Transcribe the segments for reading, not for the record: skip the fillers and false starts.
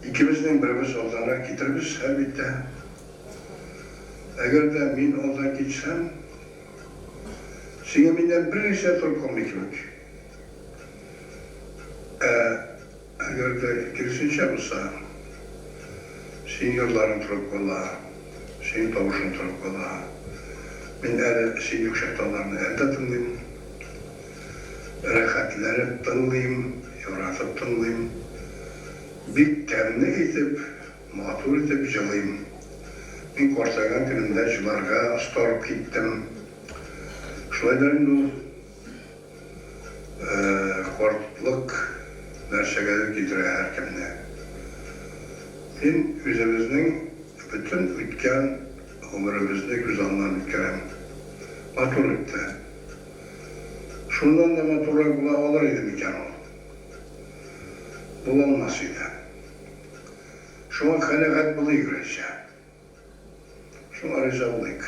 Икебезнең беребез алданрак китербез, әлбиттә. Әгәр дә мин алдан китсәм, сиңа миннән бер нәрсә торып калмый кебек. Ә әгәр дә киресенчә булса, синең җырларың торып кала, синең тавышың торып кала. Мин әле син юк чакта аларны әле дә тыңлыйм. Рәхәтләнеп тыңлыйм, яратып тыңлыйм. Бик тәмле итеп, матур итеп җылыйм. Мин картайган көнемдә җыларга остарып киттем. Шулай да инде ул картлык нәрсәгәдер китерә һәркемне. Мин үзебезнең бөтен үткән гомеребезне күз алдыннан үткәрәм. Матур үтте. Шуннан да матуррак була алыр иде микән ул? Була алмас иде. Шуңа канәгать булыйк, Рәйсә. Шуңа риза булыйк.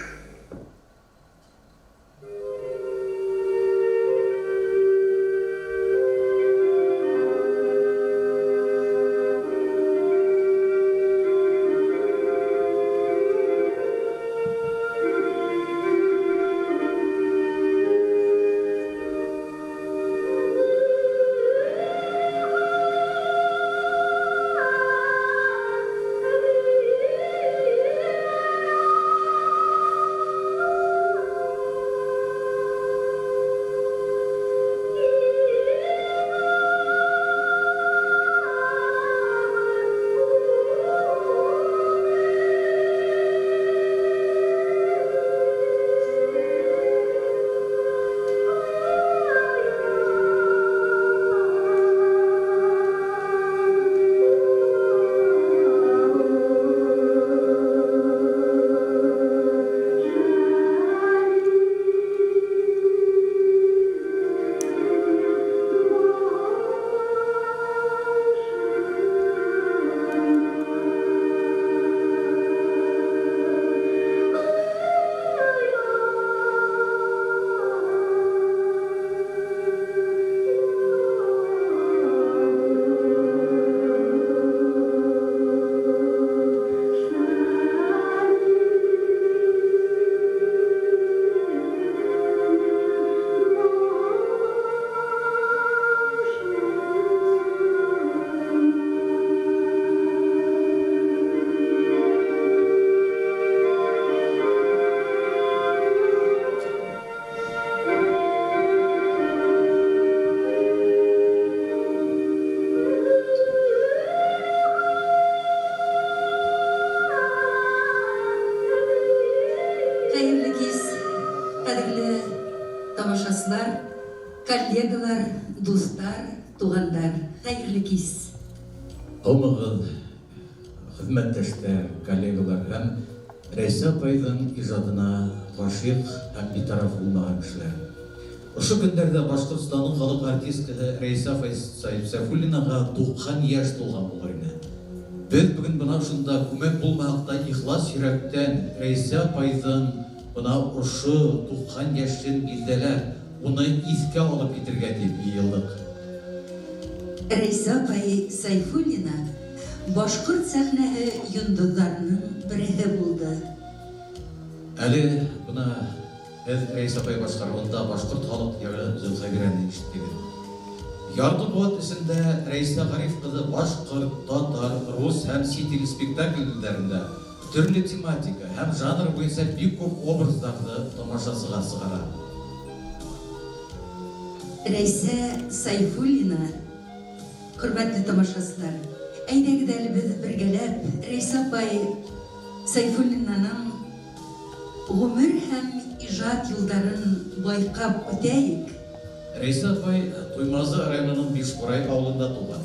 Хәерле кич, кадерле тамашачылар, коллегалар, дуслар, туганнар. Хәерле кич. Һаумыгыз, хезмәттәшләр, коллегалар һәм Рәйсә апайның иҗатына гашыйк һәм битараф булмаган кешеләр. Ошо көннәрдә Башкортстанның халык артисткасы Рәйсә апай Сәйфуллинага 90 яшь тулган булыр иде. Без бүген бына шунда күмәк булмаһак та ихлас йөрәктән Рәйсә апайҙың бына ошо 90 йәшен билдәләп, уны иҫкә алып китергә тип йыйылдыҡ. Рәйсә апай Сайфуллина башкорт сәхнәһе йондоҙҙарының береһе булды. Әле бына һеҙ Рәйсә апай башҡарыуында башҡорт халыҡ йыры Зөлхәбирәне ишеттегеҙ. Ярты быуат эсендә Рәйсә Ғариф ҡыҙы башҡорт, татар, рус һәм сит ил спектакльдәрендә төрлө тематика һәм жанр буйынса бик күп образдарҙы тамашасыға сығара. Рәйсә Сайфуллина, хөрмәтле тамашасылар, әйҙәгеҙ әле беҙ бергәләп Рәйсә апай Сайфуллинаның ғүмер һәм ижад юлдарын байҡап үтәйек. Рәйсә апай Туймазы районының Бишҡурай ауылында тыуған.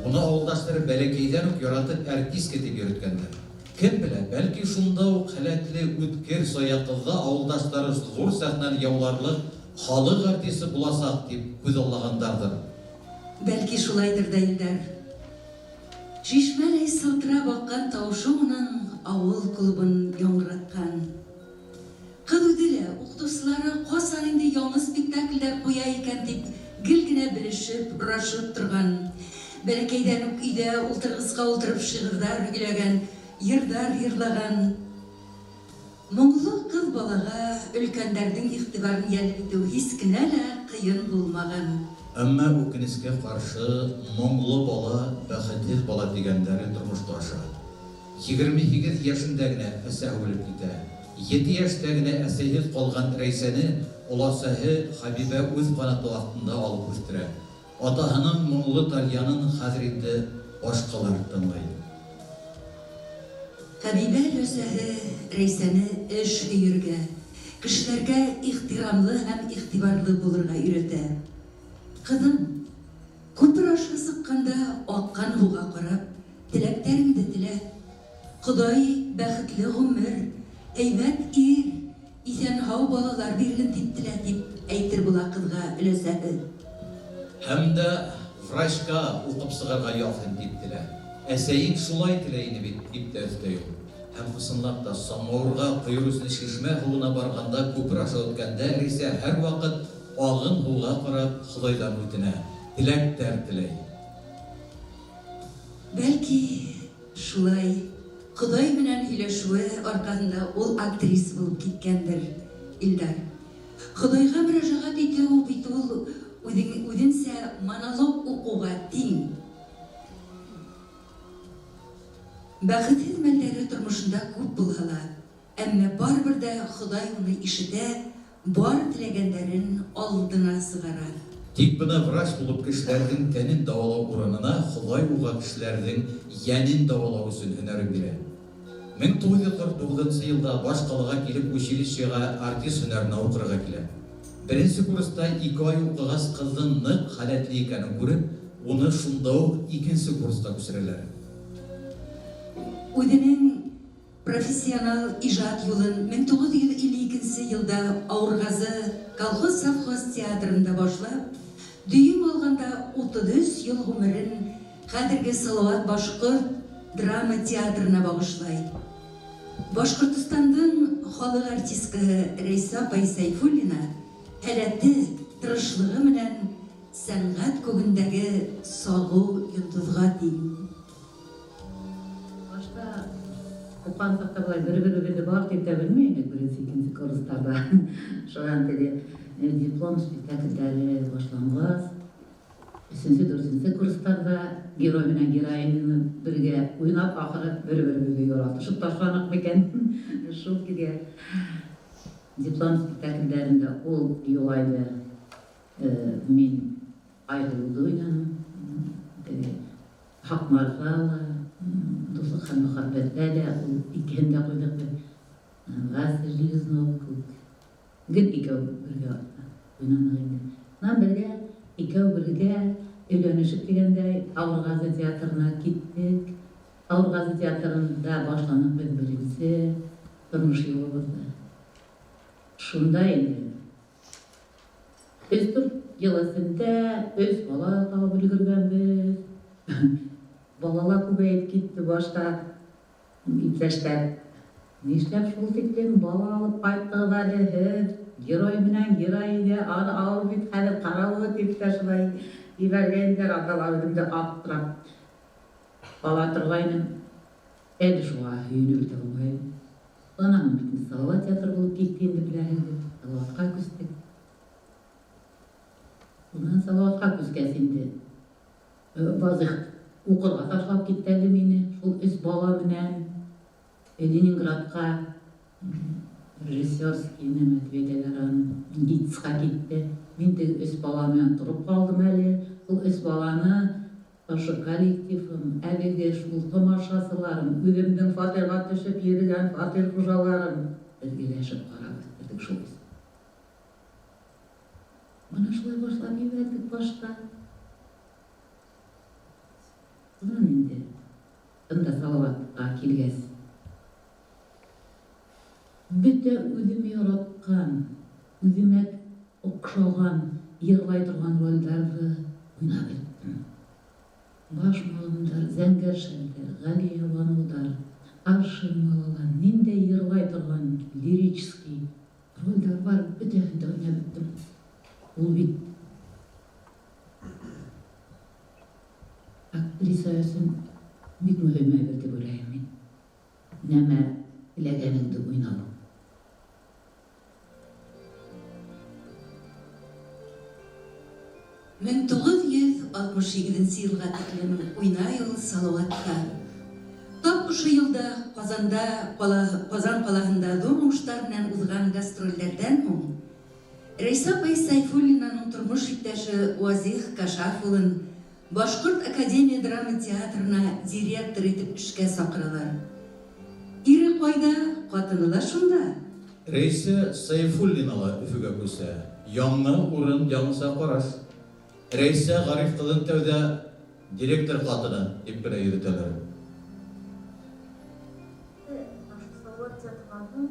Уны ауылдаштары бәләкәйҙән үк яратып артистка тип йөрөткәндәр. Кем белә, бәлки шунда уҡ һәләтле, үткер, сая ҡыҙҙы ауылдаштары ҙур сәхнәне яуларлыҡ халыҡ артисы буласаҡ тип күҙаллағандарҙыр. Бәлки шулайҙыр ҙа, Илдар. Шишмәләй сылтырап аҡҡан тауышы уның ауыл клубын яңғыратҡан. Ҡыҙ үҙе лә уҡытыусылары ҡасан инде яңы спектаклдәр ҡуя икән тип гел генә белешеп, һорашып торған. Бәләкәйҙән үк өйҙә ултырғысҡа ултырып шиғырҙар һөйләгән, йырҙар йырлаған. Моңло ҡыҙ балаға өлкәндәрҙең иғтибарын йәлеп итеү һис кенә лә ҡыйын булмаған. Әммә үкенескә ҡаршы, моңло бала, бәхетһеҙ бала тигәндәре тормошта аша. 28 йәшендә генә әсәһе үлеп китә. 7 йәштә генә әсәйһеҙ ҡалған Рәйсәне оласаһы Хәбибә үҙ ҡанаты аҫтында алып үҫтерә. Атаһының моңло тальянын хәҙер инде башҡалар тыңлай. Хәбибә өләсәһе Рәйсәне эш һөйөргә, кешеләргә ихтирамлы һәм иғтибарлы булырға өйрәтә. Ҡыҙым, күпер аша сыҡҡанда аҡҡан һыуға ҡарап, теләктәреңде телә. Хоҙай бәхетле ғүмер, әйбәт ир, иҫән-һау балалар бирһен тип телә, тип әйтер була ҡыҙға өләсәһе. Һәм дә врачка уҡып сығырға яҙһын тип телә. Әсәйең шулай теләй ине бит, тип тә өҫтәй ул. Һәм ысынлап та самауырға ҡойор өсөн шишмә һыуына барғанда күпер аша үткәндә Рәйсә һәр ваҡыт ағын һыуға ҡарап Хоҙайҙан үтенә, теләктәр теләй. Бәлки шулай Хоҙай менән һөйләшеүе арҡаһында ул актриса булып киткәндер, Илдар. Хоҙайға мөрәжәғәт итеү бит ул үҙенсә монолог уҡыуға тиң. Бәхетһеҙ мәлдәре тормошонда күп булһа ла, әммә барыбер ҙә Хоҙай уны ишетә, бар теләгәндәрен алдына сығара. Тик бына врач булып кешеләрҙең тәнен дауалау урынына Хоҙай уға кешеләрҙең йәнен дауалау өсөн һөнәрен бирә. 1949 йылда баш ҡалаға килеп училищеға артист һөнәренә уҡырға килә. Беренсе курста 2 ай уҡығас ҡыҙҙың ныҡ һәләтле икәнен күреп, уны шунда уҡ икенсе курсҡа күсерәләр. Үҙенең профессионал ижад юлын 1952 йылда Ауырғазы колхоз-совхоз театрында башлап, дөйөм алғанда 33 йыл ғүмерен хәҙерге Салауат башҡорт драма театрына бағышлай. Башҡортостандың халыҡ артисткаһы Рәйсә апай Сәйфуллина һәләте, тырышлығы менән сәнғәт күгендәге сағыу йондоҙға тиң. Башта уҡыған саҡта былай бер-беребеҙҙе бар тип тә белмәй инек, беренсе, икенсе курстарҙа. Шунан теге диплом спектаклдәре башланғас, өсөнсө, дүртенсе курстарҙа герой менән героиняны бергә уйнап, ахыры бер-беребеҙҙе яратышып ташланыҡ микән? Шул килгә диплом спектаклдәрендә ул Юлайҙы мин Айһылыуҙы уйнаным, теге Һаҡмарҙа ла, Дуҫлыҡ һәм мөхәббәттә лә ул икеһен дә ҡуйҙыҡ беҙ. Вася Железнов кеүек. Гел икәү бергә уйнаныҡ инде. Унан бергә, икәү бергә өйләнешеп тигәндәй Ауырғазы театрына киттек. Ауырғазы театрында башланыҡ беҙ беренсе тормош юлыбыҙҙы. Шунда инде 3-4 йыл эсендә 3 бала табып өлгөргәнбеҙ. Балалар күбәйеп китте башта. Иптәштәр, нишләп шул тиклем бала алып ҡайттығыҙ әле һеҙ? Герой менән героиня, аны алып бит хәҙер ҡарауы тип тә шулай ебәргәндәр. Анда ла үҙем дә аптырап ҡала торғайным. Әле шуға һөйөнөп бөтә алмайым. Унан бит инде Салауат театры булып китте инде, беләһегеҙ. Салауатҡа күстек. Унан Салауатҡа күскәс инде Вазих уҡырға ташлап китте әле мине. Шул 3 бала менән Ленинградҡа режиссерский нәмә тип әйтәләр аны, ГИТИСҡа китте. Мин теге 3 бала менән тороп ҡалдым әле. Шул 3 баланы ошо коллективым, әлеге шул тамашасыларым, үҙемдең фатирға төшөп йөрөгән фатир хужаларым бергәләшеп ҡарап үҫтерҙек шул. Бына шулай башлап ебәрҙек башта. Унан инде бында Салауатҡа килгәс, бөтә үҙем яратҡан, үҙемә оҡшаған, йырлай торған ролдәрҙе уйнап бөттөм. Баш малымдар, зәңгәр шәлдәр, Ғәлиә Баныуҙар, Аршин балалар, ниндәй йырлай торған лирический ролдәр бар, бөтәһен дә уйнап бөттөм. Ул бит Актриса өсөн бик мөһим әйбер дип уйлайым мин. Нәмә теләгәнеңде уйнау. 1968 елга тиклем уйнай ул Салаватта. Тап ошо елда Казанда, Казан калаһында зур уңышлар белән узган гастрольләрдән һуң Рәйсә апай Сайфуллинаның тормыш иптәше Вазих Кашаф улын Башкорт академия драма театрына директор итеп эшкә чакыралар. Ире кайда, хатыны да шунда. Рәйсә Сайфуллина ла Өфөгә күсә. Яңа урын, яңача караш. Рәйсә Гариф кызын тәүдә директор хатыны дип кенә йөретәләр. Салават театрыннан һуң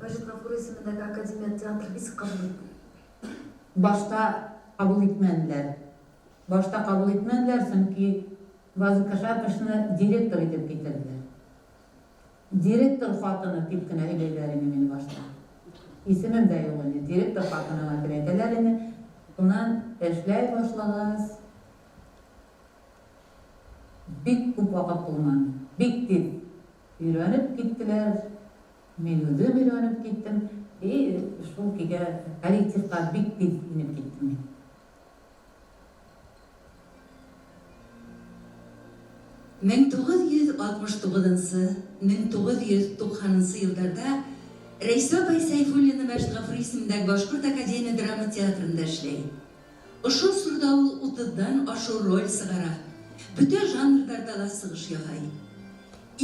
Мәҗит Гафури исемендәге академия театры ничек кабул итте? Башта кабул итмәделәр. Башта кабул итмәделәр, чөнки Вазыйх Кашаповичны директор итеп китерделәр. Директор хатыны дип кенә һөйләйләр ине мине башта. Исемем дә юк ине, директор хатыны гына дип әйтәләр ине. Шуннан эшләй башлагач, бик күп вакыт булмады. Бик тиз өйрәнеп киттеләр. Мин үзем өйрәнеп киттем. И шул көйгә коллективка бик тиз инеп киттем мин. 1969 нчы, 1990 нчы елларда Рәйсә апай Сәйфуллина Мәҗит Гафури исемендәге Башкорт академия драма театрында эшләй. Ошо чорда ул утыздан ашу роль чыгара, бөтә жанрларда ла чыгыш яһай.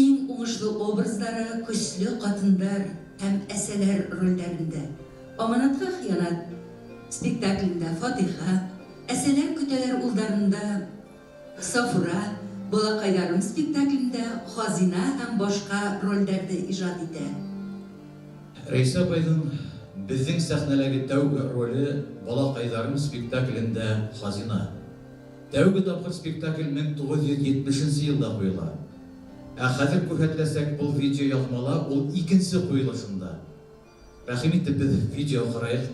Иң уңышлы образлары көчле катындар һәм әсәләр рольләрендә. Аманатка хыянат спектаклендә Фатыйха, Әсәләр көтәләр улдарында Сафура, Балакайларым спектаклендә Хазина һәм башка рольләрдә иҗат итә. Рәйсә апайның безнең сәхнәләге тәүге роле Балакайларым спектаклендә Хазина. Тәүге тапкыр спектакль 1970 нче елда куела. Ә хәзер күрһәтеләсәк был видеоязмала ул икенче куелышында. Рәхим итеп без видео карайык.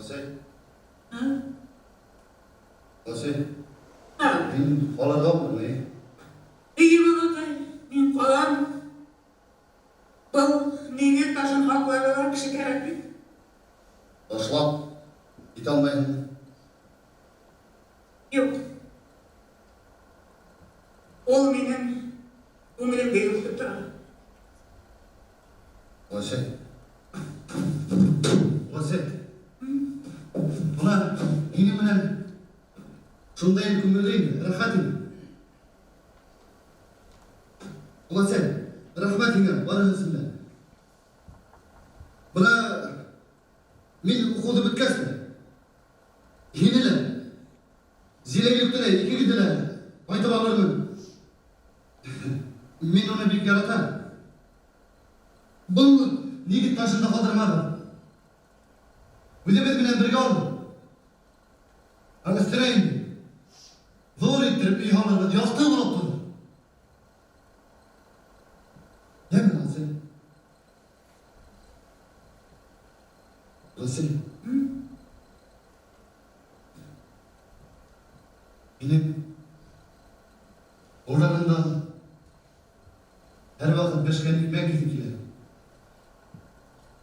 Госәй. Госәй. Мин калырга булдым, әйе. Әйе, балакай, мин калам. Был нигез ташын һакларга да кеше кәрәк бит. Ташлап китә алмыйсыңмы? Юк. Ул минем күңелемдә йөртеп тора. Госәй. Госәй. Менә минем белән шундый күңелле инде, рәхәт инде. Госәй, рәхмәт һиңа барыгызына да. Менә мин укуды беткәч тә, һине лә, Зиләйлекне дә, икегезне дә кайтып алырмын. Мин аны бик яратам. Был нигез ташын да калдырмадым. Үзебез белән бергә алдым. Һәм өстенә инде зур иттереп өй салырбыз, якты булып торыр. Яме, Гасил. Гасил. Минем урынымда һәрвакыт пешкән икмәк исе килә.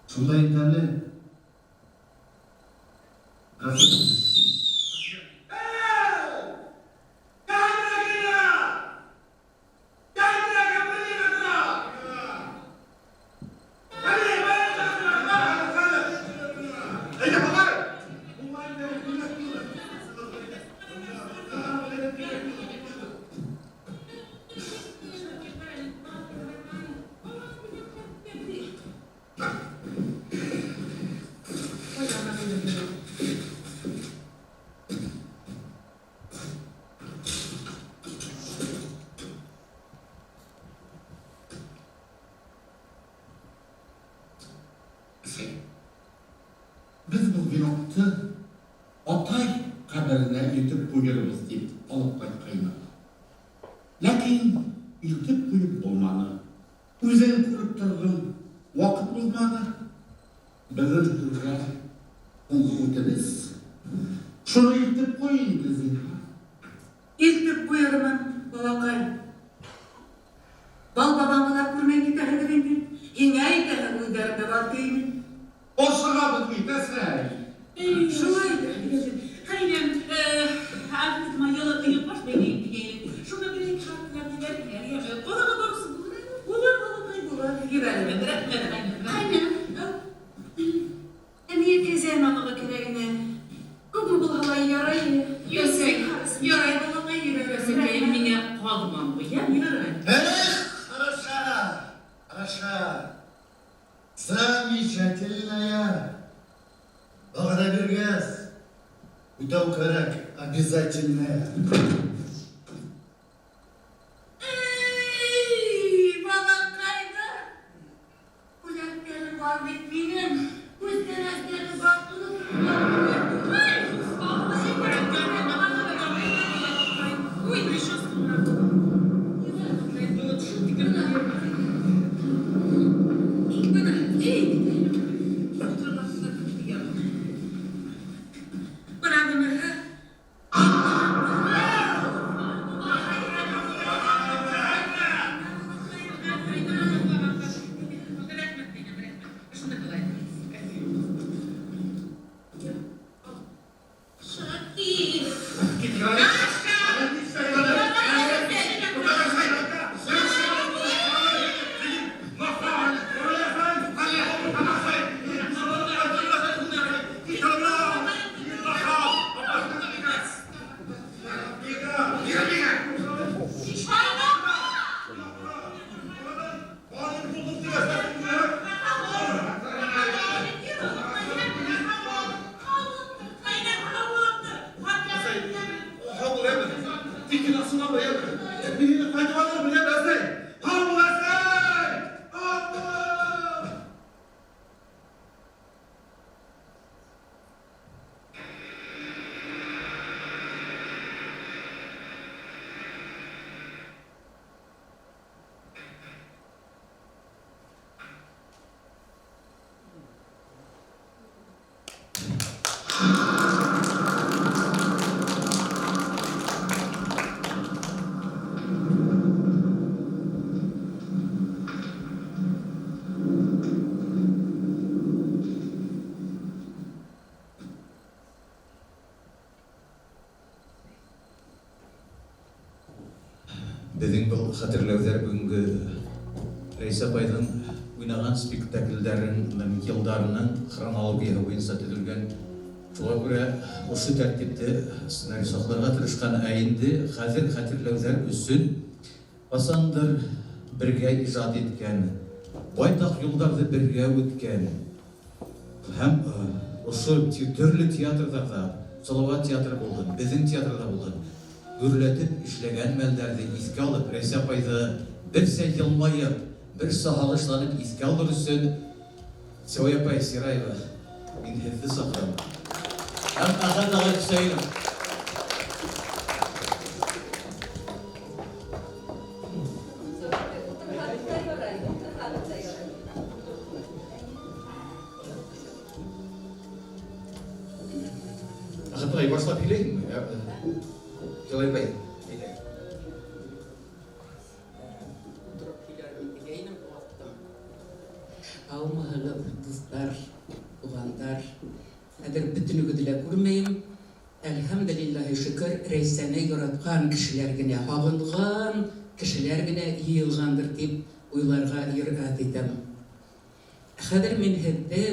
Шундай тәмле. Рәхмәт. Без бу венокты атай каберенә илтеп куербыз дип алып кайткайнык. Ләкин илтеп куеп булмады. Үзең күреп тордың, вакыт булмады. Безнең соңгы үтенес. Шуны илтеп куй инде, зинһар. Илтеп куярмын, балакай. Бал бабаңны да күрмәй китәһегез инде. Һиңә әйтәһе, үзләрендә бар тиеме. Ашыгабыз бит, әсәй. Шулай да. Кайнәм, Ахмед майалы оекбаш бәйләйм дигәйнең. Шуны бер-ике шарт белән җибәргән, яме. Калага барысы булыр әле. Булыр, балакай, булыр. Җибәрермен, рәхмәт, кайнәм. Кайнәм. Ә миңа кәзә мамыгы кирәк ине. Күпме булһа ла ярай ине. Әсәй, ярай, балакай, җибәр, әсәкәем, миңа каз мамыгы, яме, ярай. Эх, хороша, хороша. Замечательная. Вәгъдә биргәс, үтәү кәрәк обязательно. Эй, балакайлар! Күләкләре бар бит минем. Күз тәрәзләре бар, Ой, прическа. Менә, эй, менә менә. Шакир! Беҙҙең был хәтерләүҙәр бөгөнгө Рәйсә апайҙың уйнаған спектаклдәренең йылдарының хронологияһы буйынса төҙөлгән. Шуға күрә ошо тәртипте сценарий саҡларға тырышҡан. Ә инде хәҙер хәтерләүҙәр өсөн ҡасандыр бергә ижад иткән, байтаҡ юлдарҙы бергә үткән һәм ошо төрлө театрҙарҙа, Салауат театры булһын, беҙҙең театрҙа булһын, гөрләтеп эшләгән мәлдәрҙе иҫкә алып, Рәйсә апайҙы берсә йылмайып, берсә һағышланып иҫкә алыр өсөн Сәүәй апай Сираева, мин һеҙҙе саҡырам. Һәм Әхәт ағай Хөсәйенов. Әхәт ағай, башлап һөйләйһеңме? Сәүәй апай, әйҙә. Утырып һөйләрмен тигәйнем, ваҡытым. Һаумыһығыҙ, дуҫтар, туғандар. Хәҙер бөтөнөгөҙҙө лә күрмәйем. Әлхәмдүлиллаһи шөкөр, Рәйсәне яратҡан кешеләр генә, һағынған кешеләр генә йыйылғандыр тип уйларға йөрәт итәм. Хәҙер мин һеҙҙе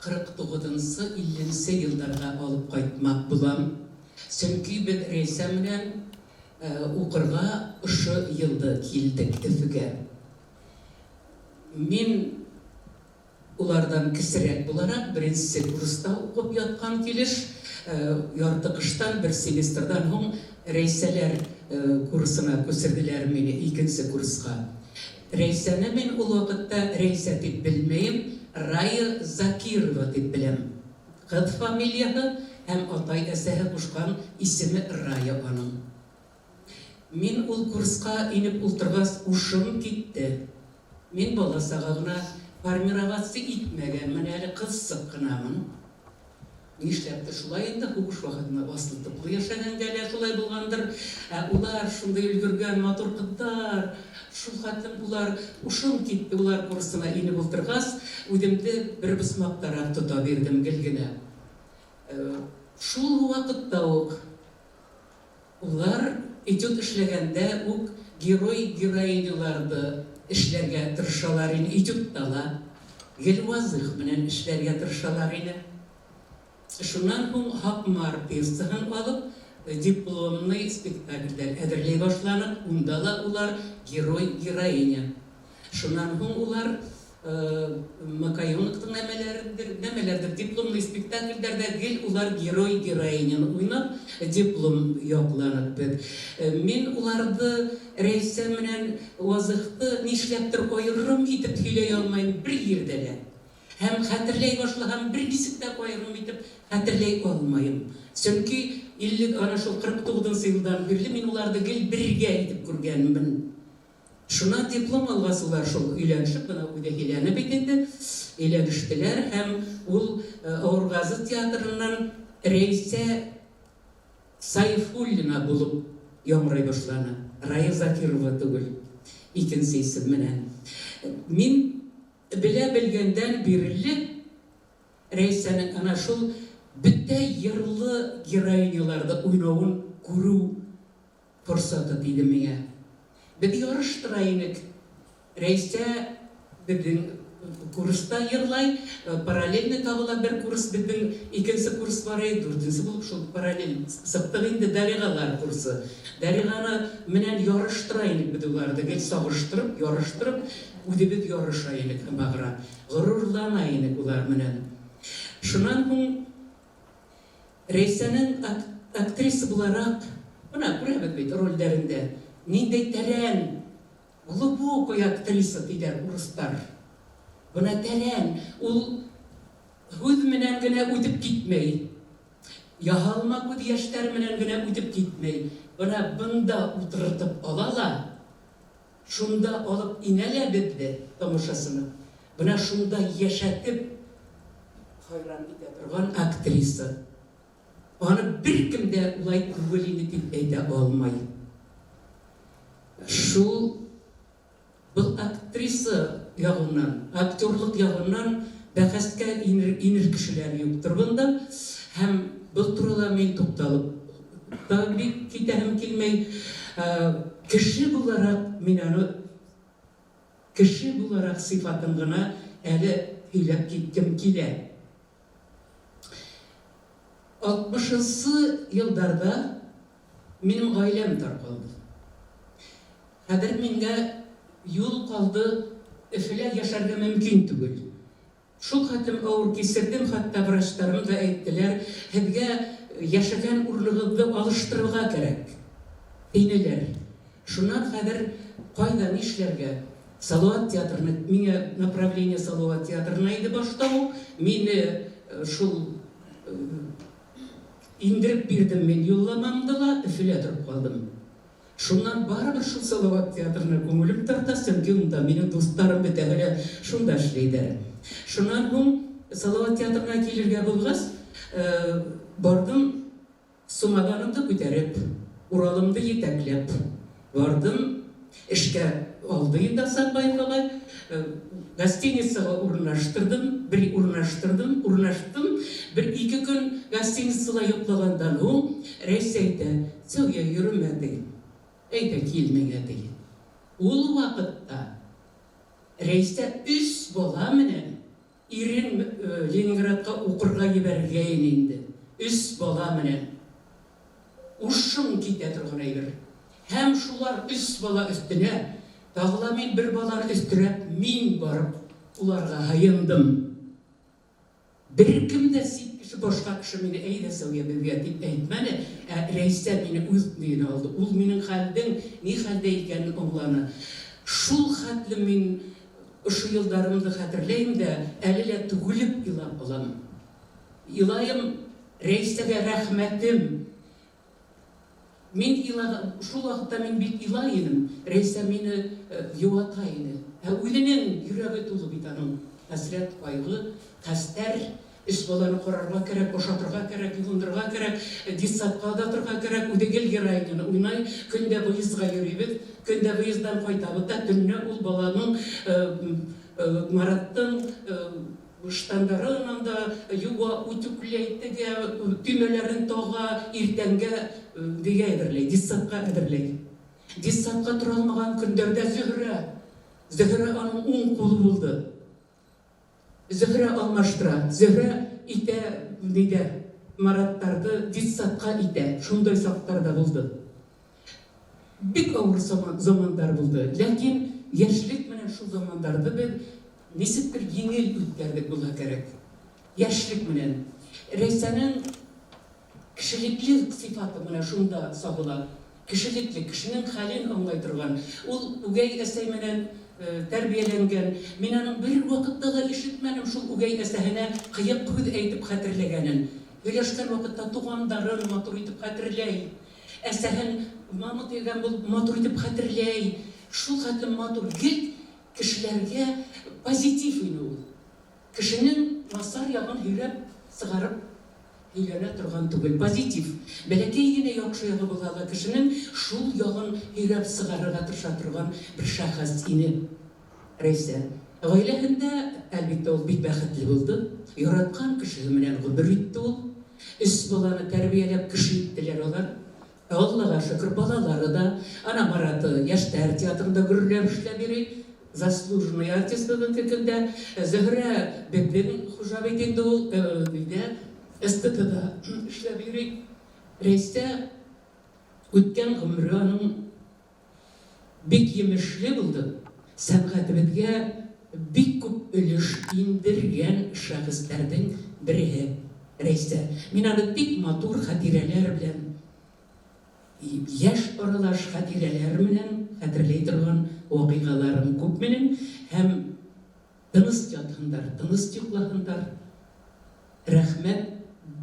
ҡырыҡ туғыҙынсы, илленсе йылдарға алып ҡайтмаҡ булам. Сөнки беҙ Рәйсә менән уҡырға ошо йылды килдек Өфөгә. Мин уларҙан кесерәк булараҡ беренсе курста уҡып ятҡан килеш, ярты ҡыштан бер семестрҙан һуң Рәйсәләр курсына күсерҙеләр мине икенсе курсҡа. Рәйсәне мин ул ваҡытта Рәйсә тип белмәйем, Рая Закирова тип беләм. Ҡыҙ фамилияһы һәм атай-әсәһе ҡушҡан исеме Рая аның. Мин ул курсҡа инеп ултырғас, ушым китте. Мин бала саға ғына формироваться итмәгәнмен, әле ҡыҙсыҡ ҡынамын. Нишләптер шулай инде, һуғыш ваҡытында аслы-туҡлы йәшәгәнгә лә шулай булғандыр. Ә улар шундай өлгөргән матур ҡыҙҙар, шул хәтлем улар ушым китте улар курсына инеп ултырғас, үҙемде бер бысмаҡтараҡ тота бирҙем гел генә. Шул ваҡытта уҡ улар этюд эшләгәндә үк герой-героиняларҙы эшләргә тырышалар ине, этюдта ла гел Вазых менән эшләргә тырышалар ине. Шуннан һуң Һаҡмар пьесаһын алып, дипломный спектакльдәр әҙерләй башланыҡ, унда ла улар герой-героиня. Шуннан һуң улар Макайоновтың нәмәләрҙер, дипломный спектакльдәрҙә гел улар герой-героиняны уйнап, диплом яҡланыҡ беҙ. Мин уларҙы Рәйсә менән Вазыхты нишләптер айырым итеп һөйләй алмайым бер ерҙә лә. Һәм хәтерләй башлаһам, бер нисек тә айырым итеп хәтерләй алмайым. Сөнки ана шул 49 йылдан бирле мин уларҙы гел бергә итеп күргәнмен. Шунан диплом алғас улар шул өйләнешеп, бына үҙе һөйләне бит инде, өйләнештеләр һәм ул Ауырғазы театрынан Рәйсә Сайфуллина булып яңғырай башланы. Рая Закирова түгел, икенсе исем менән. Мин белә белгәндән бирле Рәйсәнең ана шул бөтә йырлы героиняларҙы уйнауын күреү форсаты тейҙе миңә. Беҙ ярыштыра инек. Рәйсә беҙҙең курста йырлай, параллельно тағы ла бер курс, беҙҙең икенсе курс бар ине, дүртенсе булып шул параллель сыҡтыҡ инде Дариғалар курсы. Дариғаны менән ярыштыра инек беҙ уларҙы, гел сағыштырып, ярыштырып, үҙебеҙ ярыша инек һымағыра. Ғорурлана инек улар менән. Шунан һуң Рәйсәнең актриса булараҡ, бына күрәбеҙ бит ролдәрендә, ниндәй тәрән, глубокая актриса тиҙәр урыҫтар. Бына тәрән, ул һүҙ менән генә үтеп китмәй, яһалма күҙ йәштәр менән генә үтеп китмәй. Бына бында ултыртып ала ла, шунда алып инә лә беҙҙе тамашасыны. Бына шунда йәшәтеп хайран итә торған актриса. Аны бер кем дә улай түгел ине тип әйтә алмай. Шул был актриса яғынан, актерлыҡ яғынан бәхәскә инер кешеләр юҡтыр бында. Һәм был турала мин туҡталып та бик китәһем килмәй. Кеше булараҡ мин аны кеше булараҡ сифатын ғына әле һөйләп киткем килә. 60-сы йылдарҙа минең ғаиләм тарҡалды. Хәҙер миңә юл ҡалды, Өфөлә йәшәргә мөмкин түгел. Шул хәтлем ауыр кисерҙем, хатта врачтарым да әйттеләр, һеҙгә йәшәгән урынығыҙҙы алыштырырға кәрәк, тинеләр. Шунан хәҙер ҡайҙа нишләргә? Салауат театрына, миңә направление Салауат театрына ине башта уҡ, мине шул индереп бирҙем мин юлламамды ла, Өфөлә тороп ҡалдым. Шунан барыбер шул Салауат театрына күңелем тарта, сөнки унда минең дуҫтарым бөтәһе лә шунда эшләйҙәр. Шунан һуң Салауат театрына килергә булғас, барҙым, сумаданымды күтәреп, Уралымды етәкләп барҙым, эшкә алды инде Асанбаев ағай, гостиницаға урынлаштырҙым, бер урынлаштырҙым, урынлаштым, бер ике көн гостиницала йоҡлағандан һуң Рәйсә әйтә, Сәүиә йөрөмә ти, әйҙә кил миңә ти. Ул ваҡытта Рәйсә өс бала менән ирен Ленинградҡа уҡырға ебәргәйне инде. Өс бала менән. Ушың китә торған әйбер. Һәм шулар өс бала өҫтөнә, тағы ла мин бер баланы өҫтөрәп, мин барып уларға һыйындым. Бер кем дә сит кеше, башҡа кеше мине әйҙә Сәүиә беҙгә тип әйтмәне, ә Рәйсә мине үҙ өйөнә алды. Ул минең хәлдең ни хәлдә икәнен аңланы. Шул хәтлем мин ошо йылдарымды хәтерләйем дә, әле лә түгелеп илап алам. Илайым, Рәйсәгә рәхмәтем. Мин илаған, шул ваҡытта мин бик илай инем. Рәйсә мине йыуата ине. Ә үҙенең йөрәге тулы бит аның. Хәсрәт, ҡайғы, хәстәр. Өс баланы карарга кәрәк, ашатырга кәрәк, юындырырга кәрәк, детсадка озатырга кәрәк. Үзе гел героиняны уйнай. Көн дә выездга йөрибез. Көн дә выезддан кайтабыз да, төнлә ул баланың, Мараттың штандарын анда юа, үтүкләй, тегә, төймәләрен тага, иртәнгә нигә әзерли, детсадка әзерли. Детсадка тора алмаган көндәрдә Зөһрә, Зөһрә аның уң кулы булды. Зөһрә алмаштыра. Зөһрә итә нидә Мараттарды детсадка итә. Шундай чаклар да булды. Бик авыр замандар булды. Ләкин яшьлек менән шул замандарны без ничектер җиңел үткәрдек булса кәрәк. Яшьлек менән. Рәйсәнең кешелекле сыйфаты менә шунда сагыла. Кешелекле, кешенең хәлен аңлай торган. Ул үгәй әсәй менән тәрбияләнгән. Мин аның бервакытта да ишетмәдем шул үгәй әсәһенә кыек һүз әйтеп хәтерләгәнен. Һөйләшкән вакытта тугандарын матур итеп хәтерләй. Әсәһен мама дигән булып матур итеп хәтерләй. Шул хәтлем матур, гел кешеләргә позитив ине ул. Кешенең насар ягын һөйрәп сыгарып һөйләнә торган түгел. Позитив. Бәләкәй генә яхшы ягы булһа да кешенең шул ягын һөйрәп сыгарырга тырыша торган бер шәхес ине Рәйсә. Гаиләһендә, әлбиттә, ул бик бәхетле булды. Яраткан кешеһе менән гомер итте ул. Өч баланы тәрбияләп кеше иттеләр алар. Аллага шөкер, балалары да, ана Мараты яшьләр театрында гөрләп эшләп йөри, заслуженный артист бүгенге көндә. Зөһрә безнең хуҗа бит инде ул, нидә, СТТда эшләп йөри. Рәйсә үткән гомере аның бик емешле булды, сәнгатебезгә бик күп өлеш индергән шәхесләрнең береһе Рәйсә. Мин аны бик матур хатирәләр белән, яшь аралаш хатирәләр менән хәтерләй торган вакыйгаларым күп минем һәм тыныч ятһындар, тыныч йоклаһындар. Рәхмәт,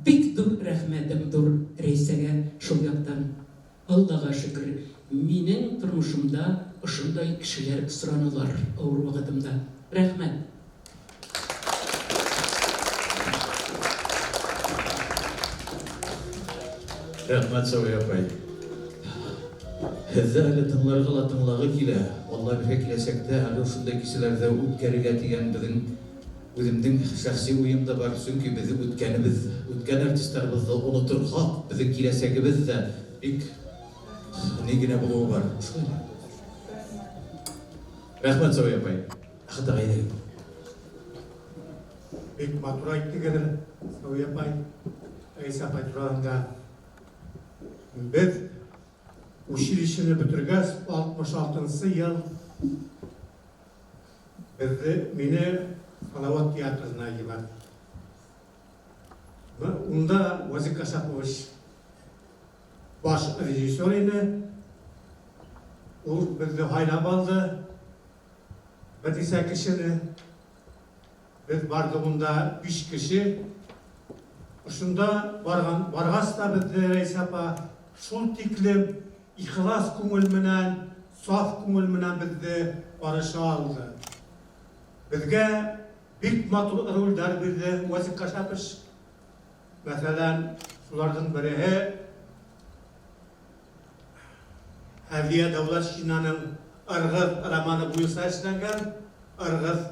бик ҙур рәхмәтем ҙур Рәйсәгә шул яҡтан. Аллаға шөкөр, минең тормошомда ошондай кешеләр осранылар ауыр ваҡытымда. Рәхмәт. Рәхмәт, Сәүия апай. Һеҙҙе әле тыңларға ла тыңлағы килә. Алла бирһә, киләсәктә әле ошондай кисәләрҙе үткәрергә тигән беҙҙең үҙемдең шәхси уйым да бар. Сөнки беҙҙең үткәнебеҙ, үткән артистарыбыҙҙы оноторһаҡ, беҙҙең киләсәгебеҙ ҙә бик ни генә булыуы бар. Шулай. Рәхмәт, Сәүия апай. Әхәт ағай, әйҙәгеҙ. Бик матур әйттегеҙ, Сәүиә апай, Рәйсә апай тураһында. Беҙ училищены бөтөргәс, 66 йыл беҙҙе, мине Салават театрына ебәрҙе. Унда Вазик Кашапович баш режиссер ине. Ул беҙҙе һайлап алды. Бер нисә кешене. Беҙ барҙыҡ унда 5 кеше. Ошонда барған, барғас та беҙҙе Рәйсә апа шул тиклем ихлас күңел менән, саф күңел менән беҙҙе ҡаршы алды. Беҙгә бик матур ролдәр бирҙе Вазик Кашапович. Мәҫәлән, шуларҙың береһе Һәҙиә Дәүләтшинаның Ырғыҙ романы буйынса эшләнгән Ырғыҙ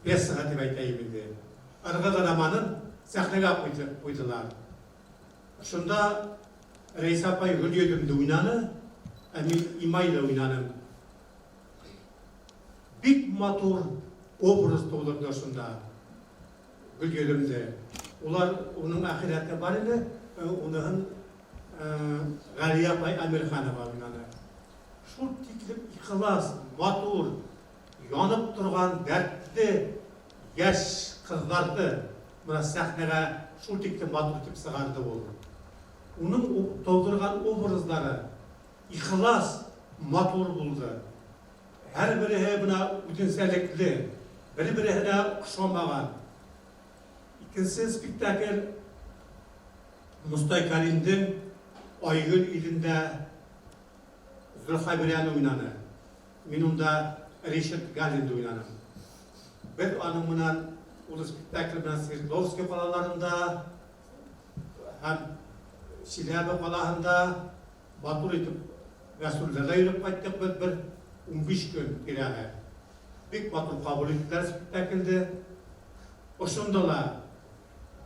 пьесаһы тип әйтәйем инде. Ырғыҙ романын сәхнәгә ҡуйҙылар. Шунда Рәйсә апай Гөлйөҙөмдө уйнаны, ә мин Имайҙы уйнаным. Бик матур образ тыуҙырҙы шунда Гөлйөҙөмдө. Улар уның әхирәте бар ине, уныһын Ғәлиә апай Әмирханова уйнаны. Шул тиклем ихлас, матур, янып торған дәртле йәш ҡыҙҙарҙы бына сәхнәгә шул тиклем матур итеп сығарҙы ул. Уның тыуҙырған образдары ихлас, матур булды. Һәр береһе бына үҙенсәлекле, бер-береһенә оҡшамаған. Икенсе спектакль Мостай Кәримдең Айгөл илендә Зөлхәбирәне уйнаны. Мин унда Ричард Галлинды уйнаным. Беҙ аның менән Ул спектакль белән Свердловский ҡалаларында һәм Челябе ҡалаһында матур итеп гастрольдәрҙә йөрөп ҡайттыҡ беҙ бер 15 көн тирәһе. Бик матур ҡабул иттеләр спектаклде. Ошонда ла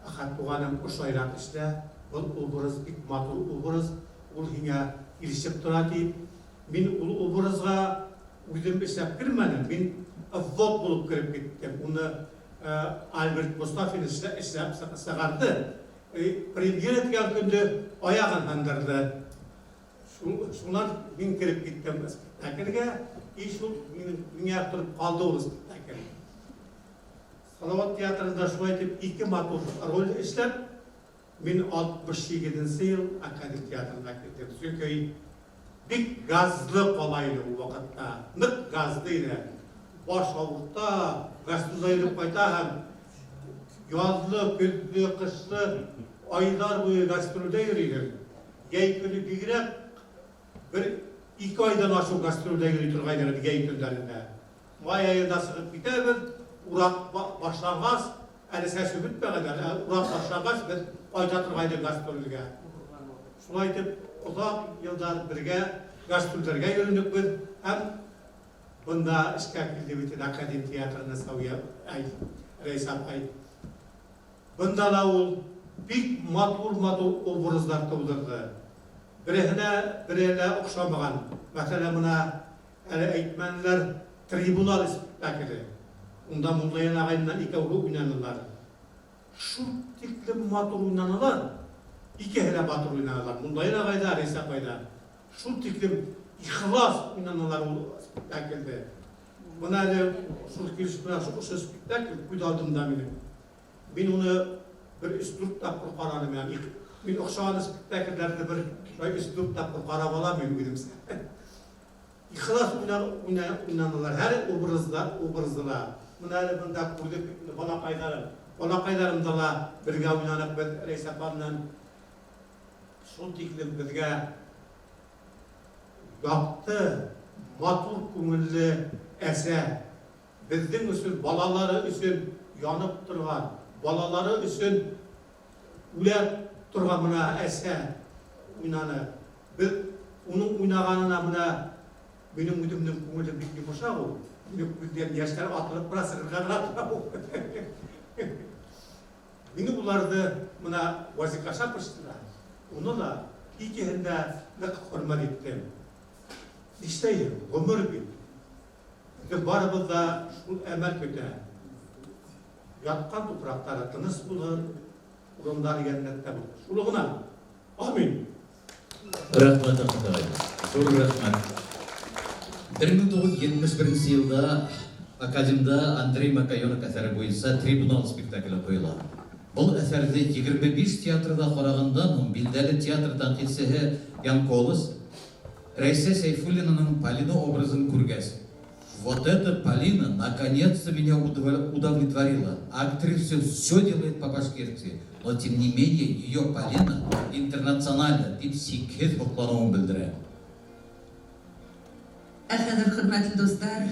Әхәт туғаным ошайраҡ эшлә, был образ бик матур образ, ул һиңә килешеп тора тип. Мин ул образға үҙем эшләп кермәнем, мин ввод булып кереп киттем. Уны Альберт Мостафин эшләп сығарҙы. Премьера иткән көндө аяғын һындырҙы. Шунан мин кереп киттем спектакльгә, и шул миңә тороп ҡалды ул спектакль. Салават театрында шулай итеп ике матур роль эшләп, мин 68 ел академик театрына килдем. Сөнки бик газлы ҡала ине ул ваҡытта, ныҡ газлы ине. Баш ауырта, гастрольдә йөрөп ҡайтаһың, яҙлы, көҙлө, ҡышлы айҙар буйы гастрольдә йөрөйһөң. Йәй көнө бигерәк бер ике айҙан ашыу гастрольдә йөрөй торғайныҡ йәй көндәрендә. Май айында сығып китәбеҙ, ураҡ башланғас, әле сәсеү бөтмәгән, әле ураҡ башланғас беҙ ҡайта торғайныҡ гастролгә. Шулай итеп оҙаҡ йылдар бергә гастролдәргә йөрөнөк беҙ һәм бында эшкә килде бит академик театрына Сәүиә Рәйсә апай. Бында ла ул бик матур-матур образдар тыуҙырҙы. Береһенә береһе лә оҡшамаған. Мәҫәлән, бына әле әйтмәнеләр Трибунал спектакле. Унда Муллаян ағай менән икәүһе уйнанылар. Шул тиклем матур уйнанылар. Икеһе лә матур уйнанылар. Муллаян ағай ҙа, Рәйсә апай ҙа. Шул тиклем ихлас уйнанылар ул спектаклде. Бына әле шул килеш менән ошо спектакль күҙ алдымда минең. Мин уны бер өс-дүрт тапҡыр ҡараным. Ягъни мин оҡшаған спектакльдәрҙе бер шулай өс-дүрт тапҡыр ҡарап алам мин үҙемсә. Ихлас уйнанылар һәр образда, образда ла. Бына әле бында күрҙек балаҡайҙарым. Балаҡайҙарымда ла бергә уйнаныҡ беҙ Рәйсә апа менән. Шул тиклем беҙгә яҡты, матур күңелле әсә. Беҙҙең өсөн, балалары өсөн янып торған, балалары өсөн үлә торған бына әсә уйнаны. Беҙ уның уйнағанына бына минең үҙемдең күңелем бик йомшаҡ ул. Минең күҙҙән йәштәр атылып тора, сығырға ғына тора ул. Мин уларҙы бына Вазифа Шапошты ла, уны ла икеһен дә ныҡ хөрмәт иттем. Нишләйһең, ғүмер бит. Беҙҙе барыбыҙ ҙа шул әмәл көтә. Ятҡан тупраҡтары тыныс булһын, урындары йәннәттә булһын. Шулы ғына. Амин. Рәхмәт, Әхмәт ағай. Ҙур рәхмәт. 1971 йылда Академда Андрей Макайонок әҫәре буйынса Трибунал спектакле ҡуйыла. Был әҫәрҙе 25 театрҙа ҡарағандан һуң билдәле театр тәнҡитсеһе Ян Колос Рәйсә Сәйфуллинаның Полина образын күргәс, Вот эта Полина наконец-то меня удовлетворила. Актриса все делает по-башкирски, но тем не менее ее Полина интернациональна, дип сикһеҙ һоҡланыуын белдерә. Ә хәҙер, хөрмәтле дуслар,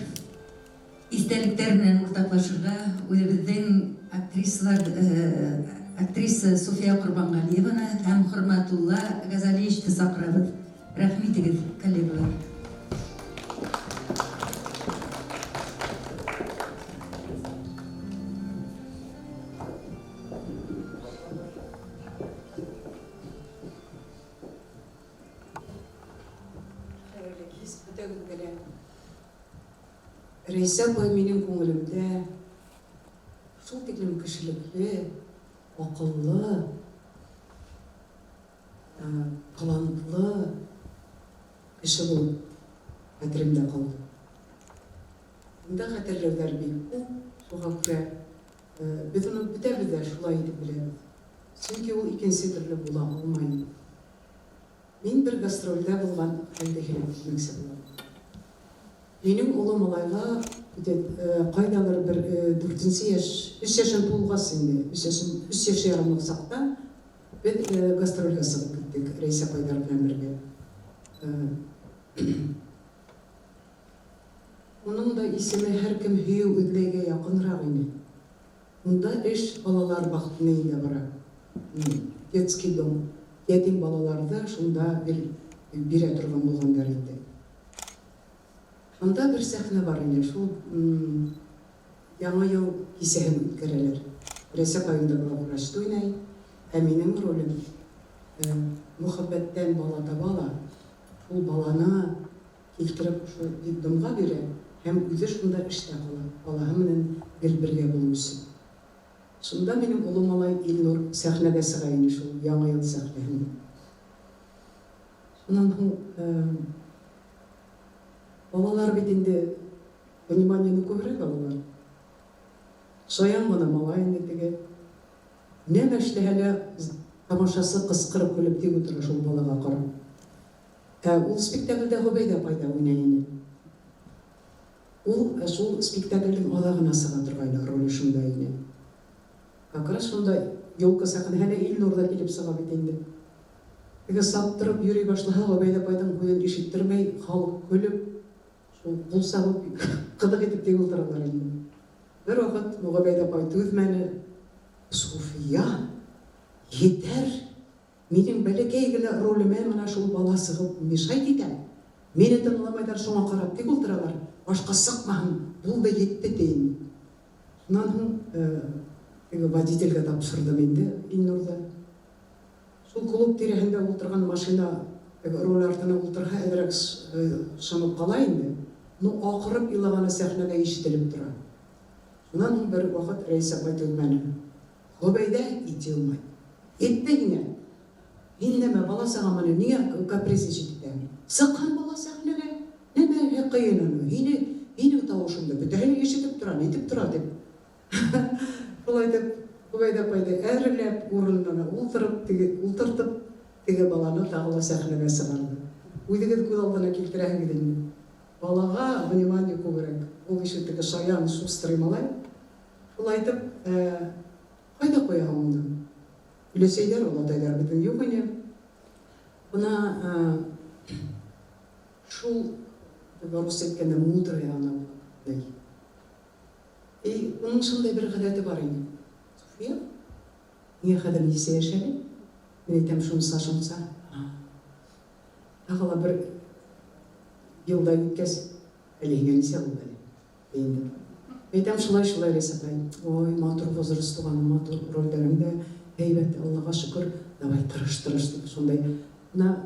истәлектәр менән уртаклашырга үҙебеҙҙең актрисалар, актриса Суфия Ҡорбанғәлиеваны һәм Хөрмәтулла Газалиевичты саҡырабыҙ. Рәхим итегеҙ, коллегалар. Хәерле кис бөтәгеҙгә лә. Рәйсә апай минең күңелемдә шул тиклем кешелекле, аҡыллы, талантлы кеше булып хәтеремдә ҡалды. Унда хәтерләүҙәр бик күп, шуға күрә беҙ уны бөтәбеҙ ҙә шулай итеп беләбеҙ. Сөнки ул икенсе төрлө була алмай. Мин бер гастролдә булған хәлде һөйләп китмәксе булам. Минең оло малайға ҡайҙалыр бер дүртенсе йәш, өс йәшен тулғас инде, өс йәшен, өс йәш ярымлыҡ саҡта беҙ гастролгә сығып киттек Рәйсә апайҙар белән бергә. Уның да исеме һәр кем һөйөү эҙләйгә яҡынраҡ ине. Унда эш балалар баҡтынында бара. Детский дом. Ятим балаларҙы шунда бирә торған булғандар инде. Унда бер сәхнә бар ине, шул Яңы йыл кисәһен үткәрәләр. Рәйсә апай унда главврачты уйнай, ә минең ролем мөхәббәттән бала таба ла, шул баланы килтереп ошо детдомға бирә һәм үҙе шунда эштә ҡала, балаһы менән гел бергә булыу өсөн. Шунда минең оло малай Илнур сәхнәгә сыға ине шул Яңы йыл сәхнәһендә. Шунан һуң балалар бит инде вниманиены күберәк алалар. Шаян ғына малай инде теге. Нәмә эшләһә лә тамашасы ҡысҡырып көлөп тик ултыра шул балаға ҡарап. Ә ул спектаклдә Ғөбәйҙә апай ҙа уйнай ине. Ул шул спектаклдең аҙағына сыға торғайны, роле шунда ине. Как раз шунда елка сәхнәһенә Илнур ҙа килеп сыға бит инде. Теге саптырып йөрөй башлаһа, Ғөбәйҙә апайҙың һүҙен ишеттермәй, халыҡ көлөп, шул ҡул сабып, ҡыҙыҡ итеп тик ултыралар инде. Бер ваҡыт Ғөбәйҙә апай түҙмәне. Суфия, етәр, минең бәләкәй генә ролемә мына шул бала сығып мешать итә. Мине тыңламайҙар, шуңа ҡарап тик ултыралар. Башҡа сыҡмаһын, булды, етте тейем. Шунан һуң теге водительгә тапшырҙым инде Илнурҙы. Шул клуб тирәһендә ултырған машина теге руль артына ултырһа, әҙерәк шымып ҡала инде. Ну, аҡырып илағаны сәхнәгә ишетелеп тора. Шунан һуң бер ваҡыт Рәйсә апай түҙмәне. Ғөбәйҙә итә алмай. Етте һиңә. Һин нәмә, бала сағаманы, ниңә капризничать итәһең? Сыҡһын бала сәхнәгә. Нәмә ҡыйын уны? Һине, һинең тауышыңды бөтәһе лә ишетеп тора, нитеп тора тип. Шулай итеп, Ғөбәйҙә апайҙы әрләп, урынына ултырып, теге ултыртып, теге баланы тағы ла сәхнәгә сығарҙы. Үҙегеҙ күҙ алдына килтерәһегеҙ инде. Балаға внимание күберәк. Ул еще теге шаян, шустрый малай. Шулай итеп, ҡайҙа ҡуяһың уны? Өләсәйҙәр, олатайҙар беҙҙең юҡ ине. Бына шул рус әйткәндә мудрая ана була. И уның шундай бер ғәҙәте бар ине. Суфия, ниңә хәҙер нисә йәш әле? Мин әйтәм, шунса, шунса. Тағы ла бер йылда үткәс, әле һиңә нисә булды әле? Инде. Әйтәм, шулай, шулай, Рәйсә апай. Ой, матур возраст туғаным, матур ролдәрең дә һәйбәт, Аллаға шөкөр. Давай, тырыш, тырыш дип шундай. Бына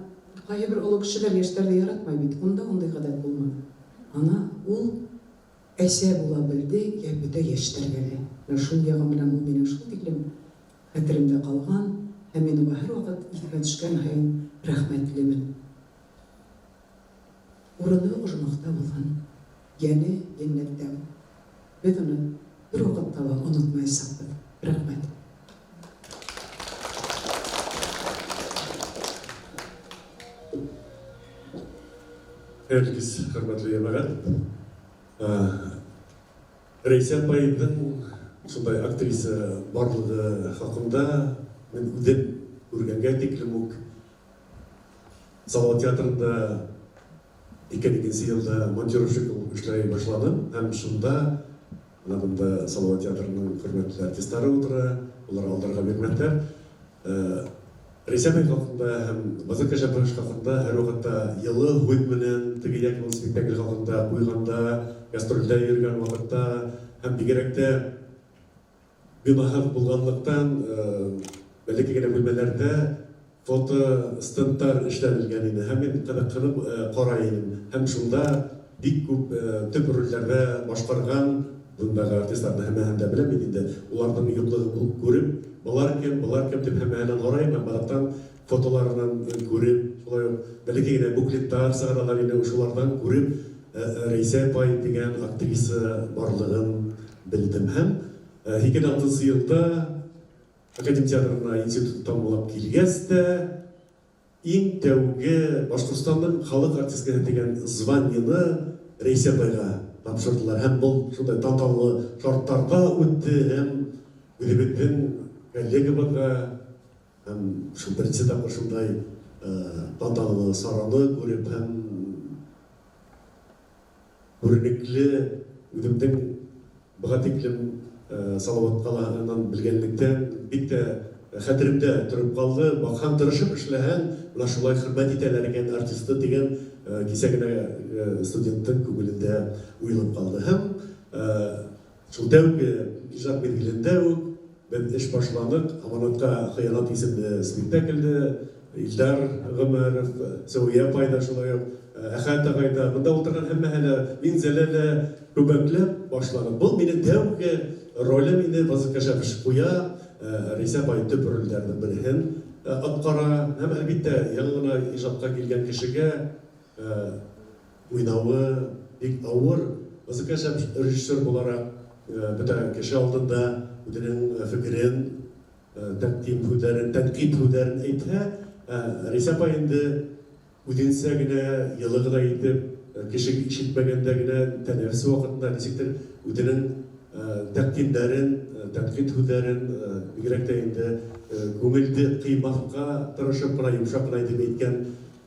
ҡайһы бер оло кешеләр йәштәрҙе яратмай бит. Унда ундай ғәҙәт булманы. Ана ул әсә була белде, йә бөтә йәштәргә лә. Менә шул яғы менән ул минең шул тиклем хәтеремдә ҡалған, һәм мин уға һәр ваҡыт иҫемә төшкән һайын рәхмәтлемен. Урыны ожмахта булһын, йәне йәннәттә. Беҙ уны бер ваҡытта ла онотмаясаҡбыҙ. Рәхмәт. Хәйерле кис, хөрмәтле йәмәғәт. Рәйсә апайҙың шундай актриса барлығы хаҡында мин үҙем күргәнгә тиклем үк Салават театрында 2002 йылда монтировщик булып эшләй башланым һәм шунда бына бында Салават театрының хөрмәтле артистлары ултыра, улар алдарға бирмәҫтәр. Рәйсә апай хаҡында һәм Базар Кәшәпаш хаҡында һәр ваҡытта йылы һүҙ менән теге йәки был спектакль хаҡында ҡуйғанда, гастролдә йөрөгән ваҡытта һәм бигерәк тә бинаһыҙ булғанлыҡтан бәләкәй генә бүлмәләрҙә фото стендтар эшләнелгән ине һәм мин ҡыҙыҡһынып ҡарай инем. Һәм шунда бик күп төп ролдәрҙә башҡарған бындағы артистларҙы һәммәһен дә беләм бит инде. Уларҙың юҡлығын күреп, былар кем, былар кем тип һәммәһенән ҡарайым һәм аҙаҡтан фотоларынан күреп, шулай уҡ бәләкәй генә буклеттар сығаралар ине, шуларҙан күреп Рәйсә апай тигән актриса барлығын белдем. Һәм 2006 йылда Академ театрына институт тамамлап килгәс тә, иң тәүге Башҡортостандың халыҡ артисткаһы тигән званиены Рәйсә апайға тапшырҙылар. Һәм был шундай тантаналы шарттарҙа үтте, һәм үҙебеҙҙең коллегабыҙға һәм шул беренсе тапҡыр шундай тантаналы сараны күреп һәм күренекле үҙемдең быға тиклем Салават ҡалаһынан белгәнлектән бик тә хәтеремдә тороп ҡалды. Баҡһаң, тырышып эшләһәң, менә шулай хөрмәт итәләр икән артисты тигән кисә генә студенттың күңелендә уйылып ҡалды. Һәм шул тәүге ижад миҙгелендә үк беҙ эш башланыҡ. Аманатҡа хыянат исемле спектаклде Илдар Ғүмәров, Сәүиә апай ҙа шулай уҡ, Әхәт ағай ҙа, бында ултырған һәммәһе лә, Минзәлә лә күмәкләп башланыҡ. Был минең тәүге ролем ине, Вазыйх Кәшәпов ҡуя, Рәйсә апай төп ролдәрҙең береһен атҡара. Һәм, әлбиттә, яңы ғына ижадҡа килгән кешегә уйнауы бик ауыр. Вазыйх Кәшәпов режиссер булараҡ бөтә кеше алдында үҙенең фекерен, тәҡдим һүҙҙәрен, тәнҡит һүҙҙәрен әйтһә, Рәйсә апай инде үҙенсә генә, йылы ғына итеп, кеше ишетмәгәндә генә, тәнәфес ваҡытында нисектер үҙенең тәҡдимдәрен, тәнҡит һүҙҙәрен, бигерәк тә инде күңелде ҡыймаҫҡа тырышып ҡына, йомшаҡ ҡына итеп әйткән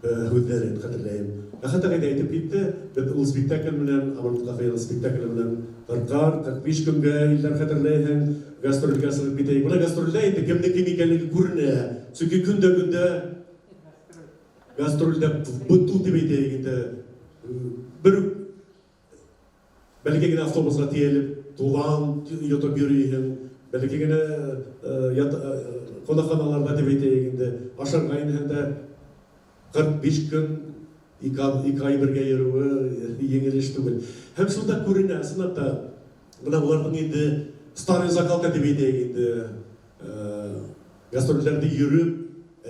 һүҙҙәрен хәтерләйем. Әхәт ағай ҙа әйтеп китте, беҙ ул спектакль менән, Аманатҡа хыянат спектакле менән 40-45 көнгә, Илдар, хәтерләйһең, гастролгә сығып китәйек. Бына гастролдә инде кемдең кем икәнлеге күренә. Сөнки көндә-көндә гастролдә быту тип әйтәйек инде. Бер үк бәләкәй генә автобусға тейәлеп, туҙан йотоп йөрөйһөң, бәләкәй генә ҡунаҡханаларҙа тип әйтәйек инде, ашарға инһәң дә 45 көн, 2 ай бергә йөрөүе еңел эш түгел. Һәм шунда күренә, ысынлап та, бына уларҙың инде старый закалка тип әйтәйек инде, гастролдәрҙе йөрөп,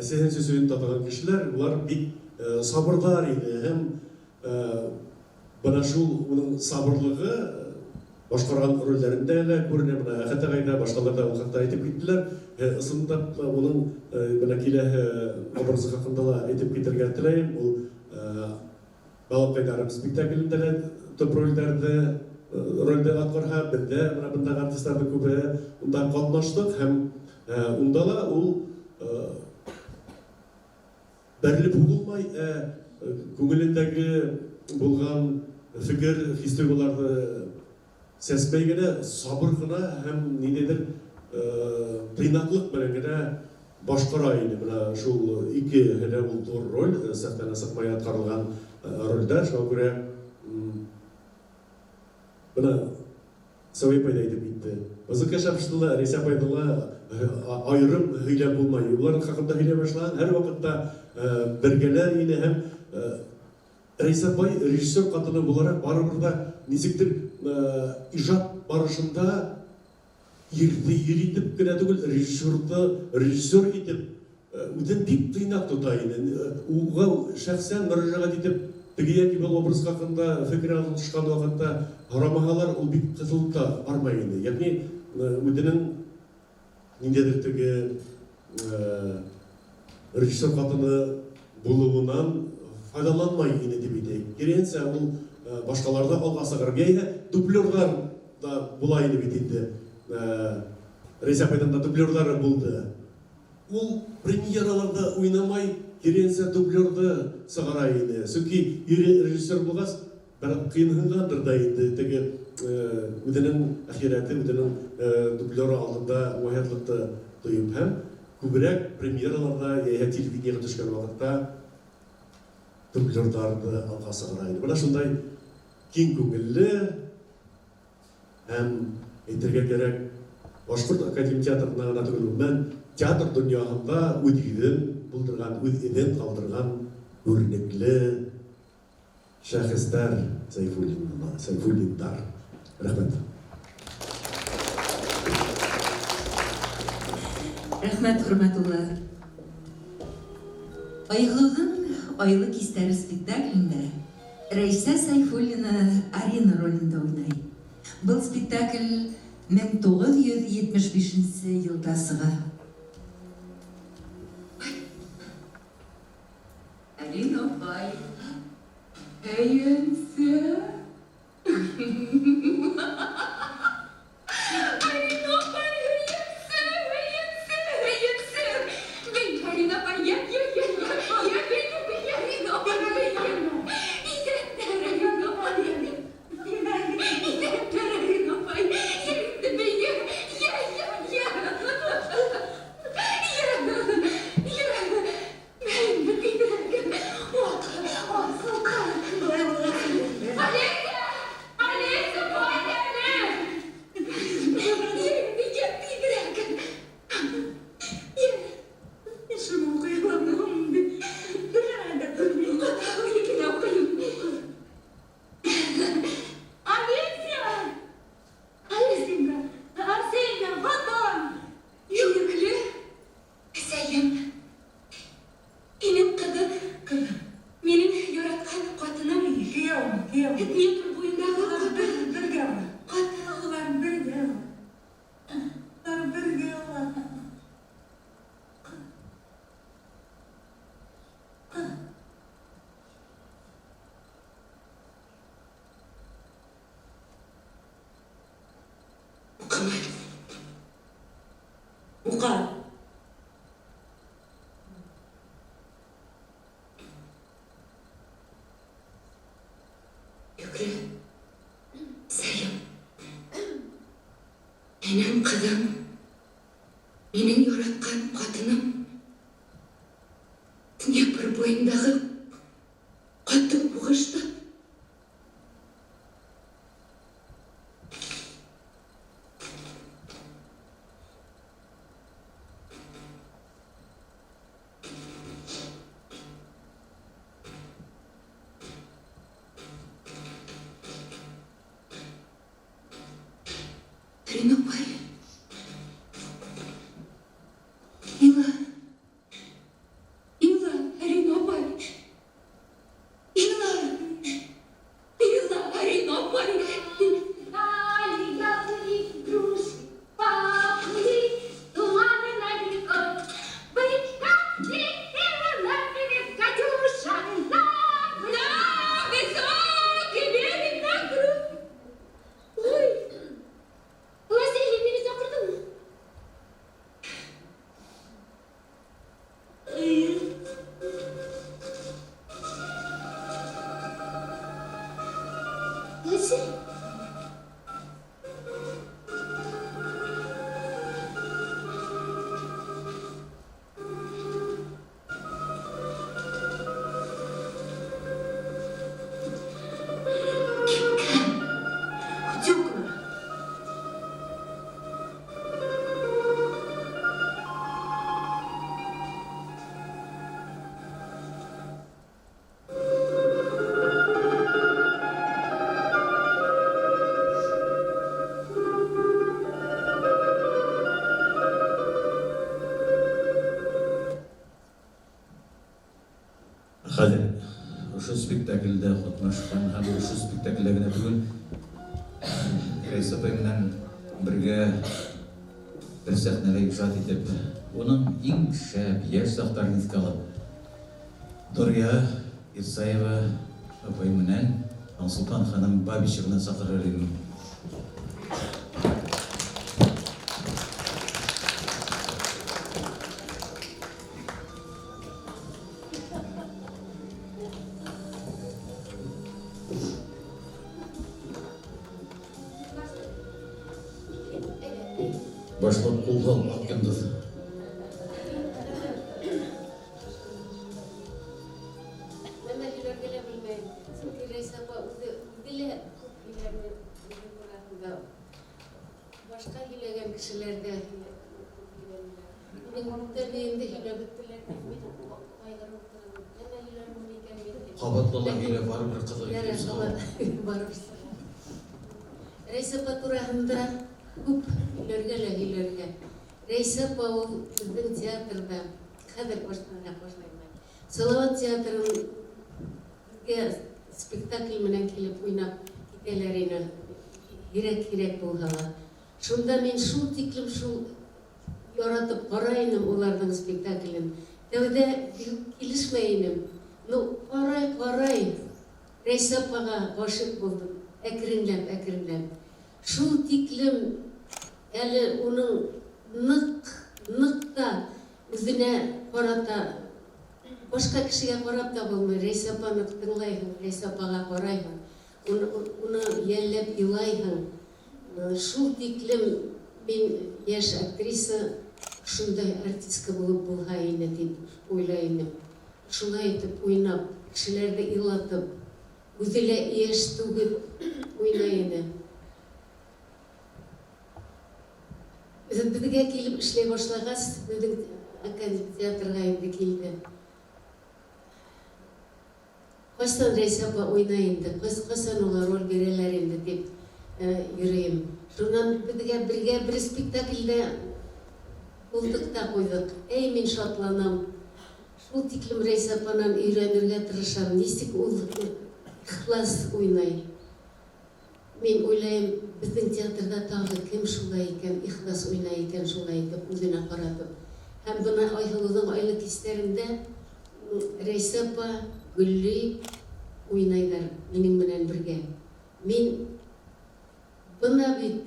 әсәһен сөсөйөн татыған кешеләр, улар бик сабырҙар ине. Һәм бына шул уның сабырлығы башҡарған ролдәрендә лә күренә. Бына Әхәт ағай ҙа, башҡалар ҙа ул хаҡта әйтеп киттеләр. Ысынлап та уның бына киләһе образы хаҡында ла әйтеп китергә теләйем. Ул Балаҡайҙарым спектаклендә лә төп ролдә атҡарһа, беҙҙә бына бындағы артистарҙың күбеһе унда ҡатнаштыҡ һәм унда ла ул бәрелеп һуғылмай, күңелендәге булған фекер, хис-тойғоларҙы сәсмәй генә, сабыр ғына һәм ниндәйҙер тыйнаҡлыҡ менән генә башҡара ине. Бына шул ике һәлә ул ҙур роль, сәхнәнән сыҡмай атҡарылған ролдәр. Шуға күрә бына Сәүиә апай ҙа әйтеп китте. Вазыйх Кәшәповты ла, Рәйсә апайҙы ла айырым һөйләп булмай. Уларҙың хаҡында һөйләй башлаһаң, һәр ваҡытта бергәләр ине. Һәм Рәйсә апай режиссер ҡатыны булараҡ барыбер ҙә нисектер ижад барышында ирҙе ир итеп кенә түгел, режиссерҙы режиссер итеп үҙен бик тыйнаҡ тота ине. Уға шәхсән мөрәжәғәт итеп, теге йәки был образ хаҡында фекер алышҡан ваҡытта һорамаһалар, ул бик ҡыҫылып та бармай ине. Йәғни үҙенең ниндәйҙер теге режиссер ҡатыны булыуынан файҙаланмай ине тип әйтәйек. Киреһенсә, ул башҡаларҙы алға сығарып, йәиһә дублерҙар ҙа була ине бит инде. Рәйсә апайҙың да дублерҙары булды. Ул премьераларҙа уйнамай, киреһенсә дублерҙы сығара ине. Сөнки ире режиссер булғас, бер ҡыйынһынғандыр ҙа инде теге үҙенең әхирәте, үҙенең дублеры алдында уңайһыҙлыҡты тойоп һәм күберәк премьераларҙа йәиһә телевидениеға төшкән ваҡытта дублерҙарҙы алға сығара ине. Бына шундай киң күңелле һәм әйтергә кәрәк, Башҡорт академия театрына ғына түгел, ғөмүмән театр донъяһында үҙ йөҙөн булдырған, үҙ эҙен ҡалдырған күренекле шәхестәр Сәйфуллиндар. Рәхмәт. Рәхмәт, Хөрмәт улы. Айһылыуҙың Айлы кистәре спектаклендә Рәйсә Сәйфуллина Арина ролендә уйнай. Был спектакль 1975 йылда сыға. Арина апай, һөйөнсө. Арина апай, һөйөнсө, һөйөнсө, һөйөнсө. Бей, Арина апай, йә, йә, йә, йә, йә, бей, бей, Арина апай, бей. Иҙәндәр, Арина апай. Иҙәндәр, Арина апай. Йә, инде, бей, йә. Бука. Йөкле. Сәлим. Минең ҡыҙым. Минең яратҡан ҡатыным. Днепр буйындағы ҡаты һуғышта Рина апай. Ила. Ила, Рина апай. Ила. Ила, Рина апай. Дали яблони, груши, поплыли туманы над рекой. Бычка летела на берег, Катюша, на, На высокий берег на круг. Ой, Василий, мине саҡырҙыңмы? Эйе. Василий? Киткән. Утюгка. Хәҙер ошо спектаклдә ҡатнашҡан һәм ошо спектаклдә генә түгел, Рәйсә апай менән бергә бер сәхнәлә ижад итеп, уның иң шәп йәш саҡтарын иҫкә алып, Дория Ирсаева апай менән Таңсулпан ханым Бабичеваны саҡырыр инем. Башлап ҡулға ал, Аҡ йондоҙ. Нәмә һөйләргә лә белмәйем. Сөнки Рәйсә апа үҙе үҙе лә күп һөйләне үҙе тураһында. Башҡа һөйләгән кешеләр ҙә күп һөйләнеләр. Минең күптән инде һөйләп бөттөләр. Мин ҡайғырып ултырам. Нәмә һөйләрмен икән мин тип. Ҡабатлала һөйләп барыбер ҡыҙыҡ Ярар, итеп сыға. барып сыға. Рәйсә апа тураһында күп һөйләргә лә һөйләргә. Рәйсә апа ул беҙҙең театрҙа, хәҙер баштаныраҡ башлайым. Салават театрын беҙгә спектакль менән килеп уйнап китәләр ине, һирәк-һирәк булһа ла. Шунда мин шул тиклем шул яратып ҡарай инем уларҙың спектаклен. Тәүҙә килешмәй инем. Ну, ҡарай, ҡарай, Рәйсә апаға ғашиҡ булдым. Әкренләп, әкренләп. Шул тиклем әле уның ныҡ, ныҡ та үҙенә ҡарата, башҡа кешегә ҡарап та булмай. Рәйсә апаны тыңлайһың, Рәйсә апаға ҡарайһың, уны йәлләп илайһың. Шул тиклем мин йәш актриса, шундай артистка булып булһа ине тип уйлай инем. Шулай итеп уйнап, кешеләрҙе илатып, үҙе лә йәш түгел уйнай ине. Беҙгә килеп эшләй башлағас, беҙҙең академик театрға инде килде. Ҡасан Рәйсә апа уйнай инде, ҡасан уға роль бирәләр инде тип йөрөйөм. Шунан беҙгә бергә бер спектаклдә булдыҡ та ҡуйҙыҡ. Эй, мин шатланам. Шул тиклем Рәйсә апанан өйрәнергә тырышам. Нисек ул ихлас уйнай. Мин уйлайым, беҙҙең театрҙа тағы кем шулай икән, ихлас уйнай икән, шулай итеп үҙенә ҡаратып. Һәм бына Айһылыуҙың айлы кистәрендә Рәйсә апа, Гөлли уйнайҙар минең менән бергә. Мин бына бит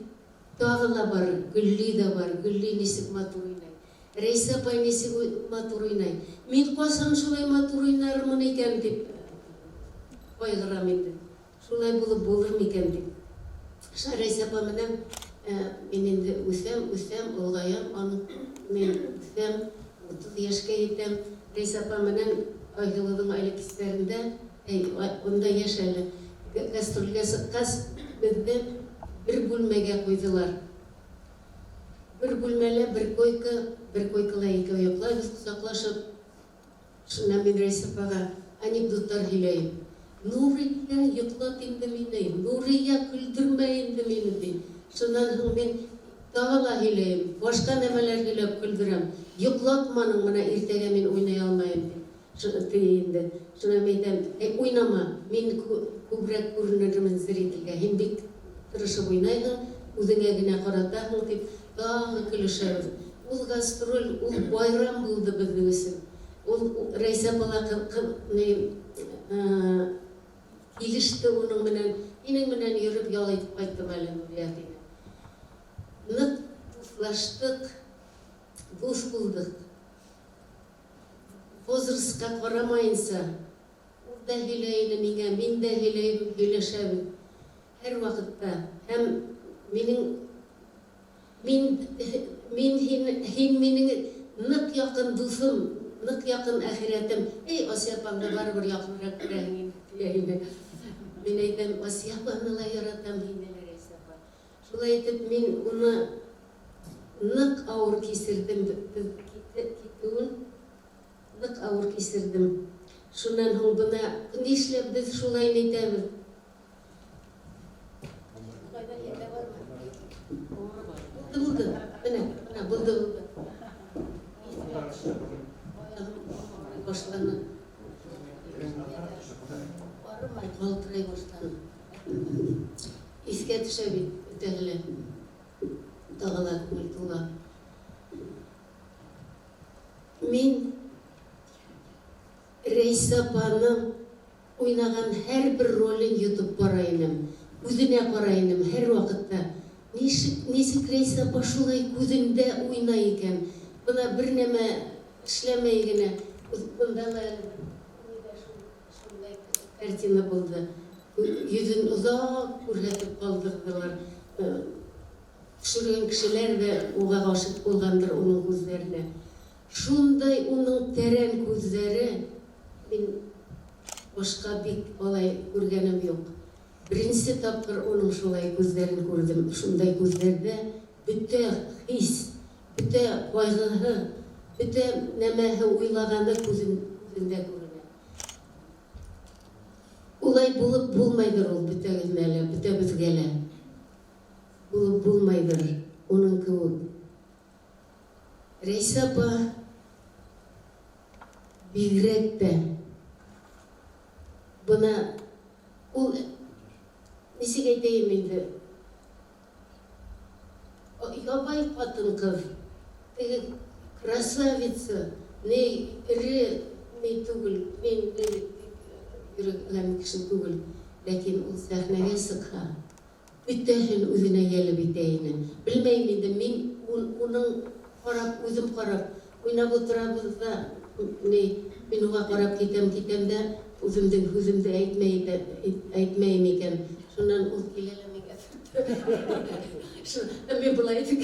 тағы ла бар, Гөлли ҙә бар, Гөлли нисек матур уйнай. Рәйсә апай нисек матур уйнай. Мин кайчан шулай матур уйнармын икән дип кайгырам инде. Шулай булып булыр микән дип. Шулай Рәйсә апа менән мин инде үсәм, үсәм, олыгаям, аның мин үсәм, 30 яшькә җитәм. Рәйсә апа менән Айһылуның әле кисләрендә, әй, унда яшь әле, гастрольгә чыккач, безне бер бүлмәгә куйдылар. Бер бүлмәлә бер койка, бер койкала икәү йоклайбыз кочаклашып. Шуннан мин Рәйсә апага анекдотлар һөйләем. Нурия, йоклат инде мине, Нурия, көлдермә инде мине, ди. Шуннан һуң мин тагы ла һөйләем, башка нәмәләр һөйләп көлдерәм. Йоклатманың, менә иртәгә мин уйный алмаем, ди. Ди инде. Шуннан мин әйтәм, әй, уйнама, мин күбрәк күренермен зрительгә, һин бик тырышып уйнайһың, үзеңә генә каратаһың, дип, тагы көлешәбез. Ул гастроль, ул байрам булды безнең өчен. Ул Рәйсә апала ни килеште уның менән. Һинең менән йөреп ял итеп кайттым әле, Нурия, диде. Нык дуслаштык, дус булдык. Возрастка карамаенча, ул да һөйләй иде миңа, мин дә һөйләйм, һөйләшәбез һәрвакытта. Һәм минең мин мин һин һин минең нык якын дусым, нык якын әхирәтем. Әй, Асия апаңны барыбер якынрак күрәһең инде, дия иде. Мин әйтәм, Асия апаны ла яратам, һине лә, Рәйсә апа. Шулай итеп, мин уны нык авыр кисердем, китүен нык авыр кисердем. Шуннан һуң бына нишләп без шулай нитәбез? Булды, булды. Менә, менә булды, булды. Аягым авырый башланы. Арымай, калтырый башланы. Искә төшә бит бөтәһе лә. Тагы да күңел тула. Мин Рәйсә апаның уйнаган һәрбер ролен йотып бара инем. Күзенә карый инем һәрвакытта. Ничек, ничек Рәйсә апа шулай күзендә уйнай икән? Бына бер нәмә эшләмәй генә. Монда ла әле бер нидә шундай картина булды. Йөзен озак күрһәтеп калдырдылар. Төшергән кешеләр дә уга гашыйк булгандыр уның күзләренә. Шундай уның тәрән күзләре, мин башка бик алай күргәнем юк. Беренче тапкыр уның шулай күзләрен күрдем. Шундай күзләрдә бөтә хис, бөтә кайгыһы, бөтә нәмәһе, уйлаганы күзен күзендә күренә. Улай булып булмайдыр ул бөтәгезнә лә, бөтәбезгә лә. Булып булмайдыр уның кеүек. Рәйсә апа бигрәк тә. Бына ул, ничек әйтәем инде, ябай хатын-кыз, теге красавица, ни эре, ни түгел, мин ни йөргән кеше түгел, ләкин ул сәхнәгә чыкһа, Бөтәһен үзенә йәлеп итә ине. Белмәем инде, мин уның карап, үзем карап, уйнап утырабыз да, ни, мин уга карап китәм, китәм дә, үземнең һүземде әйтмәй әйтмәем икән. Шуннан ул килә лә миңа төртә. Шу, ә мин болай итеп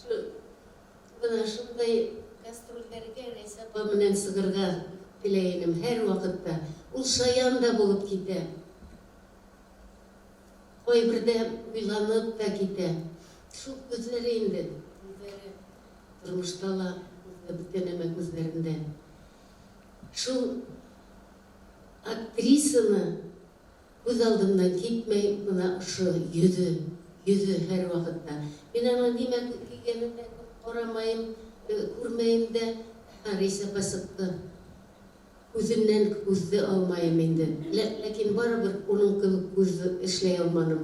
Шу, менә шундай гастрольләргә Рәйсә апа белән чыгырга теләй инем һәрвакытта. Ул шаян да булып китә. Кайбердә уйланып та китә. Шул күзләре инде, күзләре. Тормышта ла күздә бөтә нәмә күзләрендә. Шул актрисаны күз алдымнан китмәй менә ошо йөзе, йөзе һәрвакытта. Мин аның нимә кигәнен дә күп карамаем, күрмәем дә. Әһә, Рәйсә апа чыкты. Күзеннән күзне алмаем инде. Ләкин барыбер уның кебек күз эшләй алманым.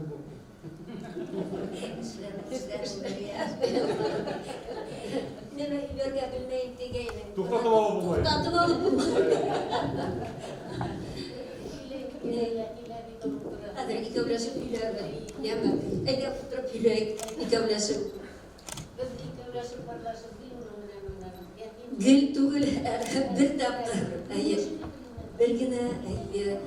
Нәмә һөйләргә белмәем дигәйнең. Туктатып алып булмый. Туктатып алып булмый. Хәзер икәүләшеп һөйләрбез, яме. Әйдә утырып һөйләйек, икәүләшеп. Без икәү. Гел түгел, бер тапҡыр. Әйе. Бер генә, әйе.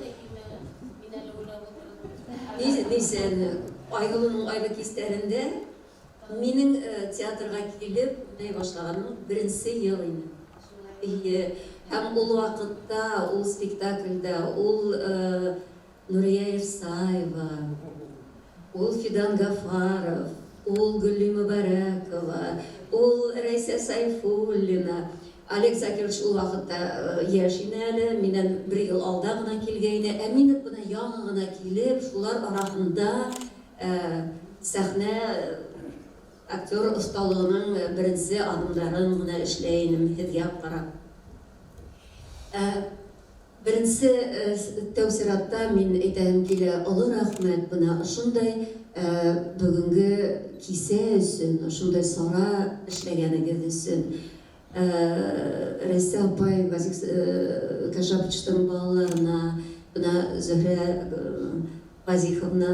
Нисәне, Айгөлнең айлы кистәрендә минең театрға килеп уйнай башлағаным беренсе йыл ине. Әйе. Һәм ул ваҡытта, ул спектакльдә, ул Нурия Ирсаева, ул Фидан Гафаров, ул Гөлли Мөбәрәкова, ул Рәйсә Сайфуллина. Олег Закирович ул ваҡытта йәш ине әле, минән бер йыл алда ғына килгәйне. Ә мин бына яңы ғына килеп, шулар араһында сәхнә актер оҫталығының беренсе аҙымдарын ғына эшләй инем һеҙгә ҡарап. Беренсе тәү сиратта мин әйтәһем килә, оло рәхмәт бына ошондай бөгөнгө кисә өсөн, ошондай сара эшләгәнегеҙ өсөн. Рәйсә апай, Вазих Кашаповичтың балаларына, бына Зөһрә Вазиховна,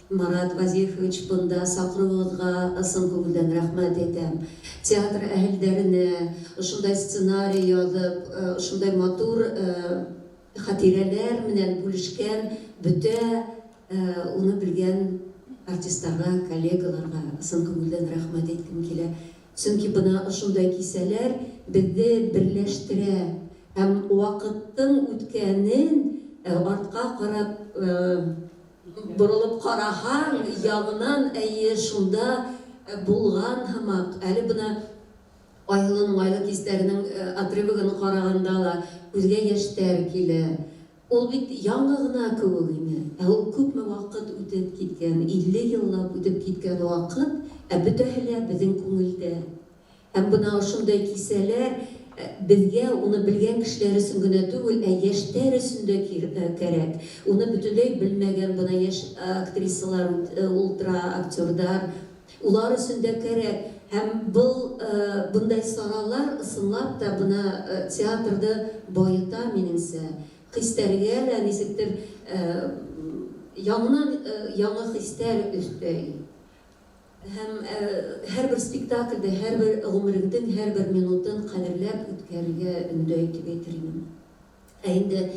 Марат Вазихович бында саҡырыуығыҙға ысын күңелдән рәхмәт әйтәм. Театр әһелдәренә ошондай сценарий яҙып, ошондай матур хатирәләр менән бүлешкән бөтә уны белгән артистларға, коллегаларға ысын күңелдән рәхмәт әйткем килә. Сөнки бына ошондай кисәләр беҙҙе берләштерә һәм ваҡыттың үткәнен артҡа ҡарап боролоп ҡараһаң, яңынан әйе шунда булған һымаҡ. Әле бына Айһылыуның айлы кистәренең отрывогын ҡарағанда ла күҙгә йәштәр килә. Ул бит яңы ғына кеүек ине. Ә ул күпме ваҡыт үтеп киткән, 50 йыллап үтеп киткән ваҡыт, ә бөтәһе лә беҙҙең күңелдә. Һәм бына ошондай кисәләр беҙгә уны белгән кешеләр өсөн генә түгел, ә йәштәр өсөн дә кәрәк. Уны бөтөнләй белмәгән бына йәш актрисалар ултыра, актерҙар, улар өсөн дә кәрәк. Һәм был бындай саралар ысынлап та бына театрҙы байыта минеңсә. Хистәргә лә нисектер яңынан яңы хистәр өҫтәй. Һәм һәр бер спектаклдә, һәр бер ғүмереңдең һәр бер минутын ҡәҙерләп үткәрергә өндәй тип әйтер инем. Ә инде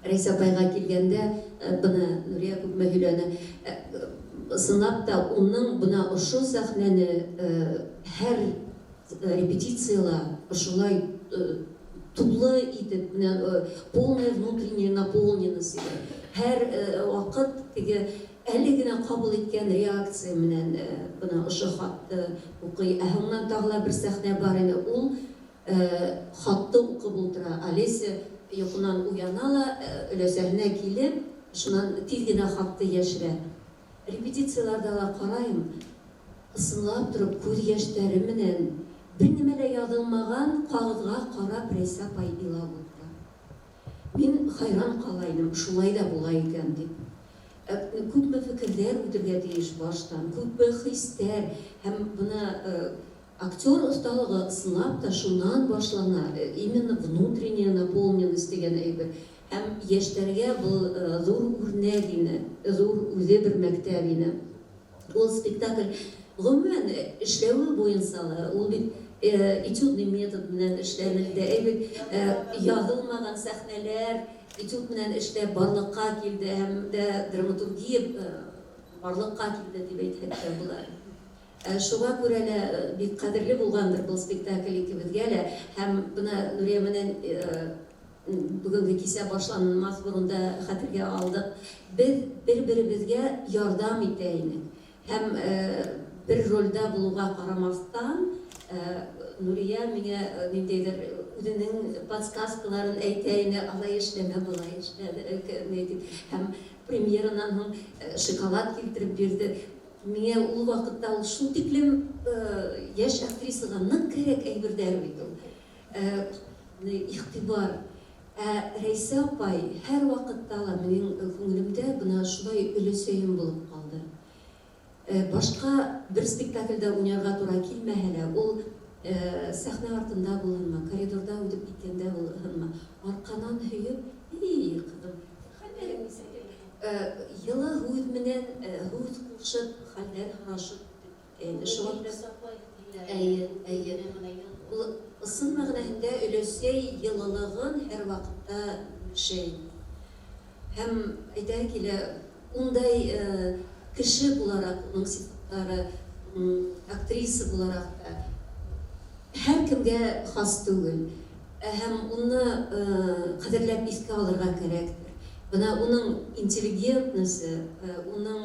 Рәйсә апайға килгәндә, бына Нурия күпме һөйләне. Ысынлап та уның бына ошо сәхнәне һәр репетицияла ошолай тулы итеп, полная внутренняя наполненность. Һәр ваҡыт теге әле генә ҡабул иткән реакция менән бына ошо хатты уҡый. Ә һуңынан тағы ла бер сәхнә бар ине, ул хатты уҡып ултыра. Олеся йоҡонан уяна ла, өләсәһенә килеп, шунан тиҙ генә хатты йәшерә. Репетицияларҙа ла ҡарайым, ысынлап тороп күҙ йәштәре менән бер нәмә лә яҙылмаған ҡағыҙға ҡарап Рәйсә апай илап ултыра. Мин хайран ҡала инем, шулай ҙа була икән тип. Күпме фекерҙәр үтергә тейеш баштан, күпме хистәр, һәм бына актер оҫталығы ысынлап та шунан башлана, именно внутренняя наполненность тигән әйбер. Һәм йәштәргә был ҙур үрнәк ине, ҙур үҙе бер мәктәп ине. Ул спектакль ғөмүмән эшләүе буйынса ла, ул бит этюдный метод менән эшләнелде. Әй бит яҙылмаған сәхнәләр этюд менән эшләп барлыҡҡа килде, һәм дә драматургия барлыҡҡа килде тип әйтһәк тә була. Шуға күрә лә бик ҡәҙерле булғандыр был спектакль икебеҙгә лә. Һәм бына Нурия менән бөгөнгө кисә башланмаҫ борон да хәтергә алдыҡ. Беҙ бер-беребеҙгә ярҙам итә инек. Һәм бер ролдә булыуға ҡарамаҫтан, Нурия миңә ниндәйҙер үҙенең подсказкаларын әйтә ине, алай эшләмә, былай эшлә, ни тип. Һәм премьеранан һуң шоколад килтереп бирҙе. Миңә ул ваҡытта ул шул тиклем йәш актрисаға ныҡ кәрәк әйберҙәр бит ул. Иғтибар. Ә Рәйсә апай һәр ваҡытта ла минең күңелемдә бына шулай өләсәйем булып ҡалды. Башҡа бер спектаклдә уйнарға тура килмәһә лә, ул сәхнә артында булһынмы, коридорҙа үтеп киткәндә булһынмы, арҡанан һөйөп, эй, ҡыҙым, хәлдәрең нисек? Йылы һүҙ менән һүҙ ҡушып, хәлдәр һорашып китә. Шуға әйе, әйе. Ул ысын мәғәнәһендә Рәсәй йылылығын һәрваҡытта бүлешә ине. Һәм әйтәһе килә, ундай кеше булараҡ, уның сифаттары, актриса булараҡ та һәр кемгә хас түгел. Һәм уны ҡәҙерләп иҫкә алырға кәрәктер. Бына уның интеллигентносы, уның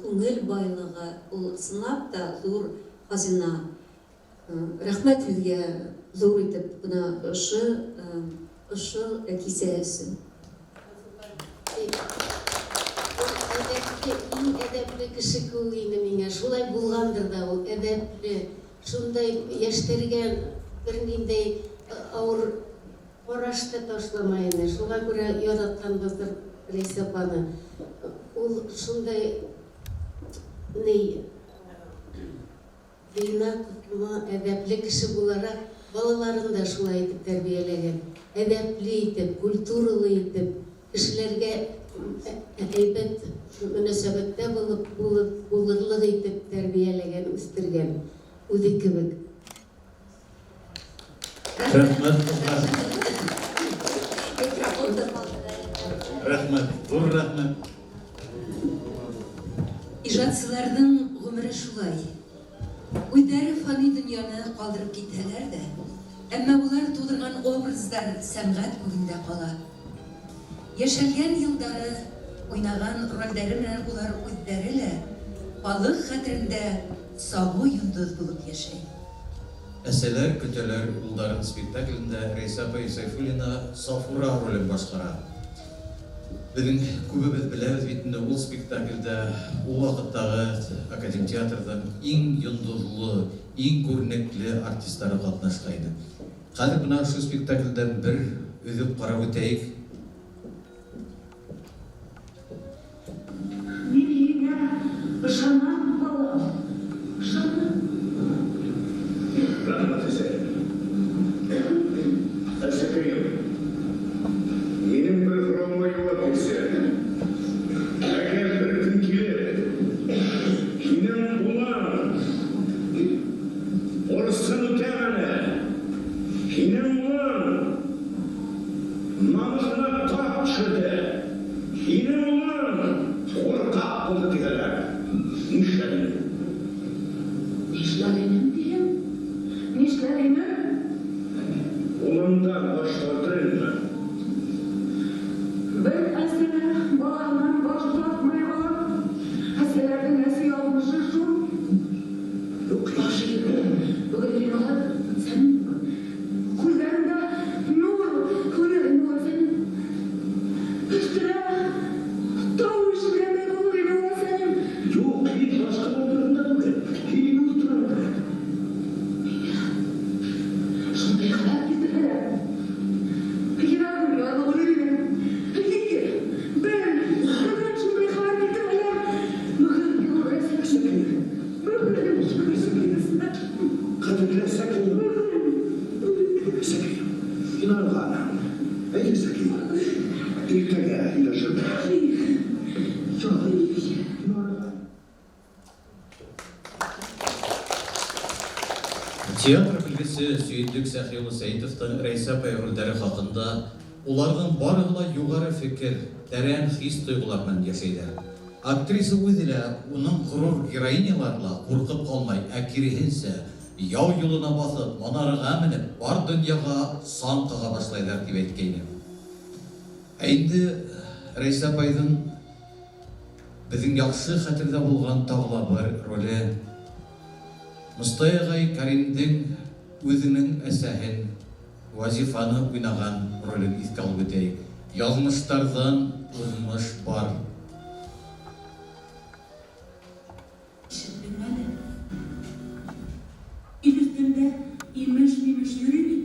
күңел байлығы, ул ысынлап та ҙур хазина. Рәхмәт һеҙгә ҙур итеп бына ошо ошо кисә өсөн. Ул әҙәпле, иң әҙәпле кеше кеүек ине миңә. Шулай булғандыр ҙа ул, әҙәпле. Шундай йәштәргә бер ниндәй ауыр ҡараш та ташламай ине. Шуға күрә яратҡанбыҙҙыр Рәйсә апаны. Ул шундай ни тыйнаҡмы, әҙәпле кеше булараҡ балаларын да шулай итеп тәрбиәләгән. Әҙәпле итеп, культуралы итеп, кешеләргә әйбәт мөнәсәбәттә булып, булып, булырлыҡ итеп тәрбиәләгән, үҫтергән үҙе кеүек. Рәхмәт, кызлар. Рәхмәт, ҙур рәхмәт. Ижадсыларҙың ғүмере шулай. Үҙҙәре фани донъяны ҡалдырып китһәләр ҙә, әммә улар тыуҙырған образдар сәнғәт күгендә ҡала. Йәшәлгән йылдары, уйнаған ролдәре менән улар үҙҙәре лә халыҡ хәтерендә сағыу йондоҙ булып йәшәй. Әсәләр көтәләр улдарын спектаклендә Рәйсә апай Сәйфуллина Сафура ролен башҡара. Беҙҙең күбебеҙ беләбеҙ бит инде ул спектаклдә ул ваҡыттағы академ театрҙың иң йондоҙло, иң күренекле артистары ҡатнашҡайны. Хәҙер бына ошо спектаклдән бер өҙөк ҡарап үтәйек. Мин һиңә ышанам, балам, ышанам. Рәхмәт, әсәй. Әсәкәйем, минең бер һорауыма яуап бирсә. Әгәр бер көн килеп, һинең улың бурысын үтәмәне, һинең улың намыҫына тап төшөрҙө, һинең улың ҡурҡаҡ булды тиһәләр, нишләр инең? Нишләр инем тиһең? Нишләр инем? Улыңдан баш тартыр инеңме? Бер әсә балаһынан баш тартмай балам. Әсәләрҙең әсе яҙмышы шул. Юҡ. Баш эйеп, бөгөн алып, һин күҙҙәреңдә нур һүнер ине Әсәнең. Өҫтөнә тау ишелгәндәй булыр ине Әсәнең. Юҡ, һин башҡалар тураһында түгел, һин үҙ тураһында. Шундай хәбәр килтерһәләр, йөрәгем ярылып үлер инем. Эй, бел, бөгөн шундай хәбәр килтерһәләр, бөгөн Әсәкәйем. Бөгөн Әсәкәйем. Ҡәҙерле әсәкәйем. Әсәкәйем, һин арығанһың. Әйҙә, әсәкәйем. Иртәгә һөйләшербеҙ. Ярай, һин арыған. Театр белгесе Сөйөндөк Сәхи улы Сәйетовтың Рәйсә апай ролдәре хаҡында уларҙың барыһы ла юғары фекер, тәрән хис-тойғолар менән йәшәйҙәр. Актриса үҙе лә уның ғорур героинялары ла ҡурҡып ҡалмай, ә киреһенсә, яу юлына баҫып, манараға менеп, бар донъяға саң ҡаға башлайҙар тип әйткәйне. Ә инде Рәйсә апайҙың беҙҙең яҡшы хәтерҙә булған тағы ла бер роле Мостай ағай Кәримдең үҙенең әсәһен, Вазифаны уйнаған ролен иҫкә алып үтәйек. Яҙмыштарҙан уҙмыш бар. Ишеттең әле? Ил өҫтөндә имеш-мимеш йөрөй бит.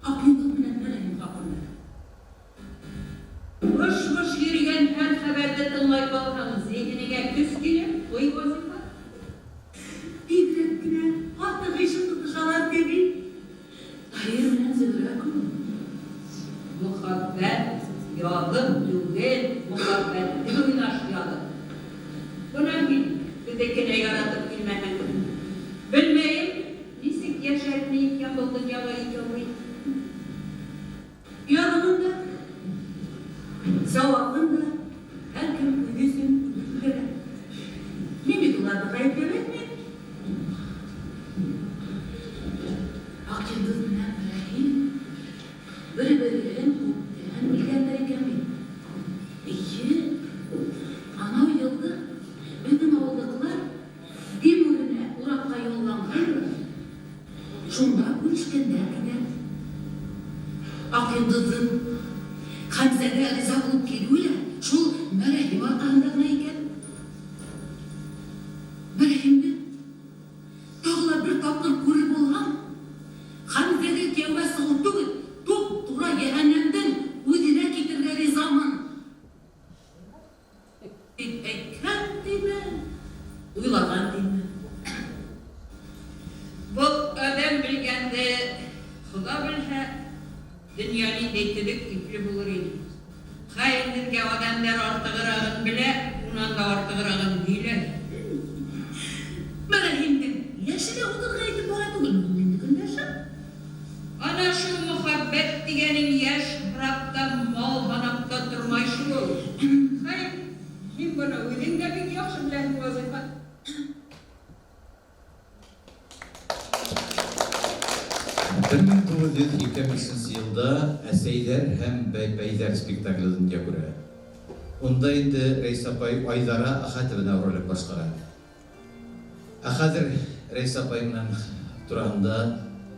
Аҡыллыҡ менән Мәрәһим хаҡында. Быш-быш йөрөгән һәр хәбәрҙе тыңлай ҡалһаң, зиһенеңә көс килә, ҡуй Вазифа. Бигерәк кенә ҡаты ғишыҡ тотошалар кеби. Таһир менән Зөһрә күп. Мөхәббәт яҙым түгел, мөхәббәтте уйнаш яҙым. Бына мин беҙҙекенә яратып килмәһәң. Белмәйем, нисек йәшәрме икән был донъяла икәүе. Сауабын да һәркем үҙе өсөн үҙе күтәрә. Мин бит уларҙы ғәйепләп әйтмәйем. Аҡйылдыҙ менән Рәхим бер-береһен күптән белгәндәр икән бит. Эйе, анау йылды беҙҙең ауылдыҡылар Дим үренә ураҡҡа ялланғайнылар, шунда күрешкәндәр тиҙәр. Аҡйылдыҙҙың Хәмзәгә риза булып килеүе лә шул Мәрәһим арҡаһында ғына икән. Мәрәһимде тағы ла бер тапҡыр күрер булһам, Хәмзәгә кейәүгә сығыу түгел, туп-тура йәһәннәмдең үҙенә китергә ризамын, тип әйткән тиме, уйлаған тиме. Был адәм белгәнде Хоҙа белһә, донъя ниндәй төҙөк, ипле булыр ине. Хәҙергә адәмдәр артығырағын белә, унан да артығырағын һөйләй. Мәрәһимдең йәше лә утыҙға етеп бара түгелме һуң инде, көндәшем? Ана шул мөхәббәт тигәнең йәш һорап та, мал һанап та тормай шул ул. Хәйер, һин быны үҙең дә бик яҡшы беләһең, Вазыйфа. 1925 елда Әсәйҙәр һәм Бәйпәйҙәр спектакле донъя күрә. Унда инде Рәйсә апай Айҙара Әхәтовна ролен башҡара. Ә хәҙер Рәйсә апай менән тураһында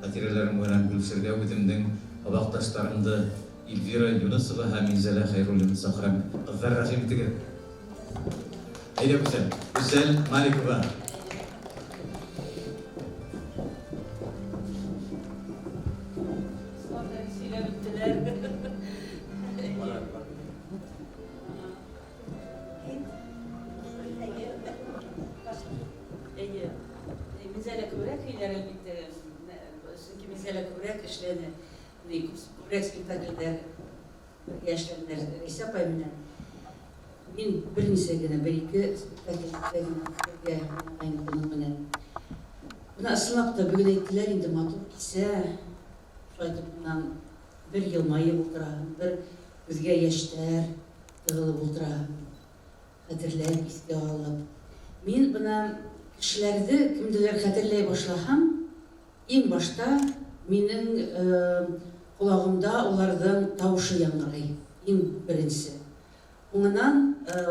хәтирәләрем менән бүлешергә үҙемдең һабаҡташтарымды Эльвира Юнысова һәм Минзәлә Хәйруллина саҡырам. Ҡыҙҙар, рәхим итегеҙ. Әйҙә, Гүзәл. Гүзәл Маликова. Сөйләп бөттөләр. Әйе. Минзәлә күберәк һөйләр, әлбиттә. Чөнки Минзәлә күберәк эшләне. Күберәк спектакльдәр бергә эшләнеләр Рәйсә апай менән. Мин бернисә генә, бер-ике спектакльдә генә бергә уйнағайным уның менән. Бына ысынлап та бөгөн әйттеләр инде, матур кисә. Шулай итеп, унан бер елмайып ултыраһың, бер күҙгә йәштәр тығылып ултыраһың. Хәтерләп, иҫкә алып. Мин бына кешеләрҙе кемделер хәтерләй башлаһам, иң башта минең ҡолағымда уларҙың тауышы яңғырай, иң беренсе. Һуңынан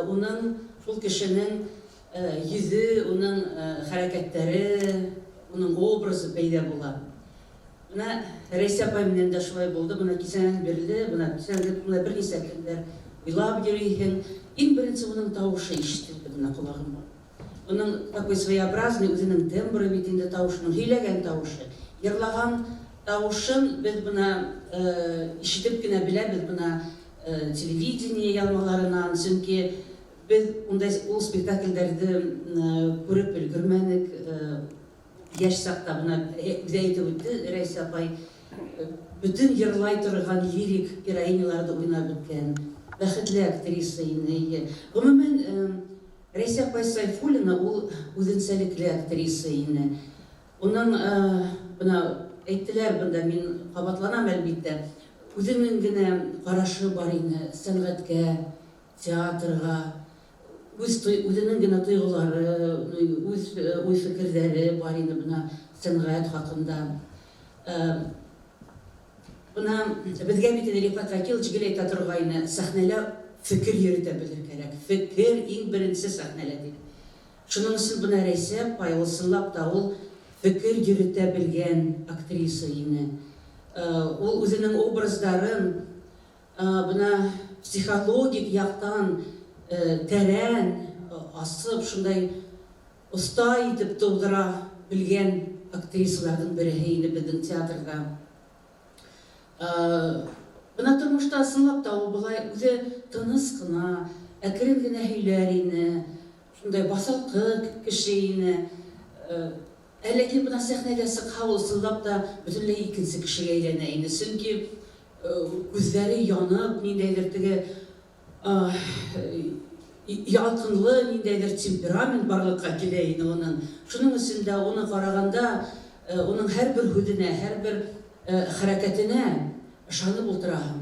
уның, шул кешенең йөҙө, уның хәрәкәттәре, уның образы пәйҙә була. Бына Рәйсә апай менән дә шулай булды. Бына кисәнән бирле, бына кисәнән бына бер нисә көндәр уйлап йөрөйһең. Иң беренсе уның тауышы ишетелде бына ҡолағыма. Уның такой своеобразный үҙенең тембры бит инде тауышының, һөйләгән тауышы. Йырлаған тауышын беҙ бына ишетеп кенә беләбеҙ бына телевидение ялмаларынан, сөнки беҙ ундай ул спектаклдәрҙе күреп өлгөрмәнек. Йәш саҡта бына үҙе әйтеп үтте Рәйсә апай, бөтөн йырлай торған лирик героиняларҙы уйнап бөткән, бәхетле актриса ине. Ғөмүмән, Рәйсә апай Сайфуллина ул үҙенсәлекле актриса ине. Уның бына әйттеләр бында, мин ҡабатланам әлбиттә, үҙенең генә ҡарашы бар ине сәнғәткә, театрға, үҙ үҙенең генә тойғолары, үҙ уй-фекерҙәре бар ине бына сәнғәт хаҡында. Бына беҙгә бит инде Рифат Вәкилович гел әйтә торғайны, сәхнәлә фекер йөрөтә белер кәрәк. Фекер иң беренсе сәхнәлә тип. Шуның өсөн бына Рәйсә апай ул ысынлап та ул фекер йөрөтә белгән актриса ине. Ул үҙенең образдарын бына психологик яҡтан тәрән асып, шундай оҫта итеп тыуҙыра белгән актрисаларҙың береһе ине беҙҙең театрҙа. Бына тормошта ысынлап та ул былай үҙе тыныс ҡына, әкрен генә һөйләр ине, шундай баҫалҡы кеше ине. Ә ләкин бына сәхнәгә сыҡһа, ул ысынлап та бөтөнләй икенсе кешегә әйләнә ине. Сөнки күҙҙәре янып, ниндәйҙер теге ялҡынлы ниндәйҙер темперамент барлыҡҡа килә ине уның. Шуның өсөн дә уны ҡарағанда, уның һәр бер һүҙенә, һәр бер хәрәкәтенә ышанып ултыраһың.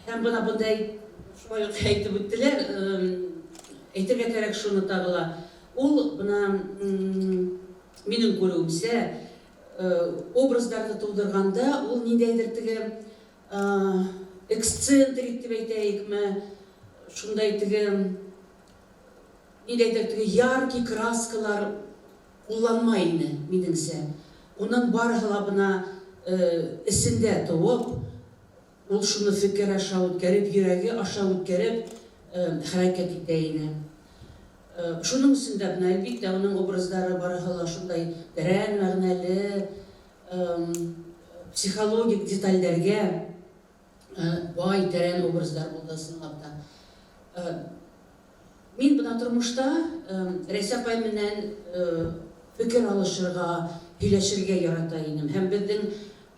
Һәм бына бындай шулай уҡ әйтеп үттеләр, әйтергә кәрәк шуны тағы ла. Ул бына минең күреүемсә, образдарҙы тыуҙырғанда ул ниндәйҙер теге эксцентрик тип әйтәйекме, шундай теге ниндәйҙер теге яркий краскалар ҡулланмай ине минеңсә. Уның барыһы ла бына эсендә тыуып, ул шуны фекер аша үткәреп, йөрәге аша үткәреп хәрәкәт итә ине. Шуның өсөн дә бына әлбиттә уның образдары барыһы ла шундай тәрән мәғәнәле, психологик детальдәргә бай тәрән образдар булды ысынлап та. Мин бына тормошта Рәйсә апай менән фекер алышырға, һөйләшергә ярата инем. Һәм беҙҙең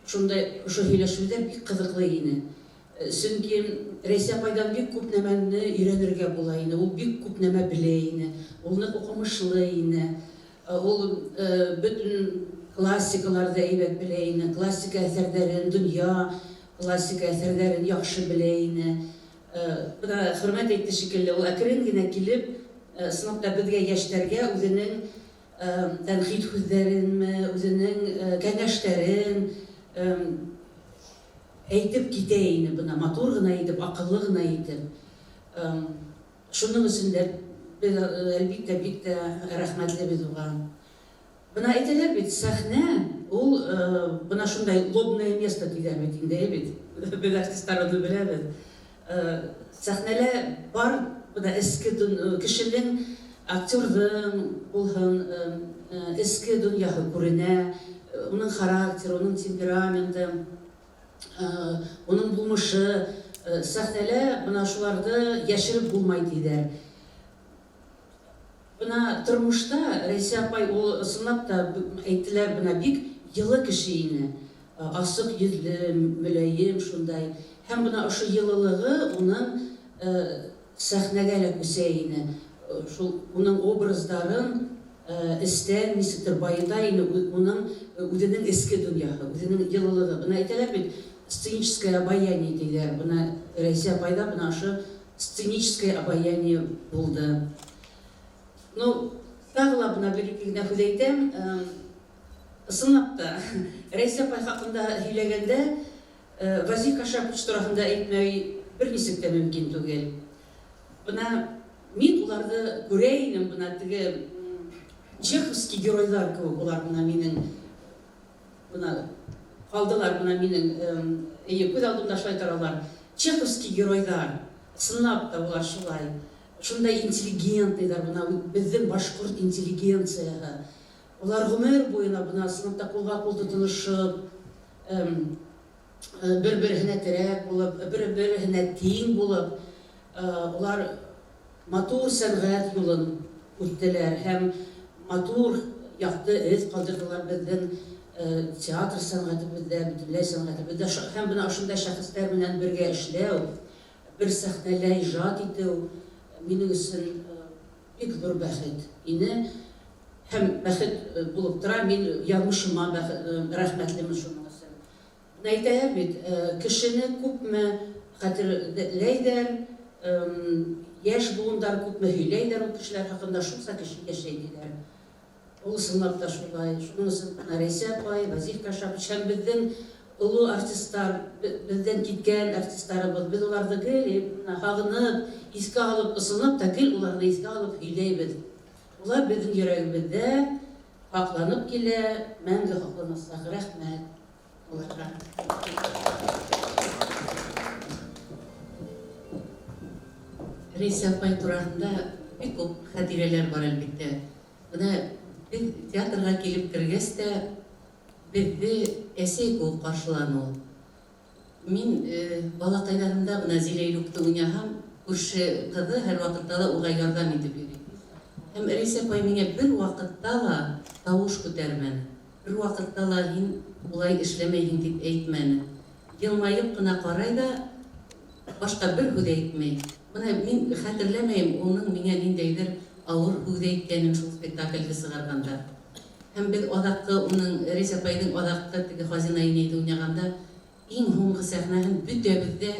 шундай ошо һөйләшеүҙәр бик ҡыҙыҡлы ине. Сөнки Рәйсә апайҙан бик күп нәмәне өйрәнергә була ине, ул бик күп нәмә белә ине, ул ныҡ уҡымышлы ине, ул бөтөн классикаларҙы әйбәт белә ине, классика әҫәрҙәрен, донъя классика әҫәрҙәрен яҡшы белә ине. Бына Хөрмәт әйтте шикелле, ул әкрен генә килеп, ысынлап та беҙгә йәштәргә үҙенең тәнҡит һүҙҙәренме, үҙенең кәңәштәрен әйтеп китә ине, бына матур ғына итеп, аҡыллы ғына итеп. Шуның өсөн дә беҙ әлбиттә бик тә рәхмәтлебеҙ уға. Бына әйтәләр бит, сәхнә ул бына шундай лобное место тиҙәр бит инде, бит. Беҙ артистар уны беләбеҙ. Сәхнәлә бар бына эске кешенең, актерҙың булһын, эске донъяһы күренә, уның характеры, уның темпераменты, уның булмышы. Сәхнәлә бына шуларҙы йәшереп булмай тиҙәр. Бына тормошта Рәйсә апай ул ысынлап та әйттеләр, бына бик йылы кеше ине, асыҡ йөҙлө, мөләйем шундай. Һәм бына ошо йылылығы уның сәхнәгә лә күсә ине. Шул уның образдарын эстән нисектер байыта ине, уның үҙенең эске донъяһы, үҙенең йылылығы. Бына әйтәләр бит, сценическое обаяние тиҙәр. Бына Рәйсә апайҙа бына ошо сценическое обаяние булды. Ну, тағы ла бына бер ике генә һүҙ әйтәм. Ысынлап та, Рәйсә апай хаҡында һөйләгәндә, Вазих Кашапович тураһында әйтмәй бер нисек тә мөмкин түгел. Бына мин уларҙы күрә инем, бына теге чеховский геройҙар кеүек улар бына минең, бына ҡалдылар бына минең, эйе, күҙ алдымда шулай торалар. Чеховский геройҙар, ысынлап та улар шулай. Шундай интеллигентныйҙар, бына беҙҙең башҡорт интеллигенцияһы. Улар ғүмер буйына бына ысынлап та ҡулға ҡул тотоношоп, бер-береһенә терәк булып, бер-береһенә тиң булып, улар матур сәнғәт юлын үттеләр һәм матур яҡты эҙ ҡалдырҙылар беҙҙең театр сәнғәтебеҙҙә, бөтөнләй сәнғәтебеҙҙә. Һәм бына ошондай шәхестәр менән бергә эшләү, бер сәхнәлә ижад итеү минең өсөн бик ҙур бәхет ине. Һәм бәхет булып тора, мин яҙмышыма рәхмәтлемен шуның өсөн. Бына әйтәләр бит, кешене күпме хәтерләйҙәр, йәш быуындар күпме һөйләйҙәр ул кешеләр хаҡында, шунса кеше йәшәй тиҙәр. Ул ысынлап та шулай. Шуның өсөн бына Рәйсә апай, Вазих Кашапович һәм беҙҙең оло артистар, беҙҙән киткән артистарыбыҙ, беҙ уларҙы гел бына һағынып, иҫкә алып, ысынлап та гел уларҙы иҫкә алып һөйләйбеҙ. Улар беҙҙең йөрәгебеҙҙә һаҡланып килә, мәңге һаҡланасаҡ. Рәхмәт уларға. Рәйсә апай тураһында бик күп хәтирәләр бар әлбиттә. Бына беҙ театрға килеп кергәс тә беҙҙе әсәй кеүек ҡаршыланы ул. Мин балаҡайҙарымда бына Зиләйлүкте уйнаһам, күрше ҡыҙы һәр ваҡытта ла уға ярҙам итеп йөрөй. Һәм Рәйсә апай миңә бер ваҡытта ла тауыш күтәрмәне, бер ваҡытта ла һин улай эшләмәйһең тип әйтмәне. Йылмайып ҡына ҡарай ҙа башҡа бер һүҙ әйтмәй. Бына мин хәтерләмәйем уның миңә ниндәйҙер ауыр һүҙ әйткәнен шул спектаклде сығарғанда. Һәм беҙ аҙаҡҡы уның Рәйсә апайҙың аҙаҡҡы теге Хазина инәйҙе уйнағанда иң һуңғы сәхнәһен бөтәбеҙ ҙә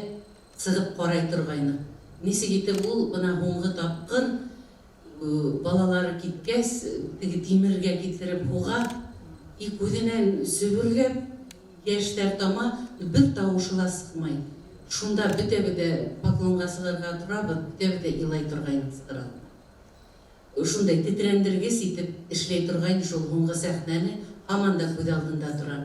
Сығып ҡарай торғайныҡ. Нисек итеп ул бына һуңғы тапҡыр балалары киткәс, теге тимергә китереп һуға, и күҙенән сөбөрләп йәштәр тама, бер тауышы ла сыҡмай. Шунда бөтәбеҙ ҙә поклонға сығырға торабыҙ, бөтәбеҙ ҙә илай торғайныҡ сығыр алдында. Шундай тетрәндергес итеп эшләй торғайны шул һуңғы сәхнәне, һаман да күҙ алдында тора.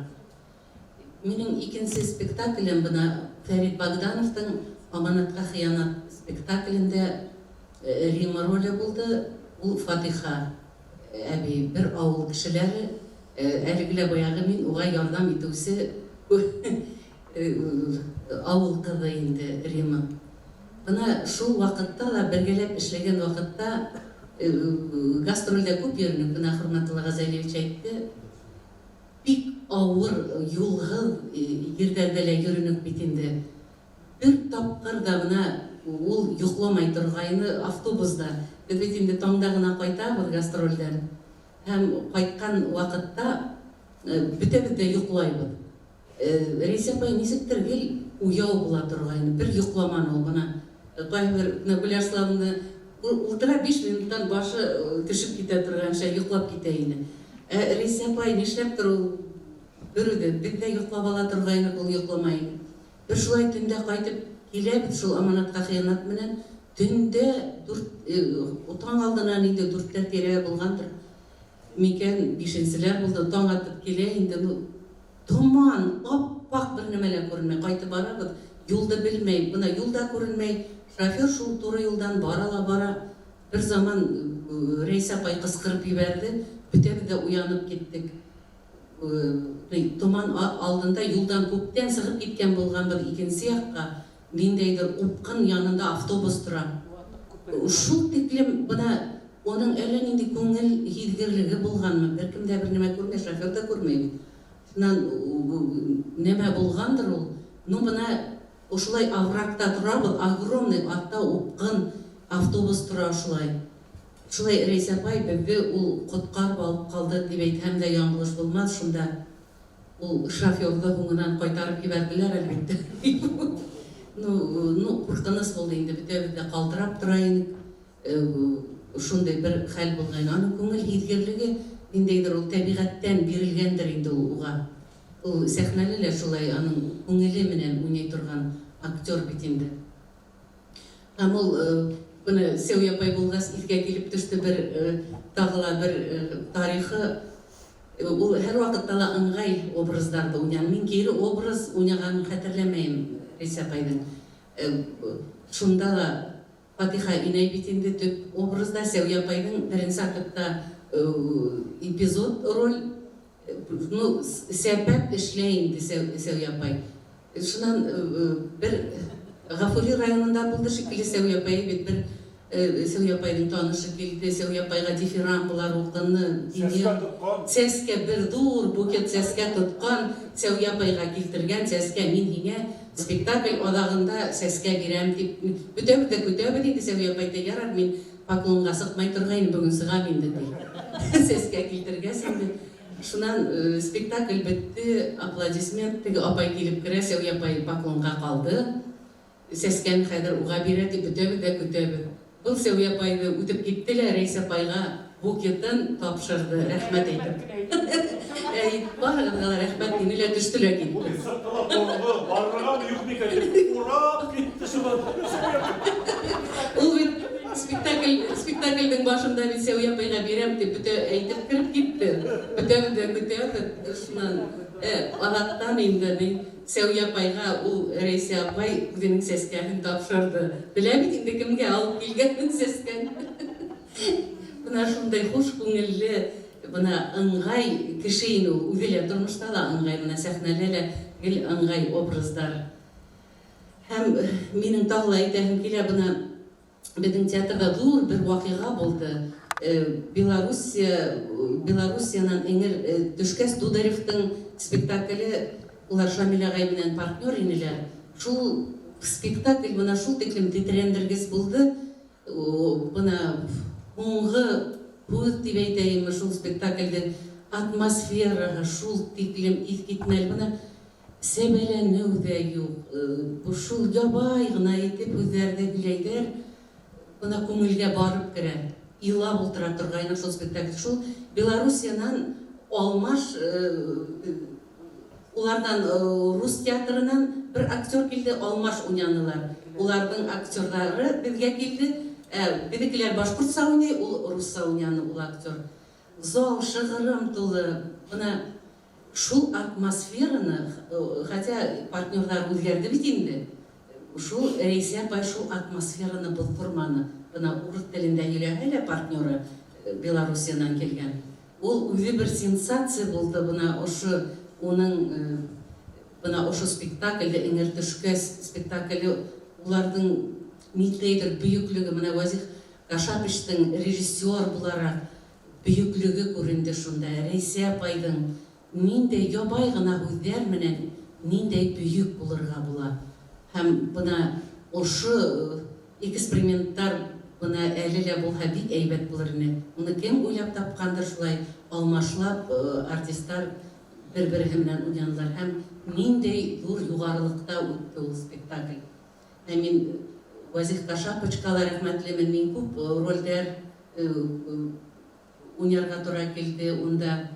Минең икенсе спектаклем бына Фәрит Богдановтың Аманатҡа хыянат спектаклендә Рима роле булды. Ул Фатиха әбей, бер ауыл кешеләре, әлеге лә баяғы мин уға ярҙам итеүсе ауыл ҡыҙы инде Рима. Бына шул ваҡытта ла бергәләп эшләгән ваҡытта гастролдә күп йөрөнөк, бына Хөрмәтулла Ғәзәлиевич әйтте. Бик ауыр юлһыҙ ерҙәрҙә лә йөрөнөк бит инде. Бер тапҡыр ҙа бына ул йоҡламай торғайны автобуста. Беҙ бит инде таңда ғына ҡайтабыҙ гастролдән. Һәм ҡайтҡан ваҡытта бөтәбеҙ ҙә йоҡлайбыҙ. Рәйсә апай нисектер гел уяу була торғайны. Бер йоҡламаны ул бына. Ҡайһы бер Гөләрславны ултыра 5 минуттан башы төшөп китә торғанса йоҡлап китә ине. Ә Рәйсә апай нишләптер ул бер үҙе беҙ ҙә йоҡлап ала торғайныҡ, ул йоҡламай ине. Бер шулай төндә ҡайтып киләбеҙ шул аманатҡа хыянат менән. Төндә таң алдынан инде 4-тәр тирә булғандыр микән, 5-селәр булды, таң атып килә инде. Томан, аппаҡ бер нәмә лә күренмәй. Ҡайтып барабыҙ, юлды белмәй, бына юл да күренмәй. Шофер шул туры юлдан бара ла бара. Бер заман Рәйсә апай ҡысҡырып ебәрҙе, бөтәбеҙ ҙә уянып киттек. Томан алдында юлдан күптән сығып киткән булғанбыҙ икенсе яҡҡа, ниндәйҙер упҡын янында автобус тора. Шул тиклем бына уның әллә ниндәй күңел һиҙгерлеге булғанмы, бер кем дә бер нәмә күрмәй, шофер ҙа күрмәй бит. Шунан нәмә булғандыр ул. Ну бына ошолай оврагта торабыҙ, огромный артта упҡын, автобус тора ошолай. Шулай Рәйсә апай беҙҙе ул ҡотҡарып алып ҡалды тип әйтһәм дә яңылыш булмаҫ. Шунда ул шоферҙы һуңынан ҡайтарып ебәрҙеләр әлбиттә. Ну, ҡурҡыныс булды инде, бөтәбеҙ ҙә ҡалтырап тора инек. Шундай бер хәл булғайны. Аның күңел һиҙгерлеге ниндәйҙер ул тәбиғәттән бирелгәндер инде ул уға. Ул сәхнәлә лә шулай аның күңеле менән уйнай торған актер бит инде. Һәм ул бына Сәүиә апай булғас иҫкә килеп төштө бер тағы ла бер тарихы. Ул һәр ваҡытта ла ыңғай образдарҙы уйнаны. Мин кире образ уйнағанын хәтерләмәйем Рәйсә апайҙың. Шунда ла Фатиха инәй бит инде төп образда, Сәүиә апайҙың беренсе актта эпизод роль, ну, сәбәп эшләй инде Сәүиә апай. Шунан бер Ғафури районында булды шикелле Сәүиә апай бит, бер Сәүиә апайҙың танышы килде, Сәүиә апайға дифирамбалар уҡыны, сәскә бер ҙур букет сәскә тотҡан, Сәүиә апайға килтергән сәскә, мин һиңә спектакль аҙағында сәскә бирәм тип. Бөтәбеҙ ҙә көтәбеҙ инде, Сәүиә апай әйтә, ярар, мин поклонға сыҡмай торғайным, бөгөн сығам инде, ти. Сәскә килтергәс инде. Шунан спектакль бөттө, аплодисмент, теге апай килеп керә, Сәүиә апай поклонға ҡалды. Сәскәне хәҙер уға бирә тип бөтәбеҙ ҙә көтәбеҙ. Был Сәүиә апайҙы үтеп китте лә, Рәйсә апайға букетын тапшырҙы, рәхмәт әйтеп. Барығыҙға ла рәхмәт тине лә төштө лә китте. Барырғамы, юҡ микән тип урап китте шунан. Ул бит спектаклдең башында бит Сәүиә апайға бирәм тип бөтә әйтеп кереп китте. Бөтәбеҙ ҙә көтәбеҙ. Шунан аҙаҡтан инде ни Сәүиә апайға ул Рәйсә апай үҙенең сәскәһен тапшырҙы. Белә бит инде кемгә алып килгәнен сәскәне. Бына шундай хуш күңелле, бына ыңғай кеше ине ул. Үҙе лә тормошта ла ыңғай, бына сәхнәлә лә гел ыңғай образдар. Һәм минең тағы ла әйтәһем килә, бына беҙҙең театрҙа ҙур бер ваҡиға булды. Белоруссиянан эңер төшкәс Дударевтың спектакле, улар Шамил ағай менән партнер инеләр. Шул спектакль бына шул тиклем тетрәндергес булды. Бына һуңғы һүҙ тип әйтәйемме, шул спектаклдең атмосфераһы шул тиклем иҫ китмәле. Бына Сәбәләнеү ҙә юҡ, шул ябай ғына итеп һүҙҙәрҙе һөйләйҙәр, бына күңелгә барып керә. Илап ултыра торғайны шул спектакль. Шул Белоруссиянан алмаш, уларҙан рус театрынан бер актер килде, алмаш уйнанылар. Уларҙың актерҙары беҙгә килде. Беҙҙекеләр башҡортса уйнай, ул русса уйнаны ул актер. Зал шығырым тулы. Бына шул атмосфераны, хотя партнерҙар үҙгәрҙе бит инде, шул Рәйсә апай шул атмосфераны боҙҙорманы. Бына урыҫ телендә һөйләһә лә партнеры Белоруссиянан килгән. Ул үҙе бер сенсация булды, бына ошо уның бына ошо спектаклде Эңер төшкәс спектакле уларҙың ниндәйҙер бөйөклөгө, бына Вәзих Кашаповичтың режиссер булараҡ бөйөклөгө күренде шунда. Рәйсә апайҙың ниндәй ябай ғына һүҙҙәр менән ниндәй бөйөк булырға була. Һәм бына ошо эксперименттар бына әле лә булһа бик әйбәт булыр ине. Уны кем уйлап тапҡандыр, шулай алмашлап артисттар бер-береһе менән уйнанылар. Һәм ниндәй ҙур юғарылыҡта үтте ул спектакль. Ә мин Вәзих Кашаповичҡа ла рәхмәтлемен, мин күп ролдәр уйнарға тура килде унда.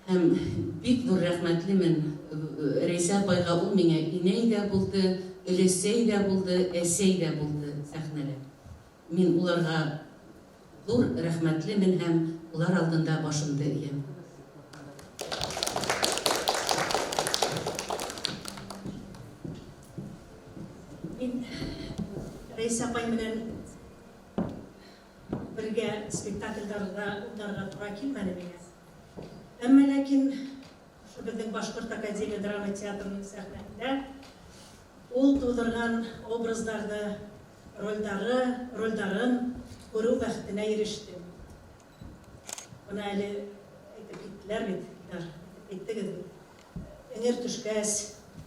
Һәм бик ҙур рәхмәтлемен Рәйсә апайға, ул миңә инәй ҙә булды, өләсәй ҙә булды, әсәй ҙә булды сәхнәлә. Мин уларға ҙур рәхмәтлемен һәм улар алдында башымды эйәм. Мин Рәйсә апай менән бергә спектаклдәрҙә уйнарға тура килмәне миңә. Әммә ләкин ошо беҙҙең Башҡорт академия драма театрының сәхнәһендә ул тыуҙырған образдарҙы, ролдарын күреү бәхетенә ирештем. Бына әле әйтеп киттеләр бит, әйтеп киттегеҙ бит. Эңер төшкәс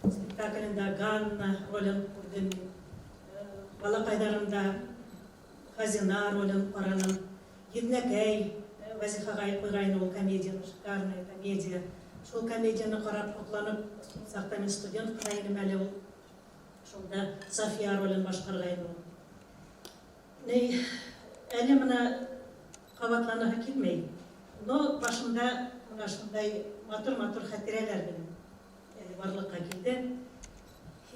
спектаклендә Ганна ролен күрҙем мин. Балаҡайҙарымда Хазина ролен ҡараным. Еҙнәкәй Вәзих ағай ҡуйғайны ул комедияны, шикарная комедия. Шул комедияны ҡарап һоҡланып, ул саҡта мин студент ҡына инем әле ул. Шунда София ролен башҡарғайны ул. Ни, әле бына ҡабатланыһы килмәй. Но башымда бына шундай матур-матур хәтирәләр минең әле барлыҡҡа килде.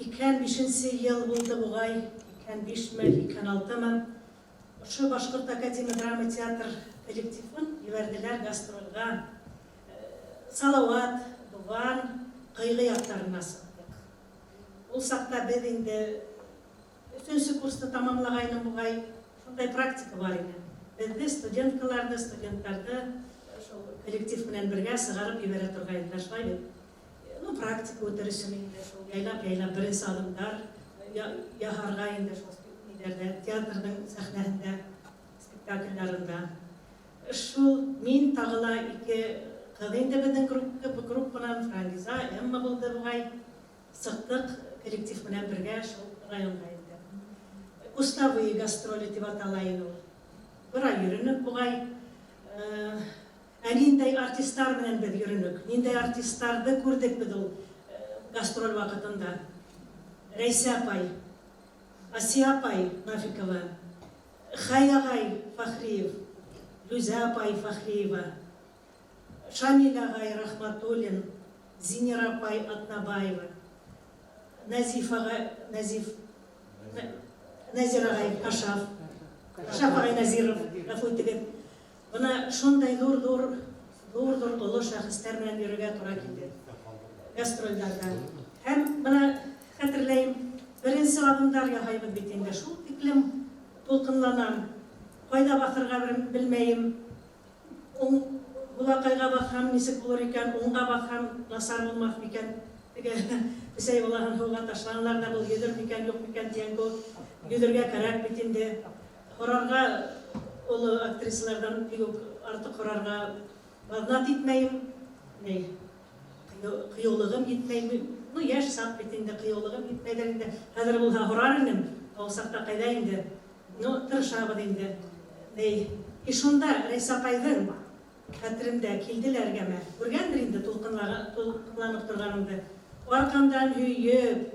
85 йыл булды буғай, 85-ме, 86-мы. Ошо Башҡорт академия драма театр коллективын ебәрҙеләр гастролға. Салауат, Дубан, Ҡыйғы яҡтарына сыҡтыҡ. Ул саҡта беҙ инде өсөнсө курсты тамамлағайным буғай, шундай практика бар ине. Беҙҙе студенткаларҙы, студенттарҙы шул коллектив менән бергә сығарып ебәрә торғайнылар, шулай бит. Ну, практика үтер өсөн инде шул яйлап-яйлап беренсе аҙымдар яһарға инде шул ниҙәрҙә, театрҙың сәхнәһендә, спектакльләрендә. Шул мин тағы ла ике ҡыҙ инде беҙҙең группанан, Франгиза, Эмма булды буғай. Сыҡтыҡ коллектив менән бергә шул районға инде. Кустовые гастроли тип атала ине ул. Бер ай йөрөнөк буғай. Ә ниндәй артисттар менән беҙ йөрөнөк, ниндәй артисттарҙы күрҙек беҙ ул гастроль ваҡытында. Рәйсә апай, Асия апай Нафикова, Хай ағай Фахриев, Люзә апай Фахриева, Шамил ағай Рахматуллин, Зинира апай Атнабаева, Назиф ағай, Назиф, Назир ағай Кашаф, Кашаф ағай Назиров, ғәфү итегеҙ. Бына шундай ҙур-ҙур, ҙур-ҙур оло шәхестәр менән йөрөргә тура килде гастролдәрҙә. Һәм бына хәтерләйем, беренсе аҙымдар яһайбыҙ бит инде, шул тиклем тулҡынланам. Ҡайҙа баҫырға белмәйем. Уң булаҡайға баҫһам нисек булыр икән, уңға баҫһам насар булмаҫ микән? Теге бесәй балаһын һыуға ташланылар ҙа, был йөҙөр микән, юҡ микән тигән кеүек. Йөҙөргә кәрәк бит инде. Һорарға оло актрисаларҙан бик үк артыҡ һорарға баҙнат итмәйем. Ни, ҡыйыулығым етмәй. Ну, йәш саҡ бит инде, ҡыйыулығым етмәйҙер инде. Хәҙер булһа һорар инем, ә ул саҡта ҡайҙа инде? Ну, тырышабыҙ инде. Ни, и шунда Рәйсә апайҙың хәтеремдә килделәр гәмә. Күргәндер инде тулҡынланып торғанымды. Арҡамдан һөйөп,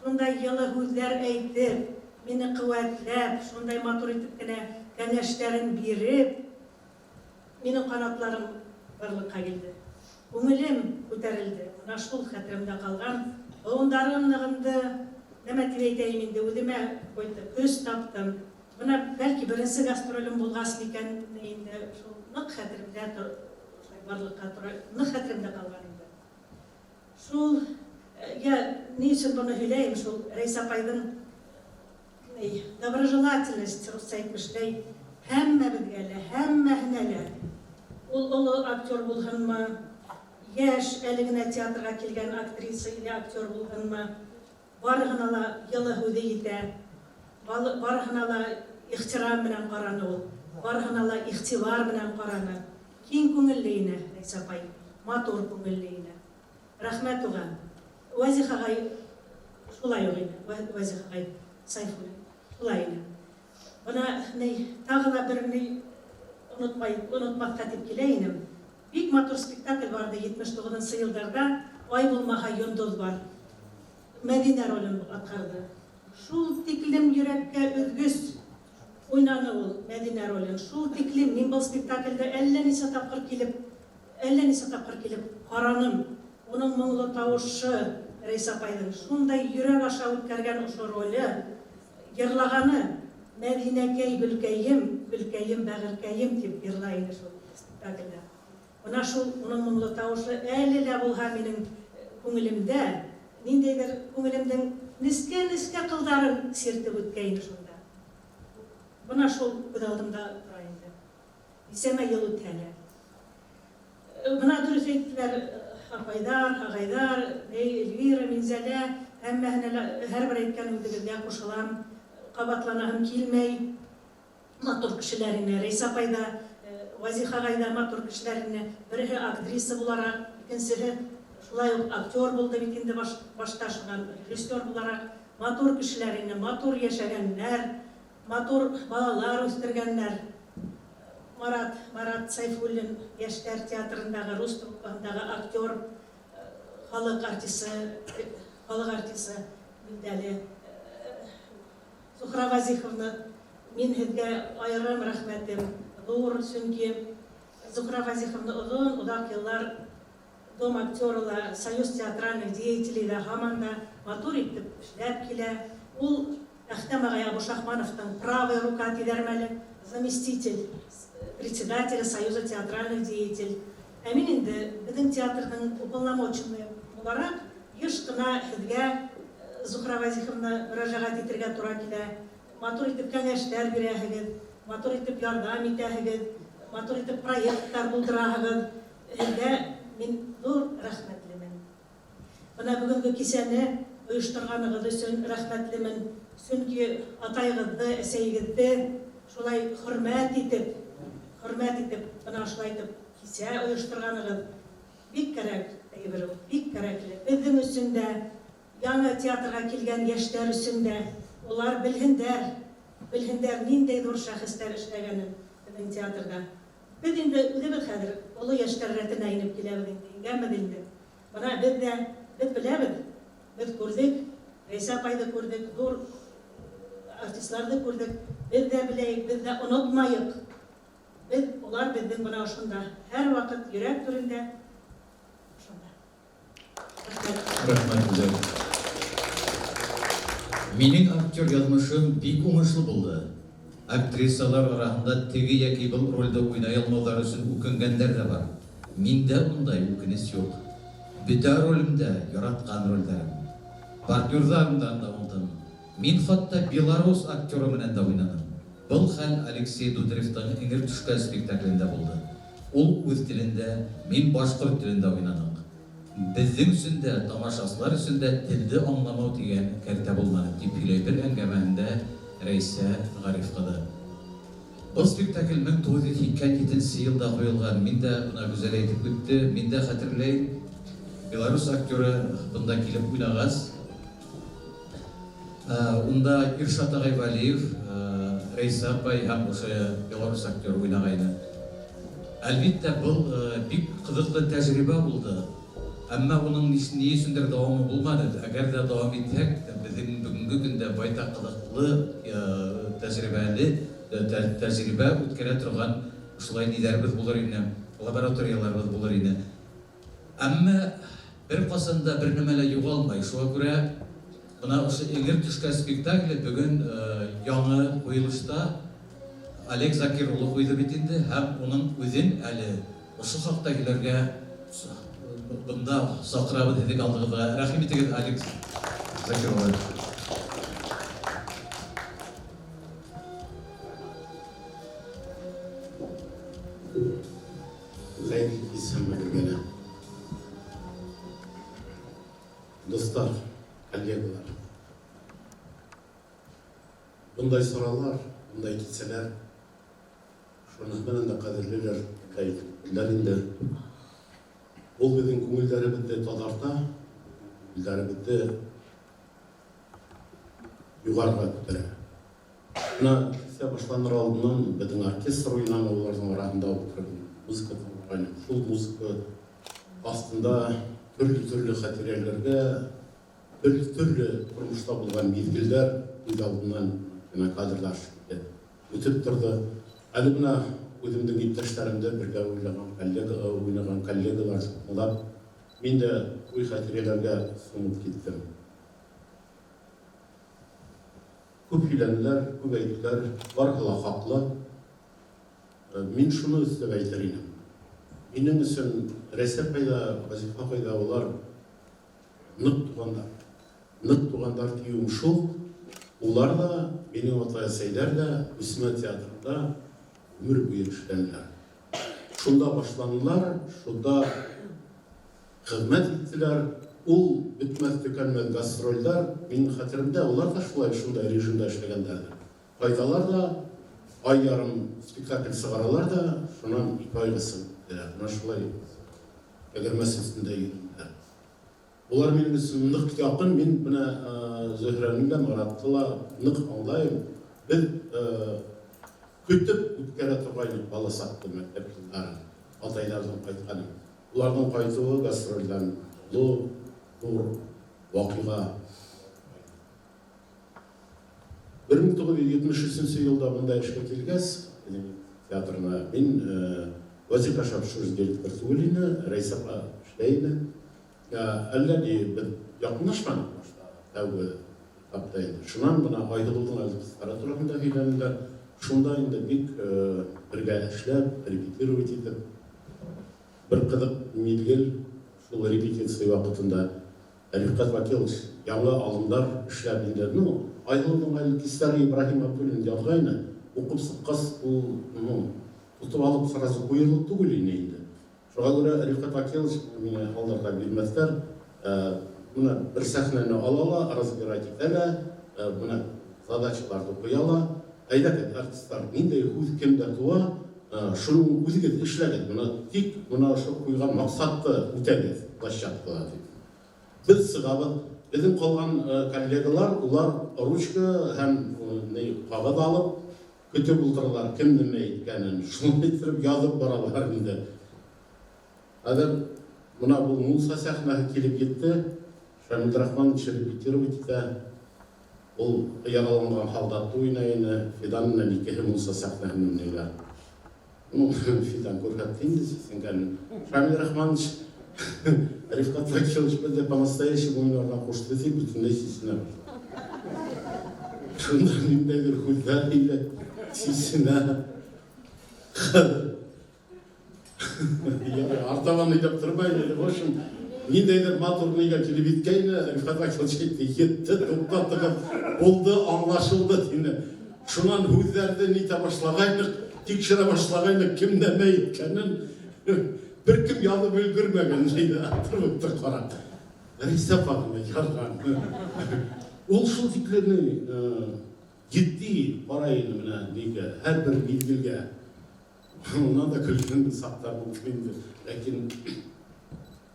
шундай йылы һүҙҙәр әйтеп, мине ҡеүәтләп, шундай матур итеп кенә кәңәштәрен биреп, минең ҡанатларым барлыҡҡа килде. Күңелем күтәрелде. Мына шул хәтеремдә ҡалған. Быуындарым нығынды. Нәмә тип әйтәйем инде, үҙемә какой-то көс таптым. Бына бәлки беренсе гастролем булғас микән инде, шул ныҡ хәтеремдә шулай барлыҡҡа тора, ныҡ хәтеремдә ҡалған инде. Шул, я ни өсөн быны һөйләйем, шул Рәйсә апайҙың доброжелательность, русса әйтмешләй, һәммәбеҙгә лә, һәммәһенә лә. Ул оло актер булһынмы, йәш әле генә театрға килгән актриса или актер булһынмы, барыһына ла йылы һүҙе етә, барыһына ла ихтирам менән ҡараны ул, барыһына ла иғтибар менән ҡараны. Киң күңелле ине Рәйсә апай, матур күңелле ине. Рәхмәт уға. Вәзих ағай шулай уҡ ине, Вәзих ағай Сайфуллин шулай ине. Бына ни, тағы ла бер ни онотмай, онотмаҫҡа тип килә инем. Бик матур спектакль барҙы 79-нсы йылдарҙа, Ай булмаһа йондоҙ бар. Мәҙинә ролен атҡарҙы. Шул тиклем йөрәккә өҙгөс уйнаны ул Мәҙинә ролен. Шул тиклем мин был спектакльдә әллә нисә тапҡыр килеп, әллә нисә тапҡыр килеп ҡараным. Уның моңло тауышы Рәйсә апайҙың шундай йөрәк аша үткәргән ошо роле, йырлағаны Мәҙинәкәй гөлкәйем, гөлкәйем бәғеркәйем тип йырлай ине шул спектакльдә. Бына шул уның моңло тауышы әле лә булһа минең күңелемдә, ниндәйҙер күңелемдең нескә-нескә ҡылдарын сиртеп үткәйне шунда. Бына шул күҙ алдымда тора инде. Нисәмә йыл үтһә лә. Бына дөрөҫ әйттеләр апайҙар, ағайҙар, Эльвира, Минзәлә, һәммәһенә лә һәр бер әйткән һүҙегеҙгә ҡушылам, ҡабатланаһым килмәй. Матур кешеләр ине Рәйсә апай ҙа, Вәзих ағай ҙа матур кешеләр ине. Береһе актриса булараҡ, икенсеһе шулай уҡ актер булды бит инде башта, шунан режиссер булараҡ. Матур кешеләр ине, матур йәшәгәннәр, матур балалар үҫтергәннәр. Марат, Марат Сайфуллин Йәштәр театрындағы, рус труппаһындағы актер, халыҡ артисы, халыҡ артисы билдәле. Зухра Вазиховна, мин һеҙгә айырым рәхмәтем ҙур, сөнки Зухра Вазиховна оҙон, оҙаҡ йыллар Дом актера ла, Союз театральных деятелей ҙа һаман да матур итеп эшләп килә. Ул Әхтәм ағай Абушахмановтың правая рука тиҙәрме әле, заместитель председателя Союза театральных деятелей. Ә мин инде беҙҙең театрҙың уполномоченный булараҡ йыш ҡына һеҙгә, Зухра Вазиховна, мөрәжәғәт итергә тура килә. Матур итеп кәңәштәр бирәһегеҙ, матур итеп ярҙам итәһегеҙ, матур итеп проекттар булдыраһығыҙ. Һеҙгә мин ҙур рәхмәтлемен. Бына бөгөнгө кисәне ойошторғанығыҙ өсөн рәхмәтлемен. Сөнки атайығыҙҙы, әсәйегеҙҙе шулай хөрмәт итеп, хөрмәт итеп, бына шулай итеп кисә ойошторғанығыҙ бик кәрәк әйбер ул, бик кәрәкле. Беҙҙең өсөн дә, яңы театрға килгән йәштәр өсөн дә, улар белһендәр, белһендәр ниндәй ҙур шәхестәр эшләгәнен беҙҙең театрҙа. Беҙ инде үҙебеҙ хәҙер оло йәштәр рәтенә инеп киләбеҙ инде, ингәнбеҙ инде. Бына беҙ ҙә, беҙ беләбеҙ, беҙ күрҙек, Рәйсә апайҙы күрҙек, ҙур артистларҙы күрҙек. Беҙ ҙә беләйек, беҙ ҙә онотмайыҡ. Беҙ, улар беҙҙең бына ошонда, һәр ваҡыт йөрәк түрендә ошонда. Рәхмәт. Рәхмәт, Гүзәл. Минең актер яҙмышым бик уңышлы булды. Актрисалар араһында теге йәки был ролдә уйнай алмауҙары өсөн үкенгәндәр ҙә бар. Миндә ундай үкенес юҡ. Бөтә ролем дә яратҡан ролдәрем. Партнерҙарымдан да уңдым. Мин хатта белорус актеры менән дә уйнаным. Был хәл Алексей Дударевтың Эңер төшкәс спектаклендә булды. Ул үҙ телендә, мин башҡорт телендә уйнаныҡ. Беҙҙең өсөн дә, тамашасылар өсөн дә телде аңламау тигән кәртә булманы, тип һөйләй бер әңгәмәһендә Рәйсә Ғариф ҡыҙы. Был спектакль 1987 йылда ҡуйылған. Мин дә бына Гүзәл әйтеп үтте, мин дә хәтерләйем. Белорус актеры бында килеп уйнағас, унда Иршат ағай Вәлиев, Рәйсә апай һәм ошо белорус актеры уйнағайны. Әлбиттә, был бик ҡыҙыҡлы тәжрибә булды. Әммә уның ни өсөндөр дауамы булманы. Әгәр ҙә дауам итһәк, беҙҙең бөгөнгө көндә байтаҡ ҡыҙыҡлы тәжрибәле тәжрибә үткәрә торған шулай ниҙәребеҙ булыр ине, лабораторияларыбыҙ булыр ине. Әммә бер ҡасан да бер нәмә лә юғалмай. Шуға күрә бына ошо «Эңер төшкәс» спектакле бөгөн яңы ҡуйылышта Олег Закир улы ҡуйҙы бит инде, һәм уның үҙен әле ошо хаҡта һөйләргә бында саҡырабыҙ һеҙҙең алдығыҙға. Рәхим итегеҙ, Олег Закир улы. Хәйерле кис һәммәгеҙгә лә. Дуҫтар, коллегалар. Бындай саралар, бындай кисәләр шуның менән дә ҡәҙерлеләр, әйттеләр инде. Ул беҙҙең күңелдәребеҙҙе таҙарта, күңелдәребеҙҙе юғарыға күтәрә. Бына кисә башланыр алдынан беҙҙең оркестр уйнаны, уларҙың араһында ултырып музыка тыңлаған. Шул музыка аҫтында төрлө-төрлө хәтирәләргә, төрлө-төрлө тормошта булған миҙгелдәр күҙ алдынан бына кадрлар үтеп торҙо. Әле бына үҙемдең иптәштәремде бергә уйнаған коллега, уйнаған коллегалар тыңлап, мин дә уй хәтирәләргә сумып киттем. Күп һөйләнеләр, күп әйттеләр, барыһы ла хаҡлы. Мин шуны өҫтәп әйтер инем. Минең өсөн Рәйсә ҡайҙа, Вазифа ҡайҙа, улар ныҡ туғандар. Ныҡ туғандар тиеүем шул, улар ҙа, минең атай-әсәйҙәр ҙә Күсмә театрында ғүмер буйы эшләнеләр. Шунда башланылар, шунда хеҙмәт иттеләр. Ул бөтмәҫ төкәнмәҫ гастролдәр, минең хәтеремдә, улар ҙа шулай шундай режимда эшләгәндәрҙер. Ҡайталар ҙа, ай ярым спектакль сығаралар ҙа, шунан 2 айға сығып китәләр. Бына шулай тәгәрмәс өҫтөндә йөрөнөләр. Улар минең өсөн ныҡ яҡын. Мин бына Зөһрәне лә, Маратты ла ныҡ аңлайым. Беҙ көтөп үткәрә торғайныҡ бала саҡты, мәктәп йылдарын, атайҙарҙың ҡайтҡанын. Уларҙың ҡайтыуы гастролдән оло, ҙур ваҡиға. 1973 йылда бында эшкә килгәс, театрына, мин Вазифа Шапшуш директор түгел ине, Рәйсә апа эшләй ине. Әллә ни беҙ яҡынлашманыҡ башта, тәүге этапта инде. Шунан бына Айһылыуҙың әле ҡыҙҙары тураһында һөйләнеләр. Шунда инде бик бергә эшләп, репетировать итеп, бер ҡыҙыҡ миҙгел шул репетиция ваҡытында Рифҡәт Вәкилович яңы алымдар эшләп инде. Ну, Айһылыуҙың әле кистәре Ибраһим Абдуллин яҙғайны, уҡып сыҡҡас, ул, ну, тотоп алып сразу ҡуйырлыҡ түгел ине инде. Шуға күрә Рифҡәт Вәкилович мине алдарға бирмәҫтәр, бына бер сәхнәне ала ла, разбирать итә лә, бына задачаларҙы ҡуя ла. Әйҙәгеҙ, артистар, ниндәй һүҙ кемдә тыуа, шуның үҙегеҙ эшләгеҙ. Бына тик бына ошо ҡуйған маҡсатты үтәгеҙ площадкала тип. Беҙ сығабыҙ. Беҙҙең ҡалған коллегалар, улар ручка һәм ҡағыҙ алып көтөп ултыралар, кем нимә әйткәнен. Шуны әйттереп яҙып баралар инде. Хәҙер бына был Муса сәхнәһе килеп етте. Шамил Рахманович репетировать итә. Ул яраланған һалдатты уйнай ине. Фидан менән икеһе Муса сәхнәһен уйнайҙар. Ну, Фидан күрһәтте инде сисенгәнен. Шамил Рахманович Рифҡәт Вәкилович беҙҙе по-настоящему уйнарға ҡушты тип бөтөнләй сисенә башланы. Шунда ниндәйҙер һүҙҙәр һөйләп сисенә. Ярай, артабан һөйләп тормай инде. В общем, ниндәйҙер матур нигә килеп еткәйне, Рифҡәт Вәкилович әйтте, етте, туҡтатығыҙ, булды, аңлашылды тине. Шунан һүҙҙәрҙе нитә башлағайныҡ, тикшерә башлағайныҡ, кем нәмә әйткәнен. Бер кем яҙып өлгөрмәгән, тине, отрывокты ҡарап. Рәйсә апа ғына яҙған. Ул шул тиклем етди ҡарай ине бына нигә, һәр бер миҙгелгә. Унан да көлгән саҡтар булды инде. Ләкин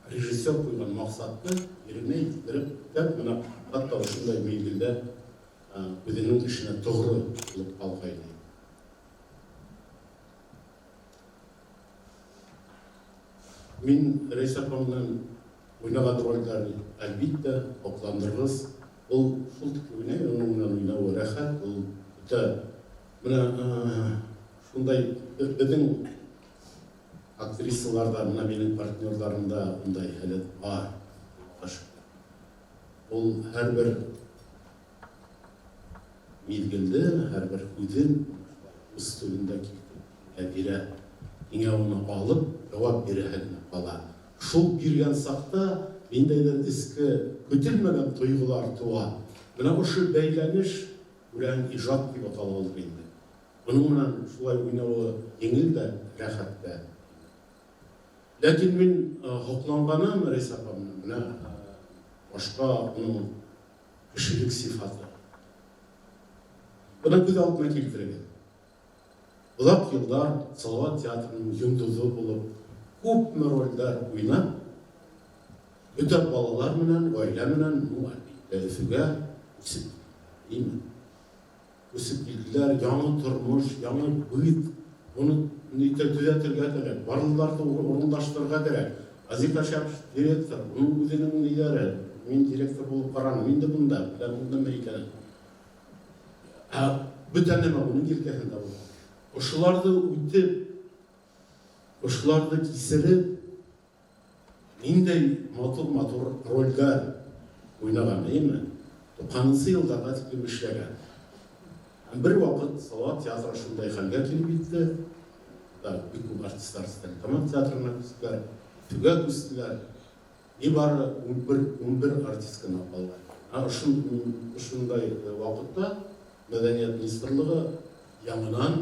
режиссер ҡуйған маҡсатты еренә еткереп, үтәп, бына хатта ошондай миҙгелдә үҙенең эшенә тоғро булып ҡалғайны. Мин Рәйсә апа менән Уйнаған рольдәр, әлбиттә, һоҡландырғыс. Ул шул тиклем уйнай, уның менән уйнауы рәхәт, ул бөтә менә шундай беҙҙең актрисаларҙа, менә минең партнерҙарымда ундай һәләт бар. Ул һәр бер миҙгелде, һәр бер һүҙен үҙ төбөндә килтереп бирә. Һиңә уны алып, яуап бирәһе генә ҡала. Шул биргән саҡта ниндәйҙер эске көтөлмәгән тойғолар тыуа. Бына ошо бәйләнеш үлән ижад тип атала алыр инде. Уның менән шулай уйнауы еңел дә, рәхәт тә. Ләкин мин һоҡланғаным Рәйсә апа менән, менә башҡа уның кешелек сифаты. Бына күҙ алдына килтерегеҙ. Оҙаҡ йылдар Салауат театрының йондоҙо булып, күпме ролдәр уйнап, бөтә балалар менән, ғаилә менән, ну, әлбиттә, Өфөгә үсеп килделәр. Үсеп килделәр, яңы тормош, яңы быт, уны төҙәтергә кәрәк, барлыларҙы урынлаштырырға кәрәк. Азиз Кашапов директор, уның үҙенең ниҙәре, мин директор булып ҡараным инде бында, беләм ул нәмә икәнен. Ә бөтә нәмә уның елкәһендә була. Ошоларҙы үтеп, ошоларҙы кисереп, ниндәй матур-матур ролдәр уйнаған, әйеме? 90-нсы йылдарға тиклем эшләгән. Һәм бер ваҡыт Салауат театры шундай хәлгә килеп етте. Бик күп артистлар Стәрлетамаҡ театрына күстеләр, Өфөгә күстеләр. Ни бары 11 артист кына ҡалған. Ә ошондай ваҡытта Мәҙәниәт министрлығы яңынан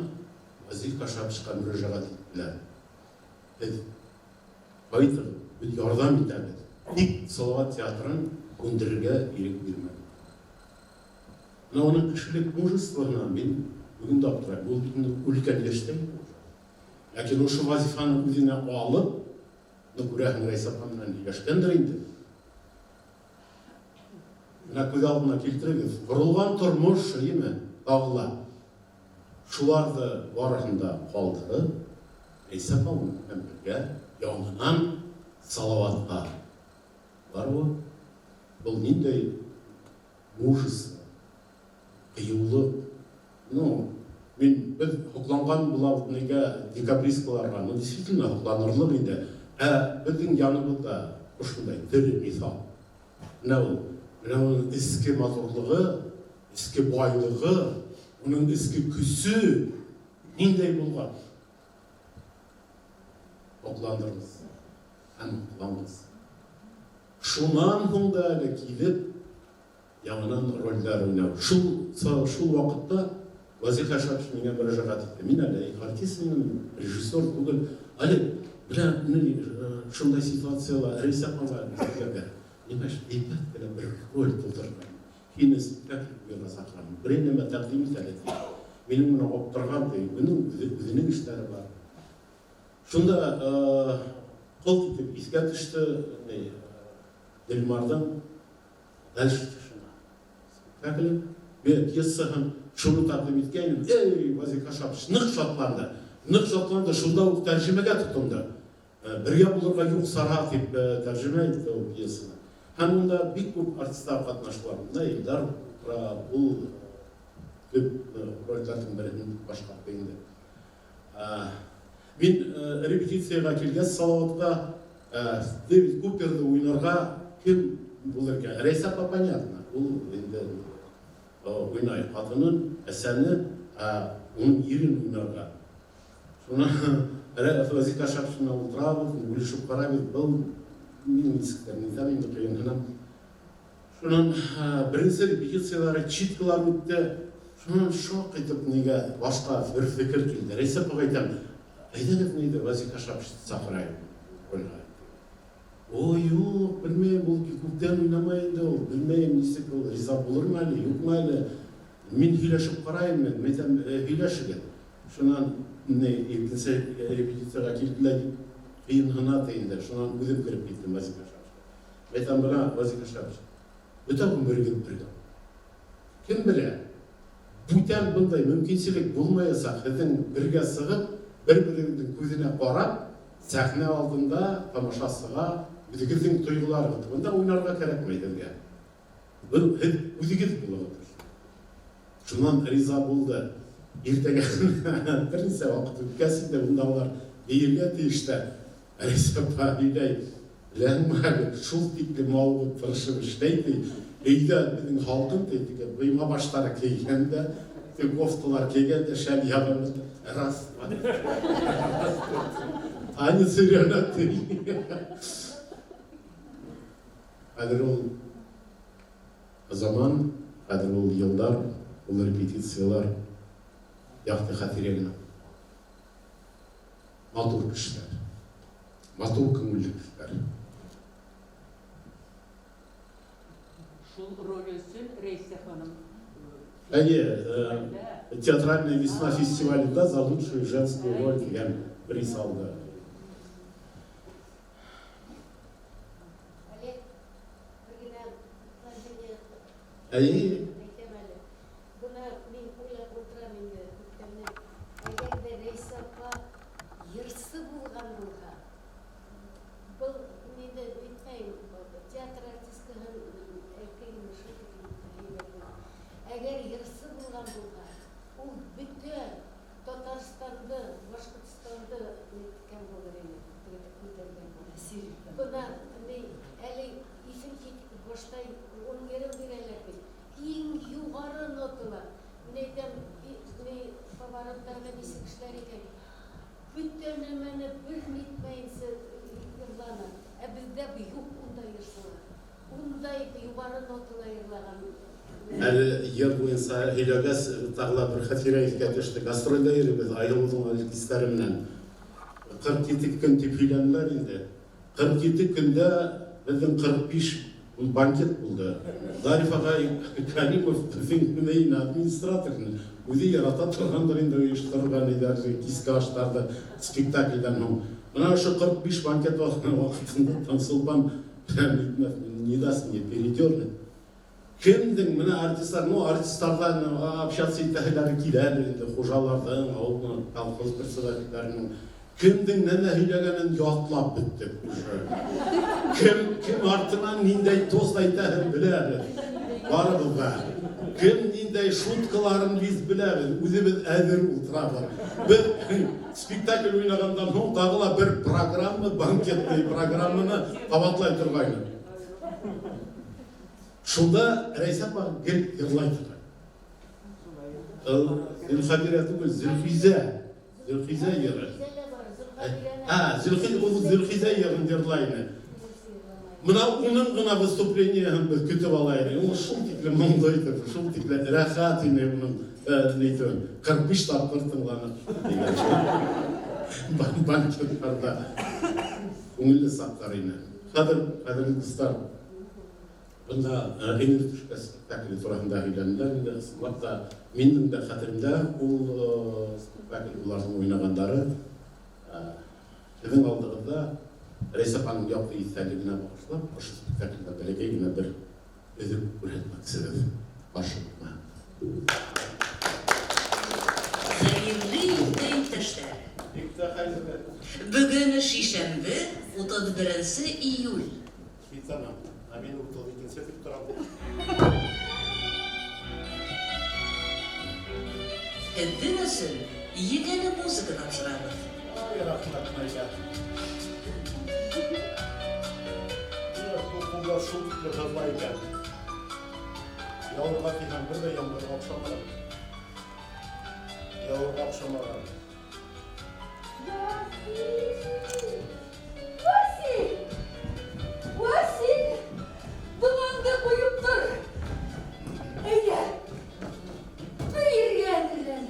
Вазиф Кашаповичҡа мөрәжәғәт иттеләр. Беҙ ҡайтығыҙ, беҙ ярҙам итәбеҙ. Тик Салауат театрын күндерергә ирек бирмәгеҙ. Менә уның кешелек мужествоһына мин бөгөн дә аптырайым. Ул бит инде үлкән йәштә инде. Ләкин ошо вазифаны үҙенә алып, ну, күрәһең, Рәйсә апа менән һөйләшкәндер инде. Менә күҙ алдына килтерегеҙ, ҡоролған тормош, әйеме, тағы ла шуларҙы барыһын да ҡалдырып, Рәйсә апа уның менән бергә яңынан Салауатҡа барыуы, был ниндәй мужество, ҡыйыулыҡ. Ну, мин беҙ һоҡланған булабыҙ нигә декабристкаларға, ну, действительно һоҡланырлыҡ инде. Ә беҙҙең яныбыҙҙа ошондай тере миҫал. Менә ул, менә уның эске матурлығы, эске байлығы, уның эске көсө ниндәй булған. Һоҡландырғыс һәм һоҡланғыс. Шунан һуң да әле килеп яңынан ролдәр уйнау. Шул ваҡытта Вазиф Кашапович миңә мөрәжәғәт итте. Мин әле артист инем, режиссер түгел. Әле менә шундай ситуацияла Рәйсә апаға әйтергә. Нимәш, әйбәт кенә бер роль тултырған. Һине спектакль куйырға саҡырам. Берәй нәмә тәҡдим ит әле, ти. Минең менән аптырған, ти. Уның үҙенең эштәре бар. Шунда ҡылт итеп иҫкә төштө, Дельмарҙың Дальше тишина спектакле, пьесаһын шуны тәҡдим иткәйнем. Эй, Вазиф Кашапович ныҡ шатланды. Ныҡ шатланды, шунда уҡ тәржемәгә тотондо. Бергә булырға юҡ сара тип тәржемә итте ул пьесаны. Һәм унда бик күп артистлар ҡатнаштылар. Унда Илдар тора, ул төп ролдәрҙең береһен башҡарҙы инде. Мин репетицияға килгәс Салауатҡа Дэвид Куперҙы уйнарға кем булыр икән? Рәйсә апа, понятно, ул инде уйнай ҡатынын, әсәне, уның ирен уйнарға. Шунан Вазиф Кашапович менән ултырабыҙ, бүлешеп ҡарайбыҙ, был мин нисектер, нитәм инде ҡыйынһынам. Шунан беренсе репетициялары, читкалар үтте. Шунан шаҡ итеп нигә башҡа бер фекер килде. Рәйсә апаға әйтәм, әйҙәгеҙ нейҙе Вазиф Кашаповичты саҡырайым ролгә. Ой, юҡ, белмәйем, ул күптән уйнамай инде ул, белмәйем, нисек ул, риза булырмы әле, юҡмы әле. Мин һөйләшеп ҡарайым, мин әйтәм, һөйләшегеҙ. Шунан икенсе репетицияға килделәр, ҡыйынһына инде. Шунан үҙем кереп киттем Вазиф Кашаповичҡа. Әйтәм, бына Вазиф Кашапович, бөтә ғүмерегеҙ бергә. Кем белә, бүтән бындай мөмкинселек булмаясаҡ, һеҙҙең бергә сығып, бер-берегеҙҙең күҙенә ҡарап, сәхнә алдында тамашасыға Үҙегеҙҙең тойғоларығыҙ. Бында уйнарға кәрәкмәй һеҙгә. Был һеҙ үҙегеҙ булығыҙ. Шунан риза булды. Иртәгә бер нисә ваҡыт үткәс инде унда улар бейергә тейештәр. Рәйсә апа һөйләй. Беләһеңме әле, шул тиклем мауығып тырышып эшләй ти. Өйҙә беҙҙең һалҡын ти, теге быйма баштары кейгән дә, теге кофталар кейгән дә, шәл ябынып, раз, два, танец өйрәнә ти. Хәҙер ул заман, хәҙер ул йылдар, ул репетициялар яҡты хәтирә генә. Матур кешеләр, матур күңелле кешеләр. Шул роль өсөн Рәйсә ханым Әйе, Театральная весна фестивалендә за лучшую женскую роль дигән приз алды. Олег, бер генә предложение Әйе. әйтәм әле. Бына мин уйлап ултырам инде күптәннән. Әгәр ҙә Рәйсә апа йырсы булған булһа, был инде әйтмәйем, театр артисткаһын әйткәйнем, шул тиклем һәйбәт була. Әгәр йырсы булған булһа, ул бөтә Татарстанды, Башҡортостанды ниткән булыр ине, күтәргән булыр. Бына ни, әле иҫем китеп башта уның йырын бирәләр бит. Иң юғары ноталар. Мин әйтәм, ни повороттарҙа нисек эшләр икән. Бөтә нәмәне бер нитмәйенсә йырланы. Ә беҙҙә юҡ ундай йырсылар. Ундай юғары нотала йырлаған. Әле йыр буйынса һөйләгәс, тағы ла бер хәтирә иҫкә төштө. Гастролдә йөрөбөҙ Айһылыуҙың артистары менән. 47 көн тип һөйләнеләр инде. 47 көндә беҙҙең 45 банкет булды. Зариф ағай Каримов беҙҙең нейін администраторын үҙе ярата торғандыр инде ойошторған ине киске аштарҙы спектаклдән һуң. Бына ошо 45 банкет ваҡытында Таңсулпан не даст мне передернуть. Кемдең менә артистлар, ну артистлардан общаться итәһеләре киләлер инде, хужаларҙың, ауылдың колхоз председательдәренең. Кемдең нәмә һөйләгәнен ятлап бөттөк уже. Кем артынан ниндәй тост әйтәһен беләбеҙ. Барыбыҙ ҙа. Кем ниндәй шуткаларын беҙ беләбеҙ, үҙебеҙ әҙер ултырабыҙ. Беҙ спектакль уйнағандан һуң тағы ла бер программа, банкетный программаны ҡабатлай торғайны. Шунда Рәйсә апа гел йырлай торған. Зөлхәбирә түгел, Зөлхизә. Зөлхизә йыры. Ул Зөлхизә йырын йырлай ине. Бына уның ғына выступлениеһын беҙ көтөп ала инек. Ул шул тиклем моңло итеп, шул тиклем рәхәт ине уның нитеүен. 45 тапҡыр тыңланыҡ дигән. Банкетларҙа күңелле саҡтар ине. Хәҙер, ҡәҙерле дуҫтар, бында Эңер төшкә спектакле тураһында һөйләнеләр инде. Ысынлап та минең дә хәтеремдә ул спектакль уларҙың уйнағандары. Беҙҙең алдығыҙҙа Рәйсә апаның яҡты иҫтәлегенә бағышлап, ошо спектаклдә бәләкәй генә бер өҙөк күрһәтмәксебеҙ. Ҡаршы булма. Хәйерле иртә, иптәштәр. Бик тә хәйерле. Бөгөн шишәмбе, 31 июль. Китсәнә, ә мин 32 тип торам. Һеҙҙең өсөн егәне музыка тапшырабыҙ. Ай, рәхмәт, Наилә. Бу ҡулдар шул тикле һыҙлай икән. Яуырға тиһәң, бер ҙә ямғырға оҡшамаған. Яуырға оҡшамаған. Васил! Васил! Бығаңды ҡуйып тор! Әйҙә! Бейергә әҙерлән.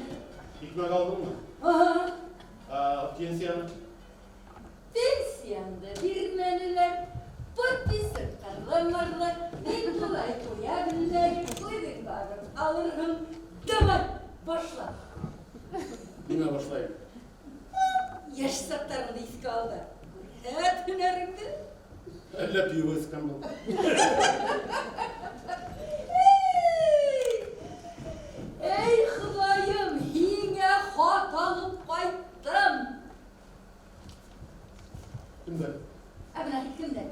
Икмәк алдыңмы? Аһа. Пенсияны? Пенсиямды бирмәнеләр. Подписып ҡарламарлар. Мин былай ҡуя белмәйем. Үҙең барып алырһың. Давай, башла. Нимә башлайым? Йәш саҡтарыңды иҫкә ал да. Күрһәт һөнәреңде. Әллә пиво эскән был. Эй, Хоҙайым, һиңә хат алып ҡайттым. Кемдән? Ә бына кемдән?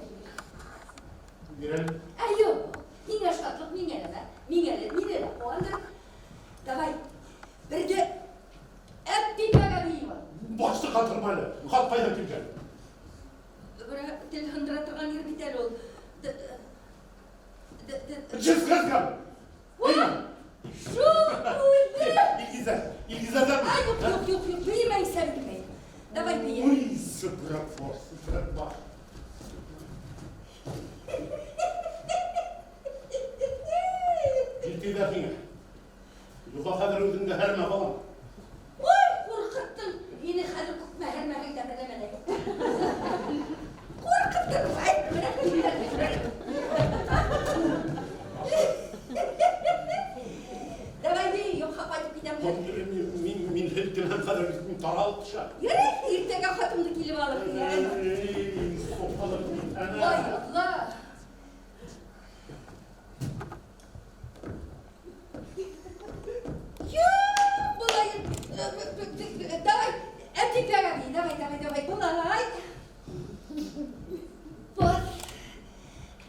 Сказка! Шул үҙе! Илгизә, Илгизәдән! Ай, юҡ, юҡ, юҡ, юҡ, бейемәй, сәлкемәй. Давай бейе. Уй, сыпырак баш, сыпырак баш. Җилкәйдә һиңә. Юха хәҙер үҙеңде һәрмә, балам. Ой, ҡурҡыттың. Мине хәҙер күпме һәрмәһең дә беләм әле. Ҡурҡыттың. Әйт, менә Давай бей, юҡһа ҡайтып китәм хәҙер. Мин һелкенәм хәҙер, мин таралып төшәм. Ярай, иртәгә хатымды килеп алырһың. Ой, Алла. Юҡ, былай. Давай, әптекпәгә бей. Давай, давай, давай. Былай. Бас.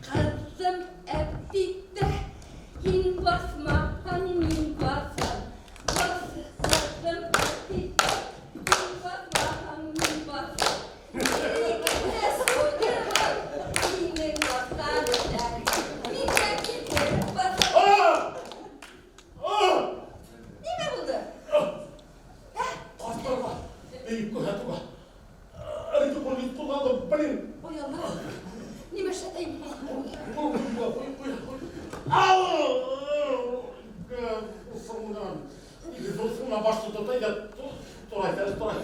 Ҡыҙым Әптикпә, һин баҫмаһаң, мин баҫам. Бас, ҡыҙым Әптикпә, һин баҫмаһаң, мин баҫам. Минең сүҙем бар, һинең баҫҡан Мин дә китереп баҫам. Нимә булды? Ҡарттарға бейеп күрһәтеүгә. Ритм ҡулланды, блин. Ой, Алла. Нимә эшләтәйем? Ау! Усыңдан. Усыңдан баш тотоп та турай, турай.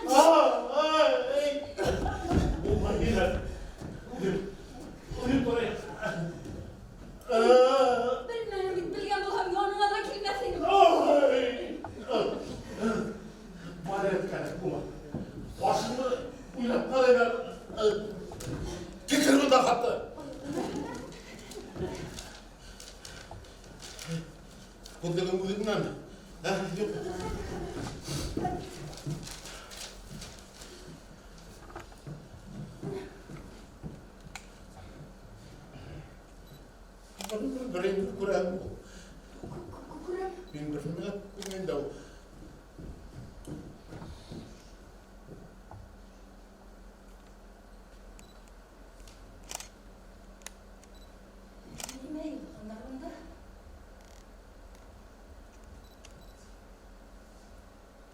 Ай! Булмай бирә. Үҙем турай. Белмәнем бит, белгән булһам, яныңа ла килмәҫ инем. Балет кәрәк була. Башыңды уйлап ҡарай. Китер бында хатты. Күҙлегең үҙеңдән. Ә, юҡ. Береңде күрәм. Күрәм. Мин бер нәмә күрмәйем дә ул. Нимә яҙғандар унда?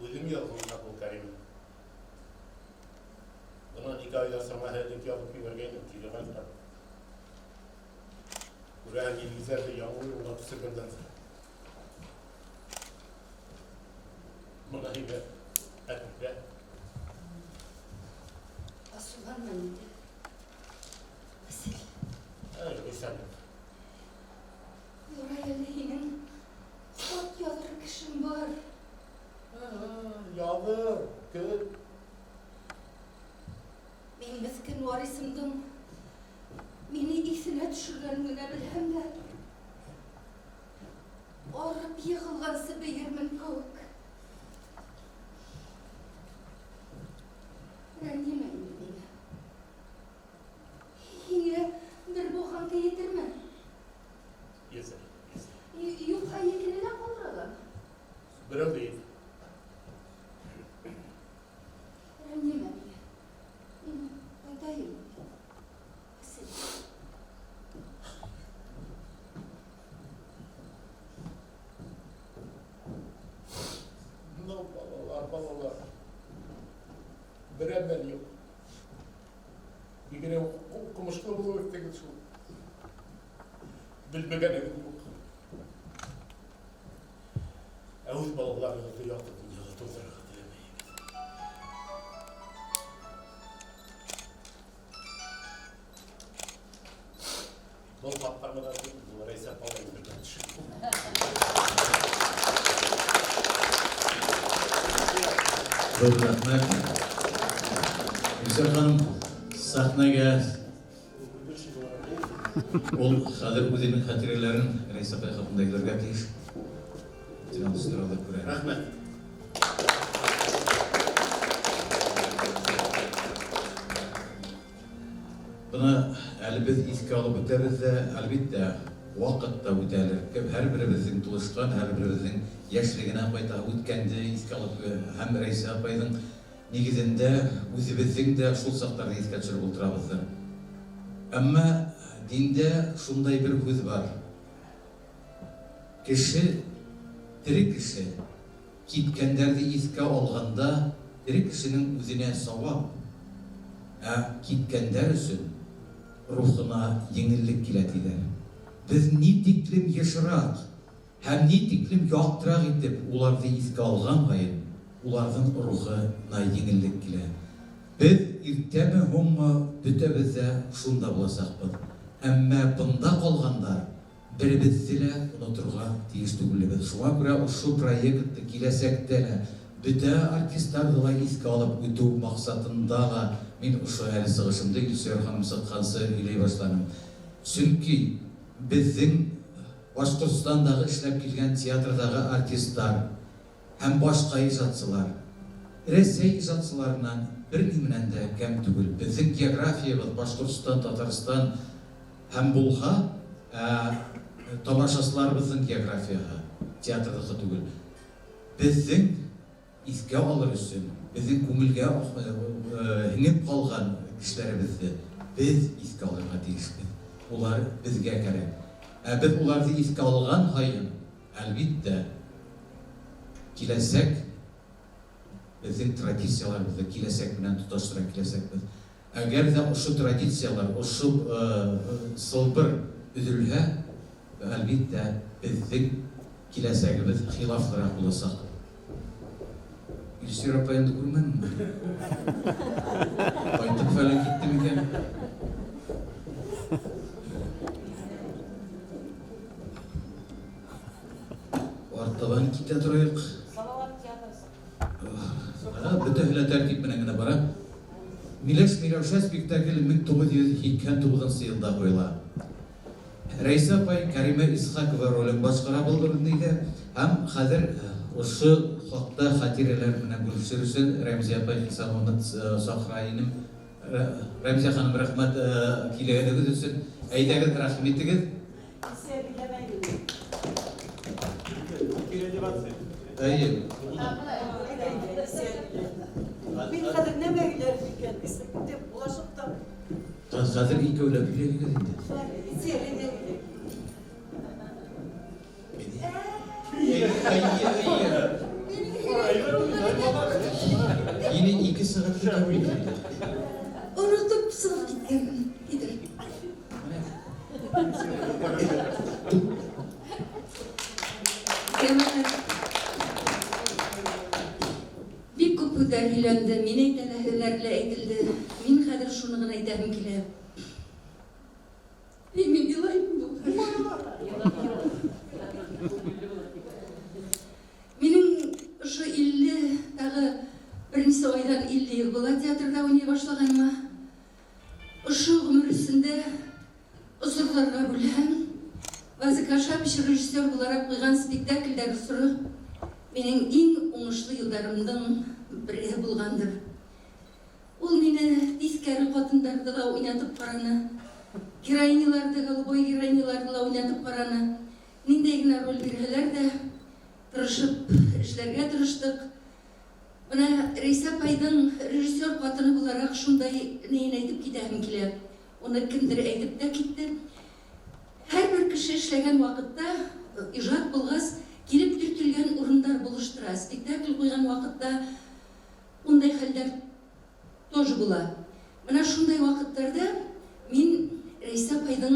Үҙем яҙғандар был, Кәрим. Бынан 2 айҙа сама элек яҙып ебәргәйнем, кире ҡайтарып. Күрәһең, Илгизәрҙе яңы юлға төшөргәндән һуң. Бына һиңә Әпипә. Асыуланма инде. Васил. Әй, иҫәнлек. Ярай әле һинең хат яҙыр кешең бар. Яҙыр, көт. Мин меҫкен варисымдың мине иҫенә төшөргәнен генә белһәм дә, арып йығылғансы бейермен кеүек. Рәнйемә инде миңә. Һиңә бер буханка етерме? Етер. Юҡһа икене лә ҡалдыралар. Берәү ҙә етер. Рәнйемә миңә. Мин ҡайтайым. Васил. Ну, балалар, балалар. Бер әмәл юҡ. Бигерәк уҡымышлы булып үҫтегеҙ шул. Белмәгәнегеҙ юҡ. Ә үҙ балаларығыҙҙы яҡты донъяға тыуҙырырға теләмәйһегеҙ. Был хаттар ғына түгел, был Рәйсә апалай бергә төшөп. Ҙур рәхмәт. Илсөяр ханым, сәхнәгә ул хәҙер үҙенең хәтирәләрен Рәйсә апай хаҡында һөйләргә тейеш. Алып күрә. Рәхмәт. Бына әле беҙ иҫкә алып үтәбеҙ ҙә, әлбиттә, ваҡыт та үтәлер. Кем һәр беребеҙҙең тулышҡан, һәр беребеҙҙең йәшлегенә ҡайта үткәнде иҫкә алып һәм Рәйсә апайҙың нигеҙендә үҙебеҙҙең дә шул саҡтарҙы иҫкә төшөрөп ултырабыҙҙыр. Әммә Диндә шундай бер һүҙ бар. Кеше, тере кеше, киткәндәрҙе иҫкә алғанда, тере кешенең үҙенә сауап, ә киткәндәр өсөн рухына еңеллек килә тиҙәр. Беҙ ни тиклем йышыраҡ һәм ни тиклем яҡтыраҡ итеп уларҙы иҫкә алған һайын, уларҙың рухына еңеллек килә. Беҙ иртәме һуңмы бөтәбеҙ ҙә шунда буласаҡбыҙ. Әммә бында ҡалғандар беребеҙҙе лә оноторға тейеш түгелбеҙ. Шуға күрә ошо проектты киләсәктә лә бөтә артистарҙы ла иҫкә алып үтеү маҡсатында ла мин ошо әле сығышымды Илсөйәр ханым сыҡҡансы һөйләй башланым. Сөнки беҙҙең Башҡортостандағы эшләп килгән театрҙағы артистар һәм башҡа ижадсылар Рәсәй ижадсыларынан бер ни менән дә кәм түгел. Беҙҙең географиябыҙ Башҡортостан, Татарстан һәм булһа, тамашасыларыбыҙҙың географияһы театрҙыҡы түгел. Беҙҙең иҫкә алыр өсөн, беҙҙең күңелгә һеңеп ҡалған кешеләребеҙҙе беҙ иҫкә алырға тейешбеҙ. Улар беҙгә кәрәк. Ә беҙ уларҙы иҫкә алған һайын, әлбиттә, киләсәк беҙҙең традицияларыбыҙҙы киләсәк менән тоташтыра киләсәкбеҙ. Әгәр ҙә ошо традициялар, ошо сылбыр өҙөлһә, әлбиттә, беҙҙең киләсәгебеҙ хилафлыраҡ буласаҡ. Илсөйәр апайымды күрмәнеңме? Ҡайтып фәлән китте микән? Артабан китә торайыҡ. Бөтәһе лә тәртип менән генә бара. Миләш Миләүшә спектакле 1989 йылда ҡуйыла. Рәйсә апай Кәримә Исхакова ролен башҡара был ролендә һәм хәҙер ошо хаҡта хатирәләр менән бүлешер өсөн Рәмзиә апай Хисамованы саҡыра инем. Рәмзиә ханым, рәхмәт килгәнегеҙ өсөн. Әйҙәгеҙ, рәхим итегеҙ. Әйе. Мин хәҙер нәмә һөйләр икән? Дип булашып та. Хәҙер икәүләп һөйләгеҙ инде. Мине 2 сәғәт көтәм. Онотоп сығып киткәнмен. Китер. Бик күп һүҙҙәр һөйләнде, мин әйтә лә һүҙҙәр лә әйтелде. Мин хәҙер шуны ғына әйтәһем килә. Мин илайым. Минең ошо 50 тағы бер нисә айҙан 50 йыл була театрҙа уйнай башлағаныма. Ошо ғүмер эсендә осорларға бүлһәм, Вазик Кашапович режиссер булараҡ ҡуйған спектаклдәр осоро минең иң уңышлы йылдарымдың береһе булғандыр. Ул мине тиҫкәре ҡатындарҙы ла уйнатып ҡараны, героиняларҙы, голубой героиняларҙы ла уйнатып ҡараны. Ниндәй генә роль бирһәләр ҙә, тырышып эшләргә тырыштыҡ. Бына Рәйсә апайҙың режиссер ҡатыны булараҡ шундай нейен әйтеп китәһем килә. Уны кемдер әйтеп тә китте. Һәр бер кеше эшләгән ваҡытта ижад булғас, килеп төртөлгән урындар булыштыра. Спектакль ҡуйған ваҡытта ундай хәлдәр тоже була. Бына шундай ваҡыттарҙа мин Рәйсә апайҙың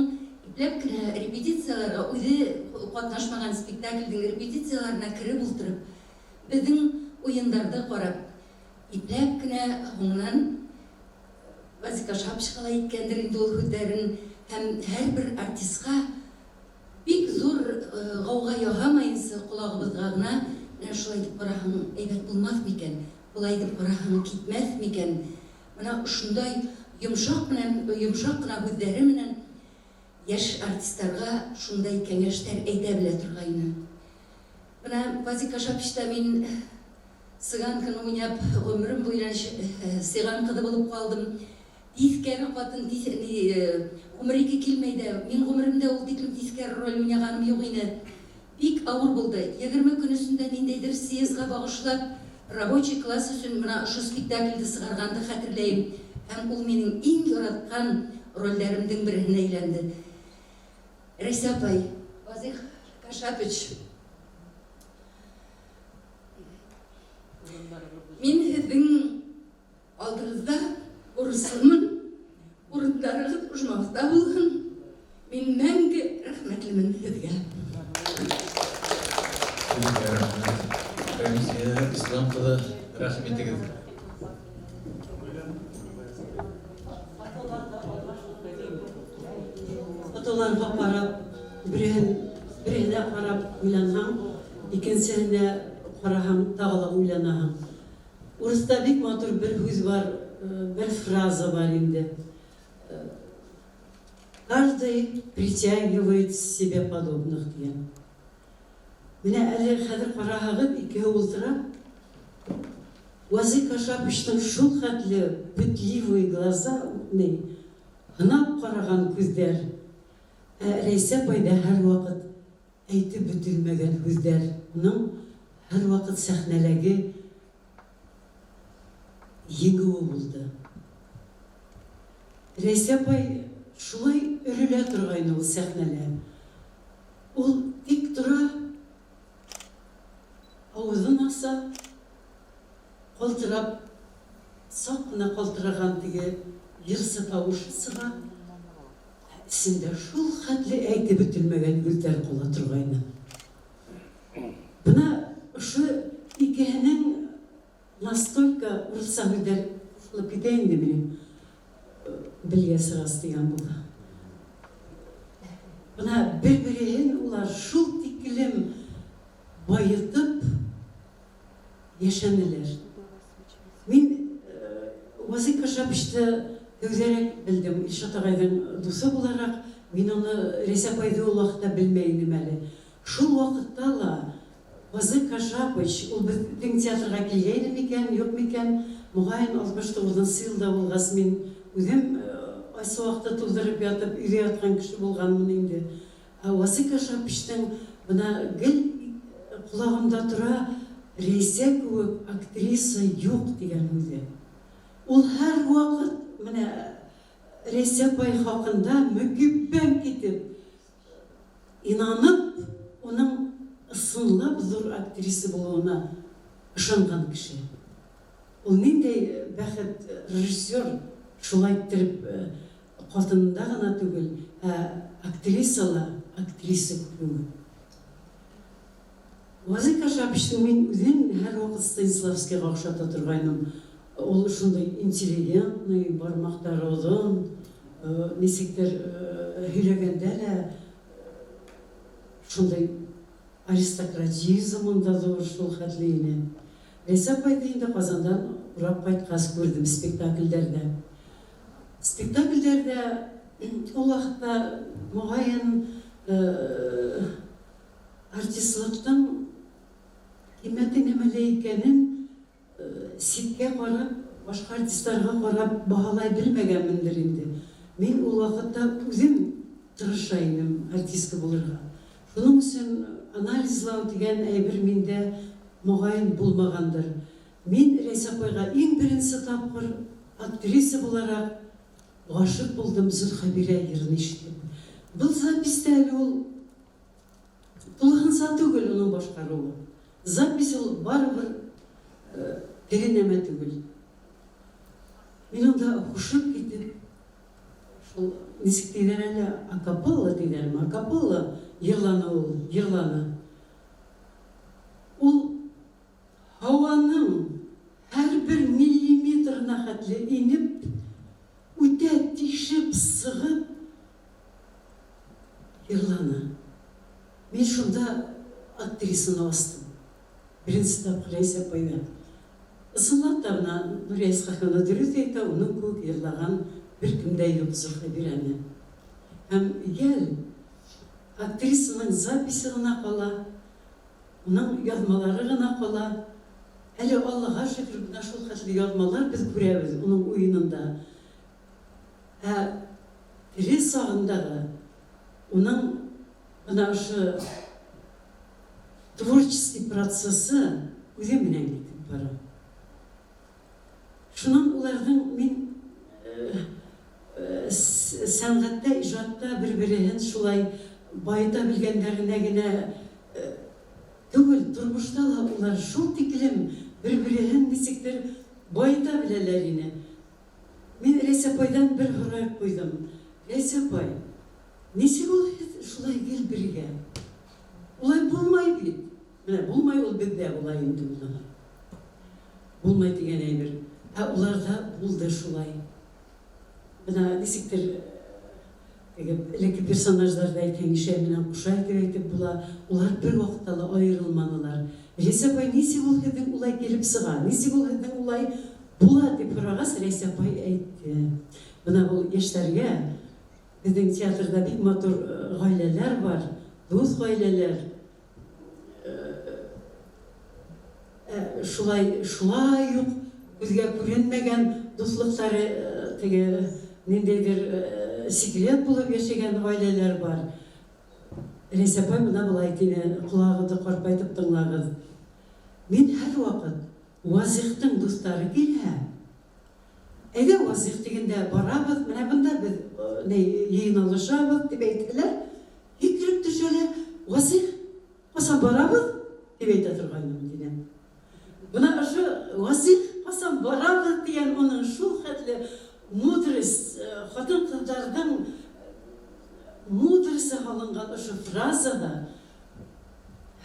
ипләп кенә репетицияларға, үҙе ҡатнашмаған спектаклдең репетицияларына кереп ултырып, беҙҙең уйындарҙы ҡарап, ипләп кенә һуңынан Вазик Кашапович ҡалай иткәндер инде ул һүҙҙәрен, һәм һәр бер артистҡа бик ҙур ғауға яһамайынса ҡолағыбыҙға ғына менә шулай итеп ҡараһаң әйбәт булмаҫ микән, былай итеп ҡараһаң китмәҫ микән. Бына ошондай йомшаҡ менән, йомшаҡ ҡына һүҙҙәре менән йәш артистарға шундай кәңәштәр әйтә белә торғайны. Бына Вазик Кашаповичта мин цыганканы уйнап, ғүмерем буйына цыган ҡыҙы булып ҡалдым. Тиҫкәре ҡатын, ғүмер ике килмәй ҙә, мин ғүмеремдә ул тиклем тиҫкәре роль уйнағаным юҡ ине. Бик ауыр булды. 20 көн эсендә ниндәйҙер съездға бағышлап, рабочий класс өсөн бына ошо спектаклде сығарғанды хәтерләйем. Һәм ул минең иң яратҡан рольдәремдең береһенә әйләнде. Рәйсә апай, Вазих Кашапович, мин һеҙҙең алдығыҙҙа бурыслымын, урындарығыҙ ожмахта булһын. Мин мәңге рәхмәтлемен һеҙгә. Сезгә рәхмәт. Рәмзия Ислам ҡыҙы, рәхим итегеҙ. Фотоларға ҡарап, береһен береһенә ҡарап уйланһаң, икенсеһенә ҡараһаң, тағы ла уйланаһың. Урыҫта бик матур бер һүҙ бар, бер фраза бар инде. Каждый притягивает себе подобных тигән. Менә әле хәҙер ҡараһағыҙ, икеһе ултыра. Вазих Кашаповичтың шул хәтле пытливые глаза, ни, һынап ҡараған күҙҙәр. Ә Рәйсә апайҙа һәр ваҡыт әйтеп бөтөлмәгән һүҙҙәр. Уның һәр ваҡыт сәхнәләге еңеүе булды. Рәйсә апай шулай өрөлә торғайны ул сәхнәлә. Ул тик тора, ауыҙын аса, ҡалтырап, саҡ ҡына ҡалтыраған теге йырсы тауышы сыға, ә эсендә шул хәтле әйтеп бөтөлмәгән һүҙҙәр ҡала торғайны. Бына ошо икеһенең настолько урыҫса һүҙҙәр ҡушылып китә инде минең белгәс рас тигән була. Бына бер-береһен улар шул тиклем байытып йәшәнеләр. Мин Вазих Кашаповичты тәүҙәрәк белдем, Илшат ағайҙың дуҫы булараҡ, мин уны Рәйсә апайҙы ул ваҡытта белмәй инем әле. Шул ваҡытта ла Вазих Кашапович, ул беҙҙең театрға килгәйне микән, юҡ микән, моғайын 69-нсы йылда булғас, мин үҙем ҡайсы ваҡытта тулдырып ятып, өйҙә ятҡан кеше булғанмын инде. Ә Вазих Кашаповичтың бына гел ҡолағымда тора, Рәйсә кеүек актриса юҡ тигән һүҙе. Ул һәр ваҡыт менә Рәйсә апай хаҡында мөкиббән китеп, инанып, уның ысынлап ҙур актриса булыуына ышанған кеше. Ул ниндәй бәхет режиссер шулай иттереп ҡатынында ғына түгел, ә актриса ла актриса күреүе. Вазих Кашаповичтың мин үҙен һәр ваҡыт Станиславскийға оҡшата торғайным. Ул шундай интеллигентный, бармаҡтары оҙон, нисектер һөйләгәндә лә шундай аристократизм унда ҙур шул хәтле ине. Рәйсә апайҙы инде Ҡазандан урап ҡайтҡас күрҙем спектаклдәрҙә. Спектаклдәрҙә ул ваҡытта моғайын артистлыҡтың ҡиммәте нәмәлә икәнен ситкә ҡарап, башҡа артисттарға ҡарап баһалай белмәгәнмендер инде. Мин ул ваҡытта үҙем тырыша инем артистка булырға. Шуның өсөн анализлау тигән әйбер миндә моғайын булмағандыр. Мин Рәйсә апайға иң беренсе тапҡыр актриса булараҡ ғашиҡ булдым Зөлхәбирә йырын ишетеп. Был записта әле ул тулыһынса түгел уның башҡарыуы. Запись ул барыбер теге нәмә түгел. Мин унда һушып китеп, шул нисек тиҙәр әле, акапелла тиҙәрме? Акапелла йырланы ул, йырланы. Ул һауаның һәр бер миллиметрына хәтле инеп, үтә тишеп сығып йырланы. Мин шунда актрисаны астым. Беренсе тапҡыр Рәйсә апайҙа. Ысынлап та бына Нурия Исхаҡовна дөрөҫ әйтә, уның кеүек йырлаған бер кем дә юҡ Зөлхәбирәне. Һәм йәл актрисаның записи ғына ҡала, уның яҙмалары ғына ҡала. Әле Аллаға шөкөр, бына шул хәтле яҙмалар беҙ күрәбеҙ уның уйынында. Ә тере сағындағы уның бына ошо творческий процессы үҙе менән китеп бара. Шунан уларҙың мин Сәнгатьтә, ижадта бер-береһен шулай байыта белгәндәренә генә түгел, тормошта ла улар шул тиклем бер-береһен нисектер байыта беләләр ине. Мин Рәйсә апайдан бер һорай ҡуйҙым. Рәйсә апай, нисек ул һеҙ шулай гел бергә? Улай булмай бит. Менә булмай ул беҙҙә була инде уныһы. Булмай тигән әйбер. Ә уларҙа булды шулай. Бына нисектер теге элекке персонаждарҙы әйтһәң, Ишәй менән Ҡушай тип әйтеп була. Улар бер ваҡытта ла айырылманылар. Рәйсә апай, нисек ул һеҙҙең улай килеп сыға? Нисек ул һеҙҙең улай була? Тип һорағас, Рәйсә апай әйтте. Бына был йәштәргә беҙҙең театрҙа бик матур ғаиләләр бар, дуҫ ғаиләләр. Шулай, шулай уҡ күҙгә күренмәгән дуҫлыҡтары теге ниндәйҙер секрет булып йәшәгән ғаиләләр бар. Рәйсә апай бына былай тине, ҡолағыҙҙы ҡарпайтып тыңлағыҙ. Мин һәр ваҡыт Вазихтың дуҫтары килһә, әйҙә Вазих тигәндә барабыҙ, менә бында беҙ ни йыйыналышабыҙ тип әйтһәләр, һикереп төшә лә, Вазих, ҡасан барабыҙ? Тип әйтә торғайным, тине. Бына ошо Вазих, ҡасан барабыҙ тигән уның шул хәтле мудрость, ҡатын-ҡыҙҙарҙың мудросы һалынған ошо фразаға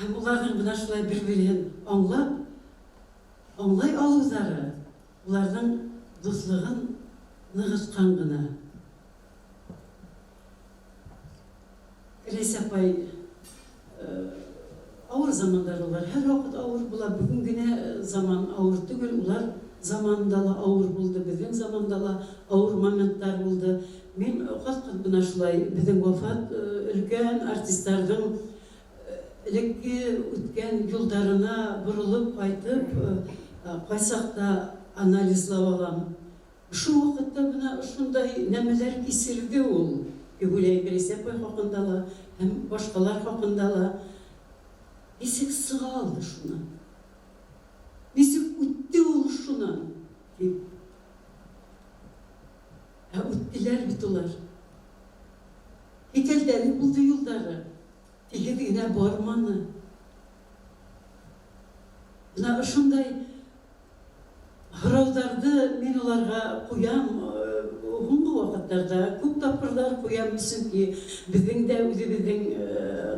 һәм уларҙың бына шулай бер-береһен аңлап, аңлай алыуҙары уларҙың дуҫлығын нығытҡан ғына. Рәйсә апай, ауыр замандар улар һәр ваҡыт ауыр була. Бөгөн генә заман ауыр түгел, улар заманында ла ауыр булды, беҙҙең заманда ла ауыр моменттар булды. Мин ҡат-ҡат бына шулай беҙҙең вафат өлкән артистарҙың элекке үткән юлдарына боролоп ҡайтып, ҡайсаҡта анализлап алам. Ошо ваҡытта бына ошондай нәмәләр кисерҙе ул, тип уйлайым Рәйсә апай хаҡында ла һәм башҡалар хаҡында ла. Нисек сыға алды шунан? Нисек үтте ул шунан? Тип. Ә үттеләр бит улар. Һикәлдәре булды юлдары, тигеҙ генә барманы. Бына ошондай һорауҙарҙы мин уларға ҡуям һуңғы ваҡыттарҙа, күп тапҡырҙар ҡуям, сөнки беҙҙең дә үҙебеҙҙең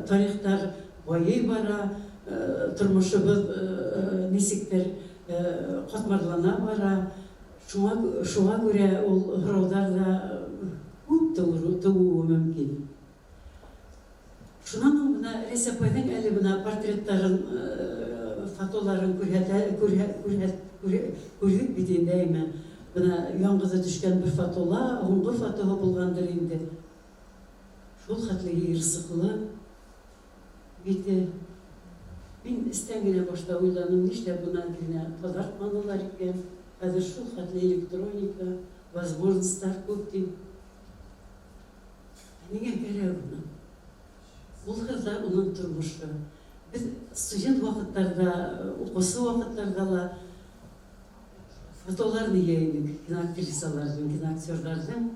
тарихтар байый бара, тормошобоҙ нисектер ҡатмарлана бара. Шуңа, шуңа күрә ул һорауҙар ҙа күп тыуыуы мөмкин. Шунан һуң бына Рәйсә апайҙың әле бына портреттарын, фотоларын күрһәтә, күрһә, күрһәт, күрҙек бит инде, әйме. Бына яңғыҙы төшкән бер фотола, һуңғы фотоһы булғандыр инде. Шул хәтле йыйырсыҡлы бите. Мин эстән генә башта уйланым, нишләп бына генә таҙартманылар икән? Хәҙер шул хәтле электроника, возможностьтар күп тип. Ә ниңә кәрәк уны? Ул ҡыҙҙар уның тормошо. Беҙ студент ваҡыттарҙа, уҡыусы ваҡыттарҙа ла фотолар нигә инек киноактрисаларҙың, киноактерҙарҙың.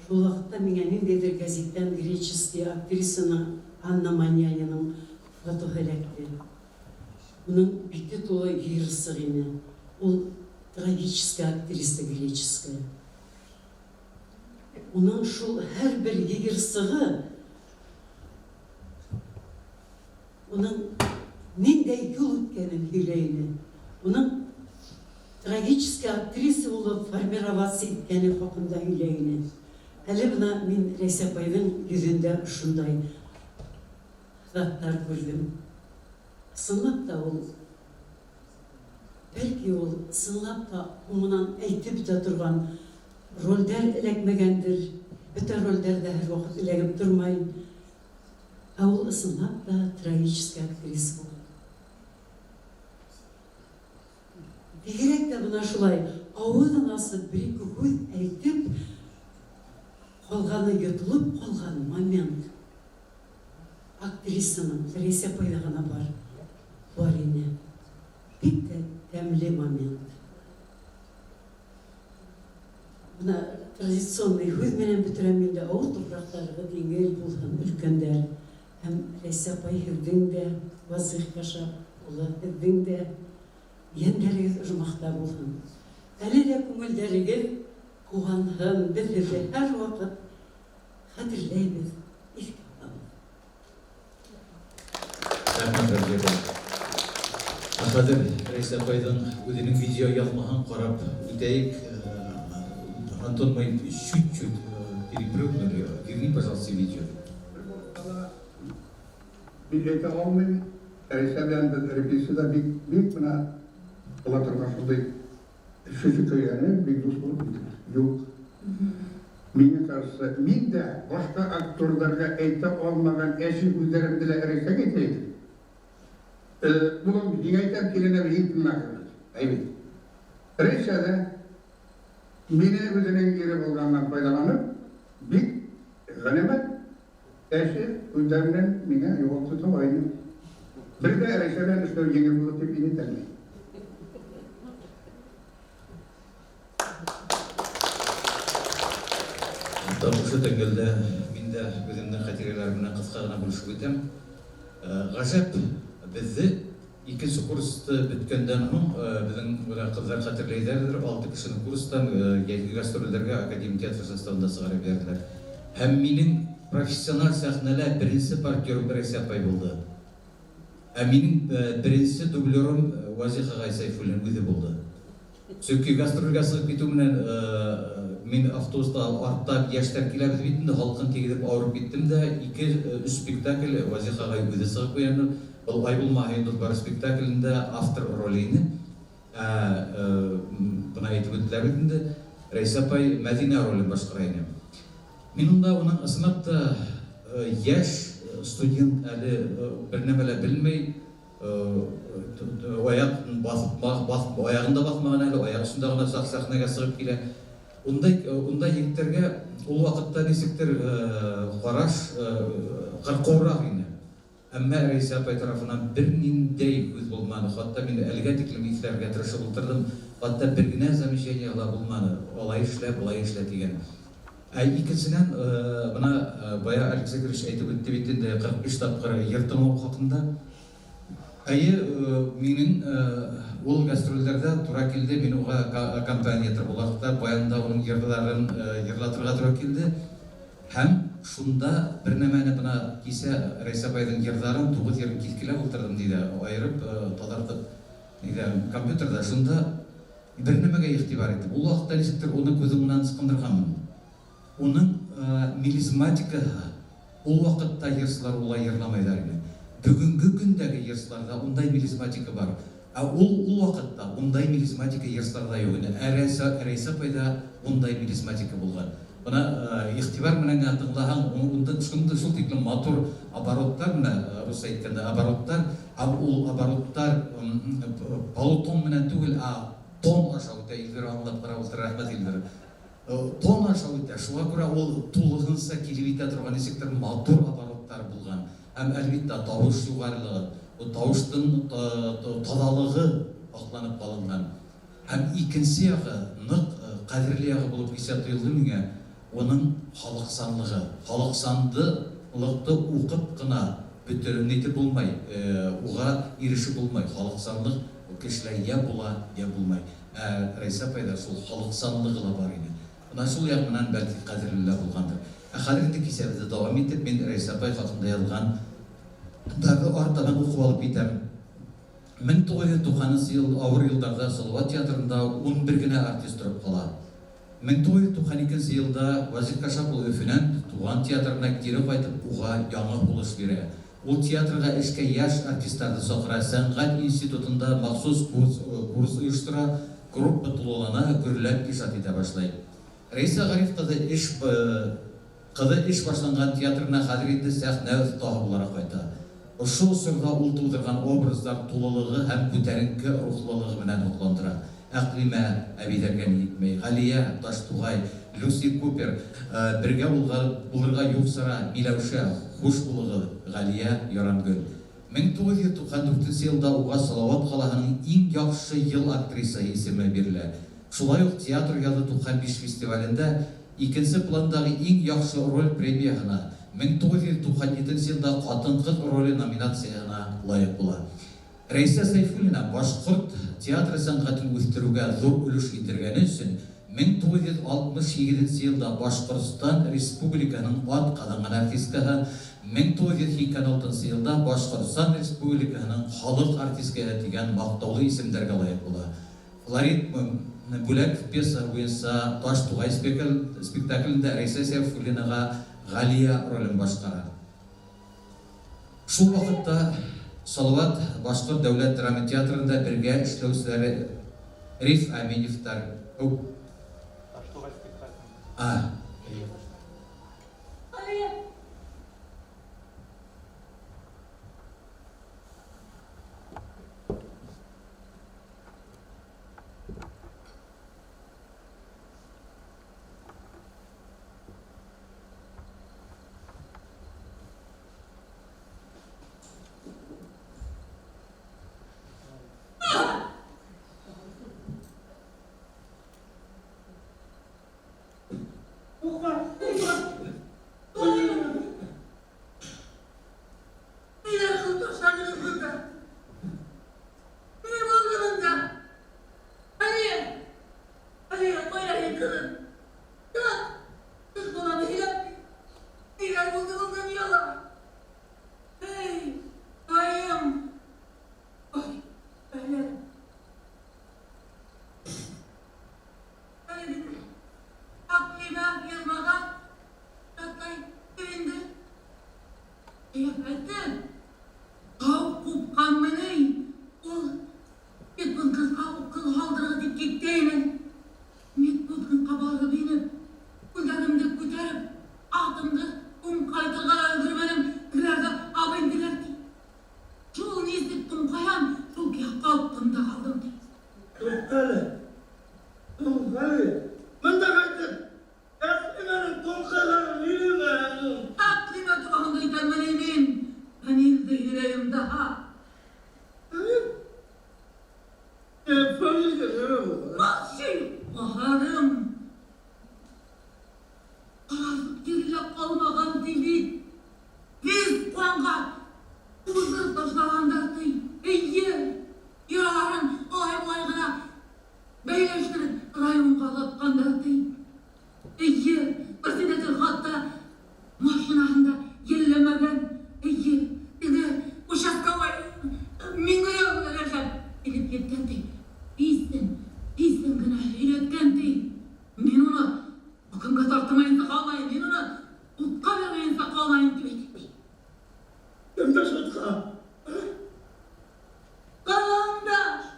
Шул ваҡытта миңә ниндәйҙер гәзиттән греческий актрисаның Анна Маньяниның фотоһы эләкте. Уның бите тулы йыйырсыҡ ине. Ул трагическая актриса греческая. Уның шул һәр бер йыйырсығы уның ниндәй юл үткәнен һөйләй ине. Уның трагическая актриса булып формироваться иткәне хаҡында һөйләй ине. Әле бына мин Рәйсә апайҙың йөҙөндә ошондай заттар күрҙем. Ысынлап та ул, бәлки ул ысынлап та һуңынан әйтеп бөтә торған ролдәр эләкмәгәндер, бөтә ролдәр дә һәр ваҡыт эләгеп тормай. Ә ул ысынлап та трагическая актриса булған. Бигерәк тә бына шулай ауыҙын асып бер-ике һүҙ әйтеп, ҡалғаны йотолоп ҡалған момент актрисаның Рәйсә апайҙа ғына бар, бар ине. Бик тә тәмле момент. Бына Традиционный һүҙ менән бөтөрәм инде, ауыр тупраҡтарығыҙ еңел булһын, өлкәндәр. Һәм Рәйсә апай, һеҙҙең дә, Вазих Кашап улы, һеҙҙең дә йәндәрегеҙ ожмахта булһын. Әле лә күңелдәрегеҙ ҡыуанһын, беҙ һеҙҙе һәр ваҡыт хәтерләйбеҙ, иҫкә алабыҙ. Рәхмәт, Рәмзиә апай. Ә хәҙер Рәйсә апайҙың үҙенең видеояҙмаһын ҡарап үтәйек. Антон, мы чуть-чуть перепрыгнули. Верни, пожалуйста, видео. Мин әйтә алмыйм, Рәйсә белән без репетицияда бик, бик менә була торган шундый шөшекәйәне, бик дус булып киттек. Юк. Миңа кажется, мин дә башка актерларга әйтә алмаган әче сүзләремне дә Рәйсәгә әйтә идем. Улым, һиңә әйтәм, киленем, һин тыңлагыз. Әйбәт. Рәйсә дә мине үзенең ире булганнан файдаланып, бик галәмәт әче сүзләр белән миңа югалту таба иде. Бер дә Рәйсә белән эшләү җиңел булды дип мин әйтә алмыйм. Тап шушы тәңгәлдә мин дә үземнең хатирәләрем белән кыска гына бүлешеп үтәм. Гаҗәп, безне икенче курсты беткәндән һуң, безнең менә кызлар хәтерләйҙәрҙер, алты кешене курстан йәйге гастролдәргә академик театр составында сығарып ебәрҙеләр. Һәм минең профессиональ сәхнәлә беренсе партнерым Рәйсә апай булды. Ә минең беренсе дублерым Вазих ағай Сәйфуллин үҙе булды. Сөнки гастролгә сығып китеү менән мин автобуста артта йәштәр киләбеҙ бит инде, һалҡын тигеҙеп ауырып киттем дә, ике, өс спектакль Вазих ағай үҙе сығып ҡуяны. Был «Ай булмаһа йондоҙ бар» спектаклендә автор роле ине. Ә бына әйтеп үттеләр бит инде, Рәйсә апай Мәҙинә ролен башҡара ине. Мин унда уның ысынлап та йәш студент әле бер нәмә лә белмәй, аяҡ баҫып, баҫ, аяғын да баҫмаған әле, аяҡ өҫтөндә генә саҡ сәхнәгә сығып килә. Ундай егеттәргә ул ваҡытта нисектер ҡараш ҡырҡыуыраҡ ине. Әммә Рәйсә апай тарафынан бер ниндәй һүҙ булманы. Хатта мин әлегә тиклем иҫләргә тырышып ултырҙым. Хатта бер генә замечание ла булманы. Алай эшлә, былай эшлә тигән. Ә икенсенән, бына бая Алексей Григорьевич әйтеп үтте бит инде 45 тапҡыр йыр тыңлау хаҡында. Әйе, минең ул гастролдәрҙә тура килде, мин уға аккомпаниатор булараҡ та баянда уның йырларын йырлатырға тура килде. Һәм шунда бер нәмәне бына кисә Рәйсә апайҙың йырҙарын, 9 йырын киҫкеләп ултырҙым тиҙе, айырып, таҙартып, нидә, компьютерҙа. Шунда бер нәмәгә иғтибар иттем. Ул ваҡытта нисектер уны күҙем менән ысҡындырғанмын. Уның мелизматикаһы ул ваҡытта йырсылар улай йырламайҙар ине. Бөгөнгө көндәге йырсыларҙа ундай мелизматика бар. Ә ул ваҡытта ундай мелизматика йырсыларҙа юҡ ине. Ә Рәйсә апайҙа ундай мелизматика булған. Бына иғтибар менән генә тыңлаһаң, унда шунда шул тиклем матур обороттар, менә рус әйткәндә обороттар, ә ул обороттар полутон менән түгел, ә тон аша үтә. Илвира аңлап ҡарап ултыра, рәхмәт, Илвира. Тон аша үтә, шуға күрә ул тулыһынса килеп итә торған нисектер матур обороттар булған. Һәм әлбиттә тауыш юғарылығы, ул тауыштың таҙалығы һаҡланып ҡалынған. Һәм икенсе яғы, ныҡ ҡәҙерле яғы булып кисә тойолдо миңә, уның халыҡсанлығы. Халыҡсанлыҡты уҡып ҡына бөтөрөп нитеп булмай, уға ирешеп булмай. Халыҡсанлыҡ ул кешелә йә була, йә булмай. Ә Рәйсә апайҙа шул халыҡсанлығы ла бар ине. Бына шул яҡ менән бәлки ҡәҙерле лә булғандыр. Ә хәҙер инде кисәбеҙҙе дауам итеп, мин Рәйсә апай хаҡында яҙылған дағы артабан уҡып алып китәм. 1990 йыл ауыр йылдарҙа Салауат театрында 11 генә артист тороп ҡала. 1992 йылда Вазих Кашап улы Өфөнән туған театрына кире ҡайтып, уға яңы һулыш бирә. Ул театрға эшкә йәш артистларҙы саҡыра, сәнғәт институтында махсус курс ойоштора, группа тулылана, гөрләп ижад итә башлай. Рәйсә Ғариф ҡыҙы эш башланған театрына хәҙер инде сәхнә оҫтаһы булараҡ ҡайта. Ошо осорҙа ул тыуҙырған образдар тулылығы һәм күтәренке рухлылығы менән һоҡландыра. Әҡлимә әбейҙәргә ни етмәй, Ғәлиә, Таштуғай, Люси Купер, бергә булырға юҡ сара, Миләүшә, хуш булығыҙ, Ғәлиә Ярангөл. 1994 йылда уға Салауат ҡалаһының иң яҡшы йыл актрисаһы исеме бирелә. Шулай уҡ театр яҙы 95 фестивалендә Икенсе пландагы иң яхшы роль премияһына, 1997 елда Хатын-кыз роле номинацияһына лаек була. Рәйсә Сәйфуллина башкорт театры сәнгатен үстерүгә зур өлеш китергәне өчен 1968 елда Башкортстан Республикаһының атказанган артисткаһы, 1986 елда Башкортстан Республикаһының халык артисткаһы дигән мактаулы исемнәргә лаек була. Флорид Бүләков пьесаһы буенча Таш тугай спектаклендә Рәйсә Сәйфуллинага Галия ролен башкара. Шул вакытта Салават башкорт дәүләт драма театрында бергә эшләүчеләре Риф Әминевтар, Үк. Таштугай спектаклендә. А, әйе. Галия! Ниләр кылып ташладыгыз монда? Ни булды монда? Алия! Алия, кая син, кызым? Тот! Кыз баланы һөйләп ниләр булды бу дөньяда? Эй, Ходаем! Ой, бәлем! Әле бит Әкълимә елмага шатлай инде. Кыяфәте тау купканмыни ул? Медпунктка укол һалдырыгыз дип киткәйне. Медпунктка барып инеп, күлдәгемне күтәреп, атымны туңкайтырга да өлгермәдем, тегеләр дә абынделәр, ди. Шул ничек туңкаям, шул көйгә каттым да калдым, ди. Туктале, туктале, монда кайтып, Әкълимәнең туңкайганын һөйләмә. Әкълимә турында әйтәммени мин, Фәнилде һөйләем даһа. Фәнил? Ә Фәнилгә нәмә булган? Молчи, каһәрем! Карасып йөри дә калмаган ди бит. Без канга туздырып ташлаганнар ди. Әйе, яраларын алай-болай гына бәйләштереп районга озатканнар ди. Әйе, председатель хатта машинасын да йәлләмәгән. Әйе, теге участковый Миңгерәү Рәҗәп килеп йиткән ди. Тиздән, тиздән генә өйрәткән ди. Мин уны хөкемгә тартмаенча калмаем, мин уны судка бирмәенчә калмаем дип әйтә ди. Кемдә судка? Карандаш!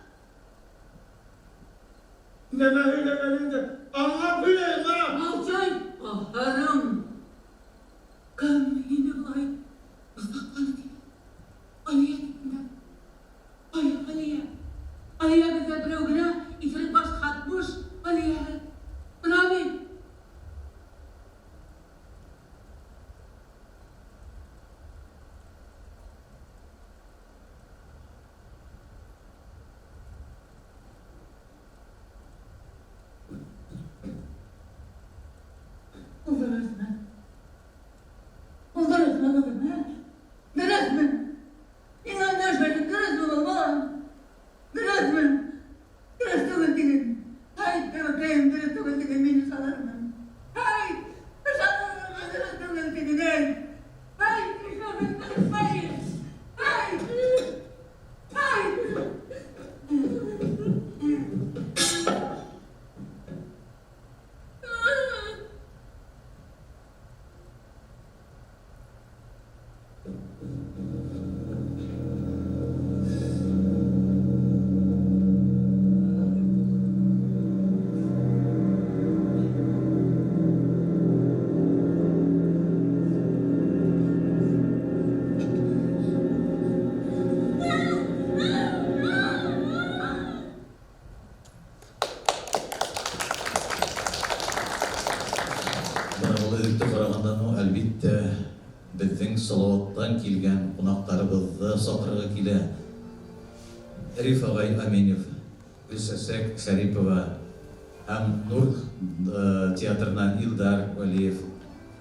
Нәмә һөйләгәнеңде аңлап һөйләйем, а? Молчай, каһәрем! Кем һине болай озаклады ди? Алия дигәндә. Ай, Алия! Алия бездә берәү генә, исерек баш Хатмыш Алияһе. Менә бит! Булдырасмы? Булдырасмы, кызым, ә? Дөресме? Миңа эндәшмәдең, дөресме был, балам? Дөресме? Дөрес түгел диген. Һәйт, бәбәкәем, дөрес түгел диген, мин ышанырмын. Һәйт, ышанырмын, дөрес түгел диген, әйт. Һәйт, нишләп тырышмаем? Һәйт! Һәйт! Менә ул өзекне караганнан һуң, әлбиттә, безнең Салаваттан килгән кунакларыбызны сатырга килә. Риф агай Аминев, Гөлчәчәк Шәрипова. Һәм Нур театрынан Илдар Вәлиев,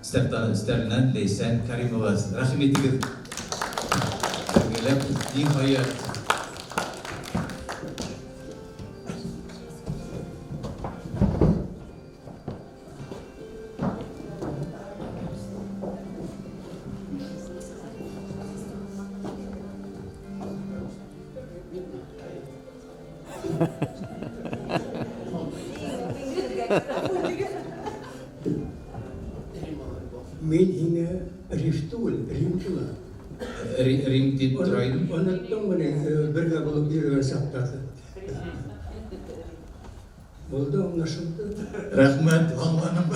өстәленнән Ләйсән Кәримова. Рәхим итегеҙ. Бергәләп, ниһайәт. Мин һиңә Риф түгел, Рим була. Рим дип тора идем. Оныттыңмыни, бергә булып йөрегән чактагы? Булды, аңлашылды. Рәхмәт, аңланым.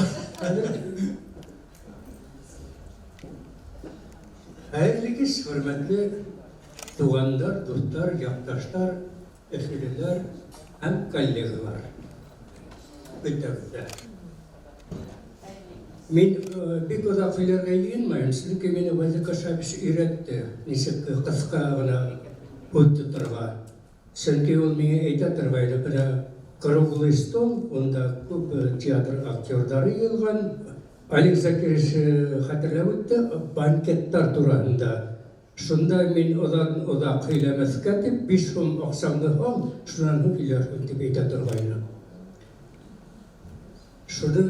Хәерле кич, хөрмәтле туганнар, дуслар, якташлар, өфөлеләр һәм коллегалар. Бөтәгез дә. Мин бик озак сөйләргә җыенмыйм, чөнки мине Вазиф Кашапович өйрәтте, ничек кыска гына һүз тотарга. Чөнки ул миңа әйтә торгайны, менә круглый стол, унда күп театр актердары җыелган. Олег Закирович хәтерләп үтте, банкетлар турасында. Шунда мин озак-озак сөйләмәскә дип, 5 сум акчаңны ал, шуннан соң сөйләрсең, дип әйтә торгайны. Шуны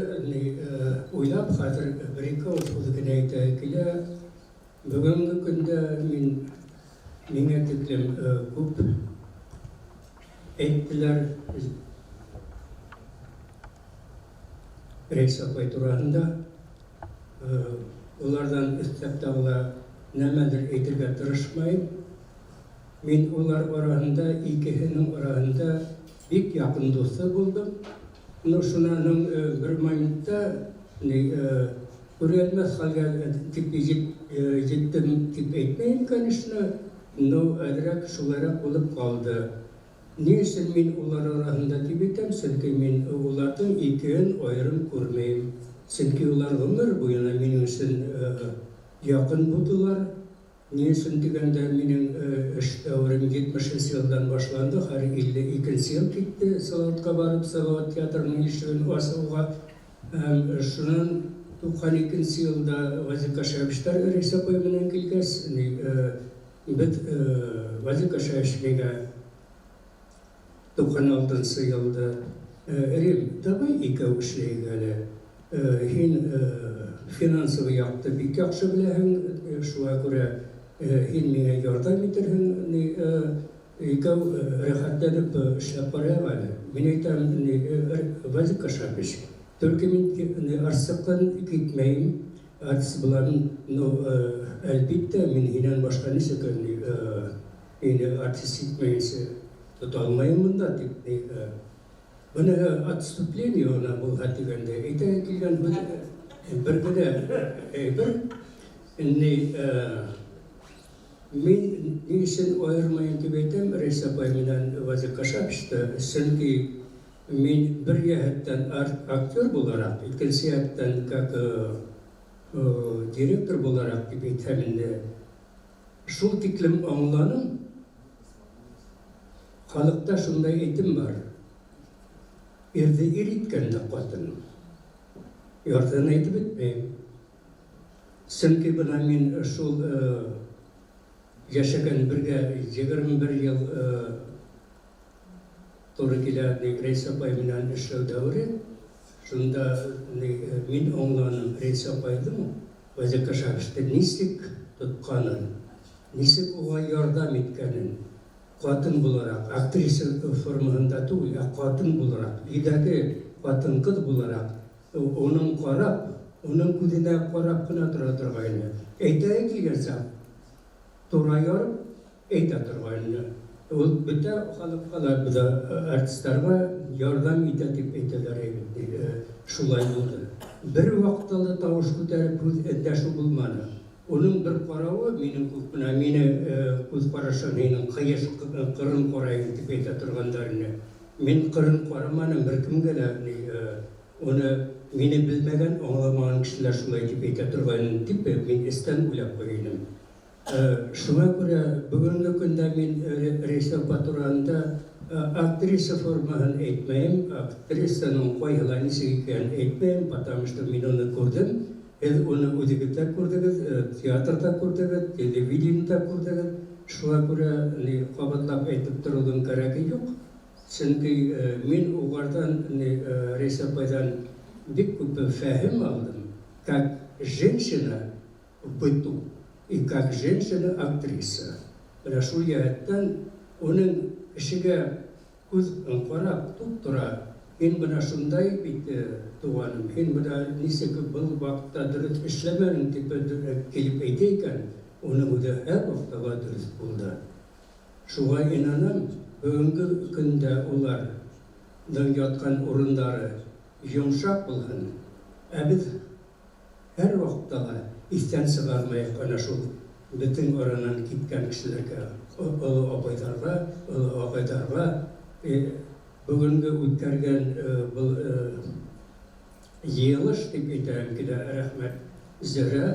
уйлап, хәзер бер-ике авыз сүз генә әйтә килә. Бүгенге көндә мин миңа тиклем күп әйттеләр Рәйсә апай турасында. Улардан өстәп тагы да нәмәдер әйтергә тырышмайым. Мин улар араһында, икеһенең араһында бик якын дусы булдым. Ну, шунаның бер моментта ни күрәлмәс хәлгә дип җиттем дип әйтмәем, конечно, но әзрәк шулайрак булып калды. Ни өчен мин улар араһында дип әйтәм, чөнки мин уларның икеен аерым күрмәем. Чөнки улар гомер буена минем өчен якын булдылар. Ни өчен дигәндә, минем эш дәверем 70 нче елдан башланды, хәзер 52 нче ел китте Салаватка барып, Салават театрының ишеген ачуга. Һәм шуннан 92 нче елда Вазиф Кашаевичтар Рәйсә апай белән килгәч, без Вазиф Кашаевич миңа 96 нчы елда, Рим, давай икәү эшләйек әле. Һин финансовый якты бик яхшы беләһең, шуңа күрә һин миңа ярдәм итерһең, икәү рәхәтләнеп эшләп карыйк әле. Мин әйтәм, Вазик Кашапович, только мин артистлыктан китмәем, артист булам, но, әлбиттә, мин һиннән башка ничек мине артист итмәенчә тота алмыйм монда, дип. Менә отступление гына булһа дигәндә, әйтә килгән һүз бер генә әйбер. Ни, мин ни өчен аермыйм дип әйтәм Рәйсә апай белән Вазиф Кашаповичны, чөнки мин бер җәһәттән актер буларак, икенче җәһәттән как директор буларак дип әйтсәм инде, шул тиклем аңланым. Халыкта шундай әйтем бар, Ирде ир иткән дә катын. Яртысын әйтеп бетмим. Чөнки менә мин шул яшәгән бергә 21 ел туры килә Рәйсә апай белән эшләү дәвере. Шунда мин аңланым Рәйсә апайның Вазиф Кашаповичны ничек тотканын, ничек уга ярдәм иткәнен. Катын буларак, актриса формасында түгел, ә катын буларак, өйдәге хатын-кыз буларак, уның карап, уның күзенә карап кына тора торгайны. Әйтә килгәнчә, тура ярып әйтә торгайны. Ул бөтә халыкка да, бөтә артистларга ярдәм итә дип әйтәләр бит. Шулай булды. Бер вакытта да тавыш күтәреп һүз эндәшү булмады. Уның бер каравы минем күк менә мине күз карашы минем кыеш кырын карайм дип әйтә торганнар ине. Мин кырын караманым беркемгә дә ни уны мине белмәгән, аңламаган кешеләр шулай дип әйтә торган дип мин эчтән уйлап куя идем. Шуңа күрә бүгенге көндә мин Рәйсә апа турында Актриса формаһын әйтмәйем, актрисаның ҡайһылай нисек икәнен әйтмәйем, потому что мин уны күрҙем. Һеҙ уны үҙегеҙ ҙә күрҙегеҙ, театрҙа күрҙегеҙ, телевидениеда күрҙегеҙ. Шуға күрә ни ҡабатлап әйтеп тороуҙың кәрәге юҡ. Сөнки мин уғарҙан, ни, Рәйсә апайҙан бик күп фәһем алдым, как женщина в быту и как женщина-актриса. Менә шул йәһәттән уның кешегә күҙ ҡарап туп-тура, һин бына шундай бит, туғаным, һин бына нисек был ваҡытта дөрөҫ эшләмәнең тип килеп әйтә икән, уның үҙе һәр ваҡытта ла дөрөҫ булды. Шуға инанам, бөгөнгө көндә уларҙың ятҡан урындары йомшаҡ булһын, ә беҙ һәр ваҡытта ла иҫтән сығармайыҡ ана шул беҙҙең аранан киткән кешеләргә, оло апайҙарға, оло ағайҙарға. Бөгөнгө үткәргән был йыйылыш тип әйтәһем килә, рәхмәт Зөһрә,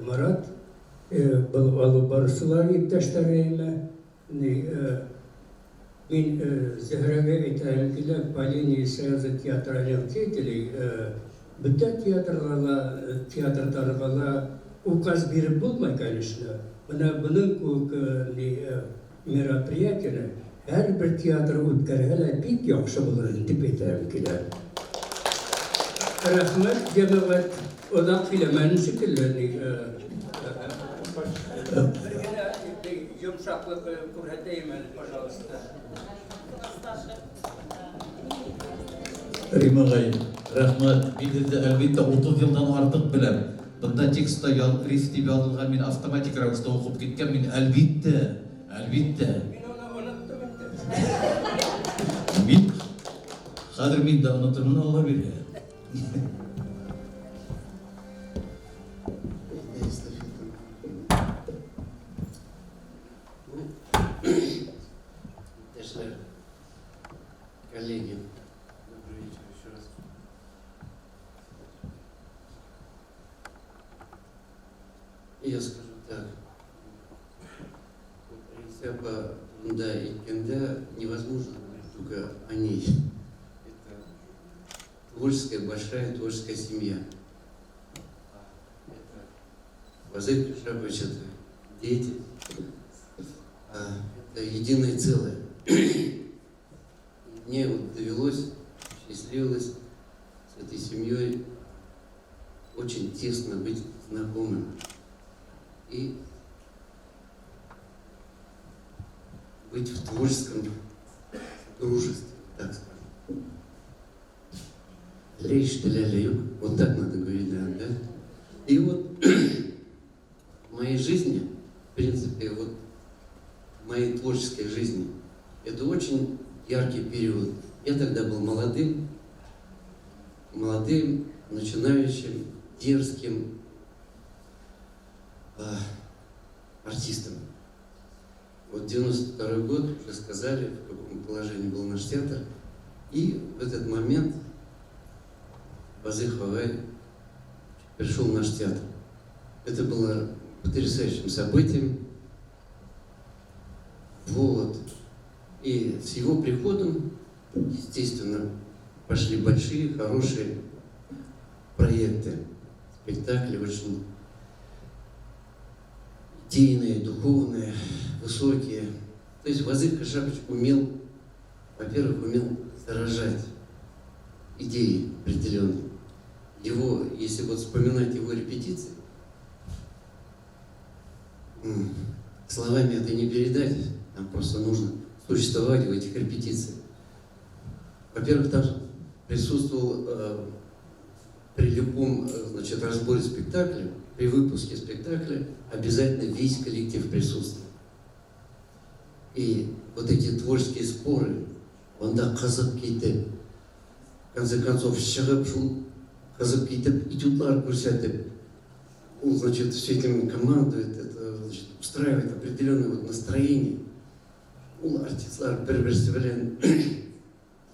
Марат, был алып барыусылар иптәштәремә. Мин Зөһрәгә әйтәһем килә, по линии Союза театральных деятелей бөтә театрға ла, театрҙарға ла указ биреп булмай, конечно. Бына бының кеүек ни мероприятиены һәр бер театр үткәрһә лә бик яҡшы булыр ине тип әйтәһем килә. Рәхмәт, йәмәғәт, оҙаҡ һөйләмәнем шикелле. Ни, бер генә йомшаҡлыҡ күрһәтәйем әле, пожалуйста. Рим агай, рәхмәт. Мин һеҙҙе, әлбиттә, 30 йылдан артыҡ беләм. Бында текстта Риф дип яҙылған, мин автоматик рәүештә уҡып киткән, мин әлбиттә, әлбиттә. Мин уны оноттом инде. Мин хәҙер мин дә онотормон, Алла бирһә. Эстафета. Ну, иптәшләр, коллеги, добрый вечер еще раз. Я скажу так. Вот Рәйсә апа турында әйткәндә невозможно говорить только о ней. Это творческая, большая творческая семья. Это Вазыйх Кашапович, это дети. Это единое целое. Мне вот довелось, счастливилось с этой семьей очень тесно быть знакомым. И быть в творческом дружестве, так скажем. Речь вот так надо говорить, наверное, да? И вот в моей жизни, в принципе, вот в моей творческой жизни, это очень яркий период. Я тогда был молодым, молодым, начинающим, дерзким артистом. Вот 92 год, уже сказали, в каком положении был наш театр. И в этот момент Вазых ағай пришел в наш театр. Это было потрясающим событием. Вот. И с его приходом, естественно, пошли большие, хорошие проекты. Спектакли очень идейные, духовные, высокие. То есть Вазых Кашапович умел, во-первых, умел заражать идеи определенные. Его, если вот вспоминать его репетиции, словами это не передать, нам просто нужно существовать в этих репетициях. Во-первых, там присутствовал при любом, значит, разборе спектакля, при выпуске спектакля обязательно весь коллектив присутствовал. И вот эти творческие споры, унда ҡыҙып китеп, в конце концов, сығып, шул ҡыҙып китеп, этюдлар күрһәтеп, он, значит, все этим командует, это, значит, устраивает определенное вот настроение. Ул артистлар бер-берсе белән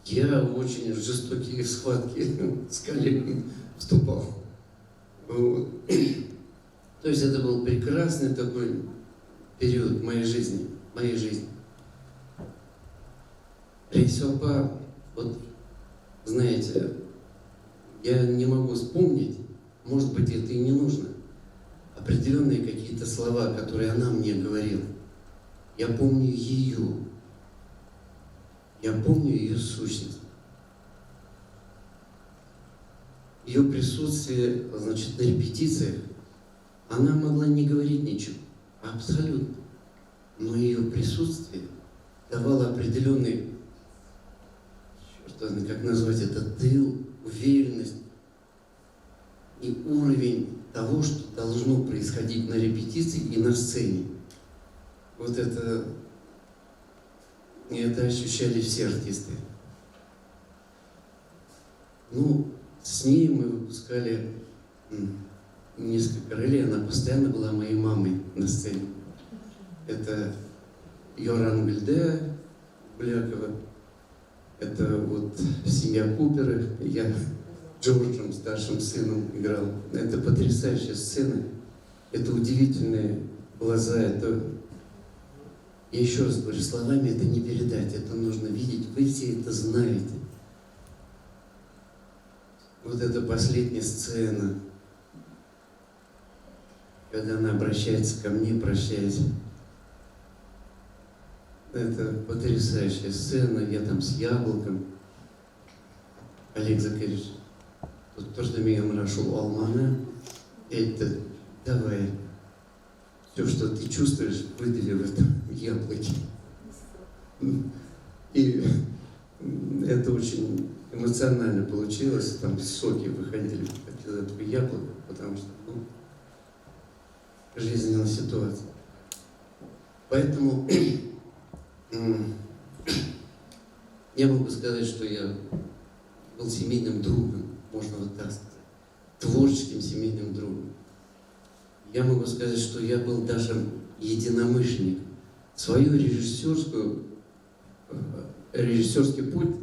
я в очень жестокие схватки с коллегами вступал. Вот. То есть это был прекрасный такой период моей жизни, моей жизни. Рәйсә апа, вот, знаете, я не могу вспомнить, может быть, это и не нужно, определенные какие-то слова, которые она мне говорила. Я помню ее. Я помню ее сущность. Ее присутствие, значит, на репетициях, она могла не говорить ничего, абсолютно. Но ее присутствие давало определенный, черт знает, как назвать это, тыл, уверенность и уровень того, что должно происходить на репетиции и на сцене. Вот это ощущали все артисты. Ну, с ней мы выпускали несколько ролей, она постоянно была моей мамой на сцене. Это Йоран Гильде Булякова, это вот семья Куперы, я Джорджем, старшим сыном, играл. Это потрясающая сцена, это удивительные глаза, это... Я еще раз говорю, словами это не передать, это нужно видеть, вы все это знаете. Вот эта последняя сцена, когда она обращается ко мне, прощаясь. Это потрясающая сцена, я там с яблоком. Олег Закаревич, тут тоже меня шел алманы. Это давай, все, что ты чувствуешь, выдави в этом яблоке. И это очень эмоционально получилось, там соки выходили из этого яблока, потому что, ну, жизненная ситуация. Поэтому я могу сказать, что я был семейным другом, можно вот так сказать, творческим семейным другом. Я могу сказать, что я был даже единомышленником. Свою режиссерский путь,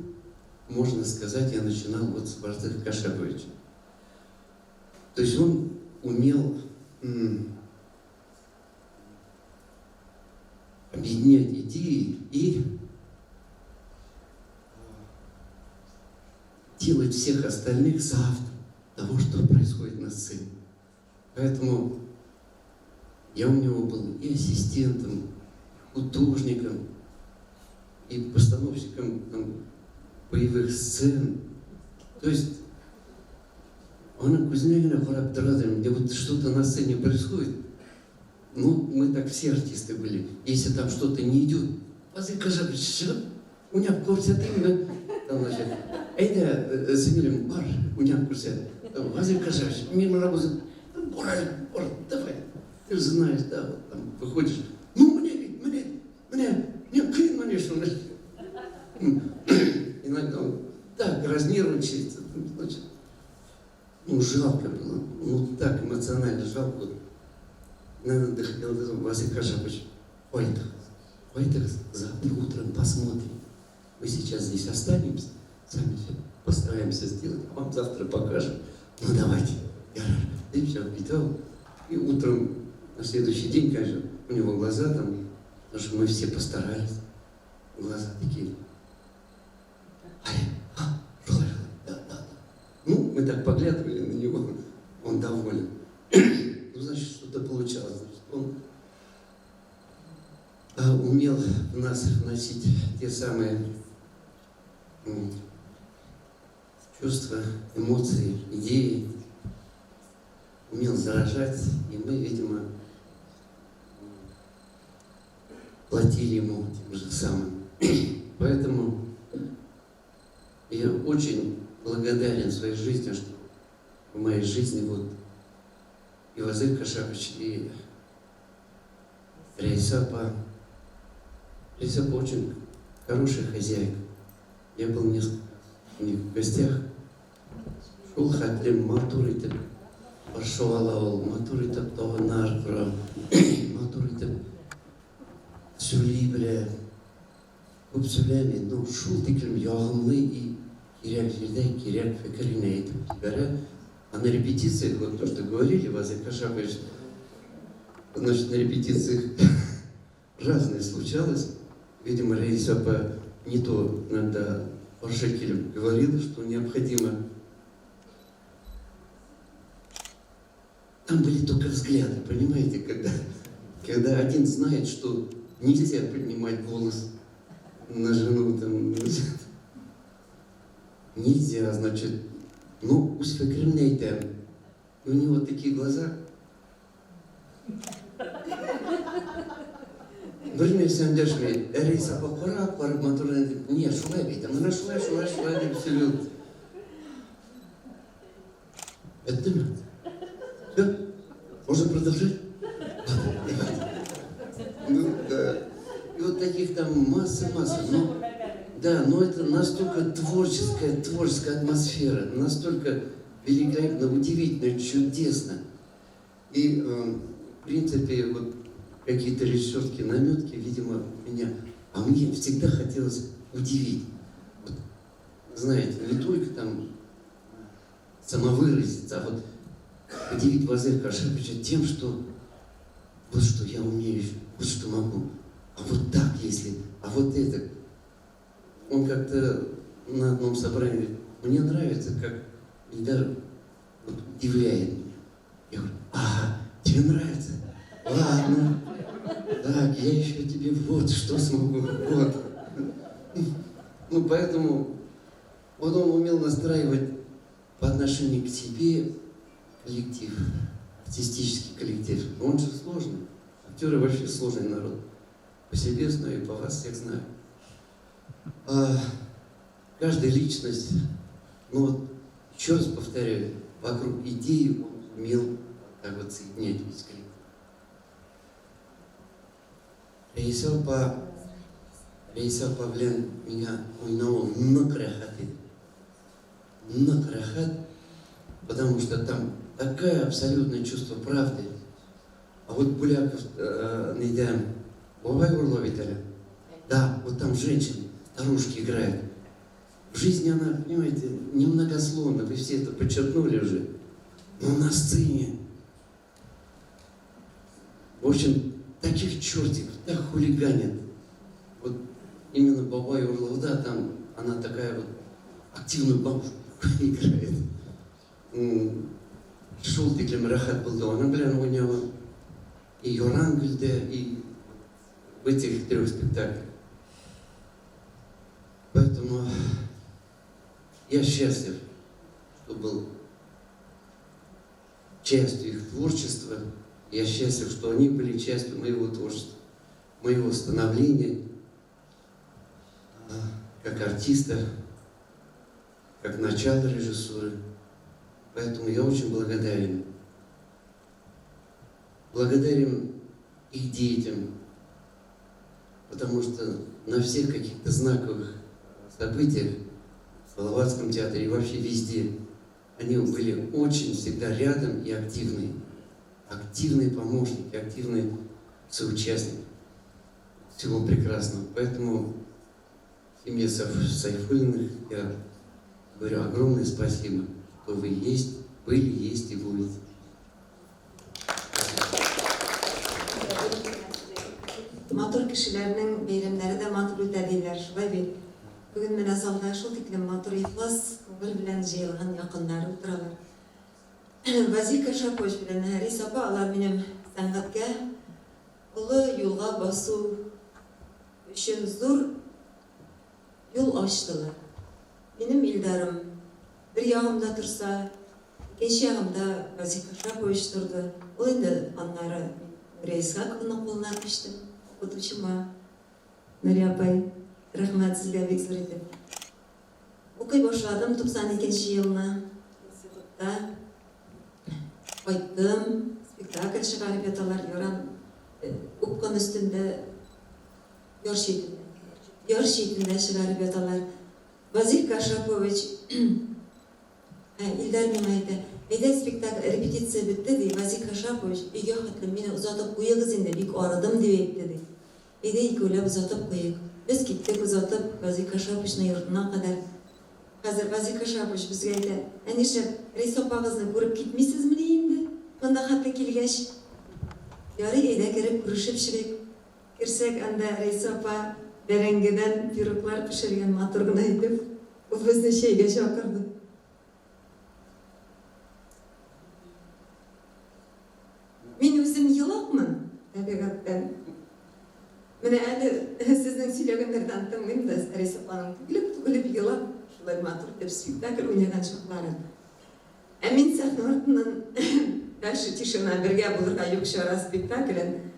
можно сказать, я начинал вот с Вазыха Кашаповича. То есть он умел объединять идеи и делать всех остальных соавтором того, что происходит на сцене. Поэтому я у него был и ассистентом, и художником, и постановщиком там, боевых сцен. То есть он күҙенә генә ҡарап тора, где вот что-то на сцене происходит. Ну, мы так все артисты были. Если там что-то не идет, Вазых Кашапович сығып, уйнап күрһәтәйемме? Там, значит, әйҙә, сеңлем, бар, уйнап күрһәт. Вазых Кашапович, мин бына бар, бар, давай. Ты же знаешь, да, вот там выходишь. Ну, мне, мне, мне, мне ҡыйын, мне что. Иногда он так разнервничается, значит, ну, жалко было, ну, так эмоционально жалко. Вот, наверное, доходил до этого, Василий Кашапович, ой, завтра утром посмотрим. Мы сейчас здесь останемся, сами все постараемся сделать, а вам завтра покажем. Ну, давайте. И все, и утром на следующий день, конечно, у него глаза там, потому что мы все постарались, глаза такие. А, да, да, да. Ну, мы так поглядывали на него, он доволен. Ну, значит, что-то получалось. Значит, он умел в нас вносить те самые чувства, эмоции, идеи, умел заражать, и мы, видимо, платили ему тем же самым. Поэтому я очень благодарен своей жизни, что в моей жизни вот и Вазых Кашапович, и Рәйсә апа. Рәйсә апа очень хорошая хозяйка. Я был несколько раз у них в гостях. Шул хәтле матур итеп каршы ала ул, матур итеп табыннар ҡора, матур итеп һөйләй белә. Күп һөйләмәй, но шул тиклем яғымлы и кәрәк ерҙә кәрәк фекерен әйтеп ебәрә. А на репетициях, вот то, что говорили, Вазых Кашапович, значит, на репетициях разное случалось. Видимо, Рәйсә апа Не то иногда Паршекелем говорил, что необходимо. Там были только взгляды, понимаете, когда, когда один знает, что нельзя поднимать голос на жену, там, нельзя, значит, ну, үҙ фекеремде әйтәм. И у него такие глаза. Бер нәрсә өндәшмәй. Рәйсә апа ҡарап, ҡарап матур итеп, не, шулай бит, менә шулай, шулай, шулай дип сөйли. Беттеме? Все? Можно продолжать? Ладно, давайте. Ну, да. И вот таких там масса-масса. Но, да, но это настолько творческая, творческая атмосфера, настолько великолепно, удивительно, чудесно. И, в принципе, вот какие-то режиссерские наметки, видимо, меня... А мне всегда хотелось удивить. Вот, знаете, не только там самовыразиться, а вот удивить Вазыха Кашаповича тем, что вот что я умею, вот что могу, а вот так если, а вот это. Он как-то на одном собрании говорит, мне нравится, как Ильдар вот удивляет меня. Я говорю, ага, тебе нравится? Ладно. Так, я еще тебе вот что смогу, вот. Ну, поэтому вот он умел настраивать по отношению к себе коллектив, артистический коллектив. Он же сложный. Актеры вообще сложный народ. По себе знаю, и по вас всех знаю. А, каждая личность, ну вот, еще раз повторяю, вокруг идеи он умел так вот соединять весь коллектив. Рәйсә апа, Рәйсә апа белән миңа уйнау нык рәхәт иде. Нык рәхәт, потому что там такое абсолютное чувство правды. А вот Буляков, нидә, Бабай урлау бит әле. Да, вот там женщины, старушки играют. В жизни она, понимаете, немногословна, вы все это подчеркнули уже. Но на сцене, в общем, таких чертиков, так хулиганят. Вот именно Бабай урлауда, там она такая вот активную бабушку играет. Шул тиклем рәхәт булды аның белән уйнавы. И Яран гөлдә, и в этих трех спектаклях. Поэтому я счастлив, что был частью их творчества. Я счастлив, что они были частью моего творчества, моего становления как артиста, как начало режиссуры. Поэтому я очень благодарен. Благодарен их детям, потому что на всех каких-то знаковых событиях в Салаватском театре и вообще везде они были очень всегда рядом и активные. Активные помощники, активные соучастники всего прекрасного. Поэтому семье Сайфуллиных я говорю огромное спасибо, что вы есть, были, есть и будете. Матур кешеләрнең бәйрәмнәре дә матур үтә диләр, шулай бит. Бүген менә залда шул тиклем матур ихлас күңел белән җыелган якыннары утыралар. Вазих Кашапович белән Рәйсә апа, алар минем сәнгатькә олы юлга басу өчен зур юл ачтылар. Минем Илдарым бер ягымда торса, икенче ягымда Вазих Кашапович торды. Ул инде аннары Нурия Исхаковна кулына күчтем, укытучыма. Нурия апай, рәхмәт сезгә бик зур итеп. Укый башладым 92 елны институтта. Кайттым, спектакль чыгарып яталар, яран упкын өстендә, яр читендә. Яр читендә чыгарып яталар. Вазих Кашапович, Илдар миңа әйтә, әйдә спектакль, репетиция бетте, ди, Вазих Кашапович, өйгә хәтле мине озатып куегыз инде, бик арыдым, дип әйтте, ди. Әйдә икәүләп озатып куйык. Без киттек озатып Вазих Кашаповичны йортына кадәр. Хәзер Вазих Кашапович безгә әйтә, ә нишләп Рәйсә апагызны күреп китмисезмени инде? Монда хәтле килгәч. Ярый, әйдә кереп күрешеп чыгыйк. Керсәк, анда Рәйсә апа Бәрәңгедән пироглар пешергән матур гына итеп. Ул безне чәйгә чакырды. Мин үзем елакмын табигатьтән. Менә әле сезнең сөйләгәннәрдән тыңлыйм да, Рәйсә апаның түгелеп-түгелеп елап, шулай матур итеп спектакль уйнаган чакларын. Ә мин сәхнә артыннан Дальше тишина бергә булырга юк чара спектаклен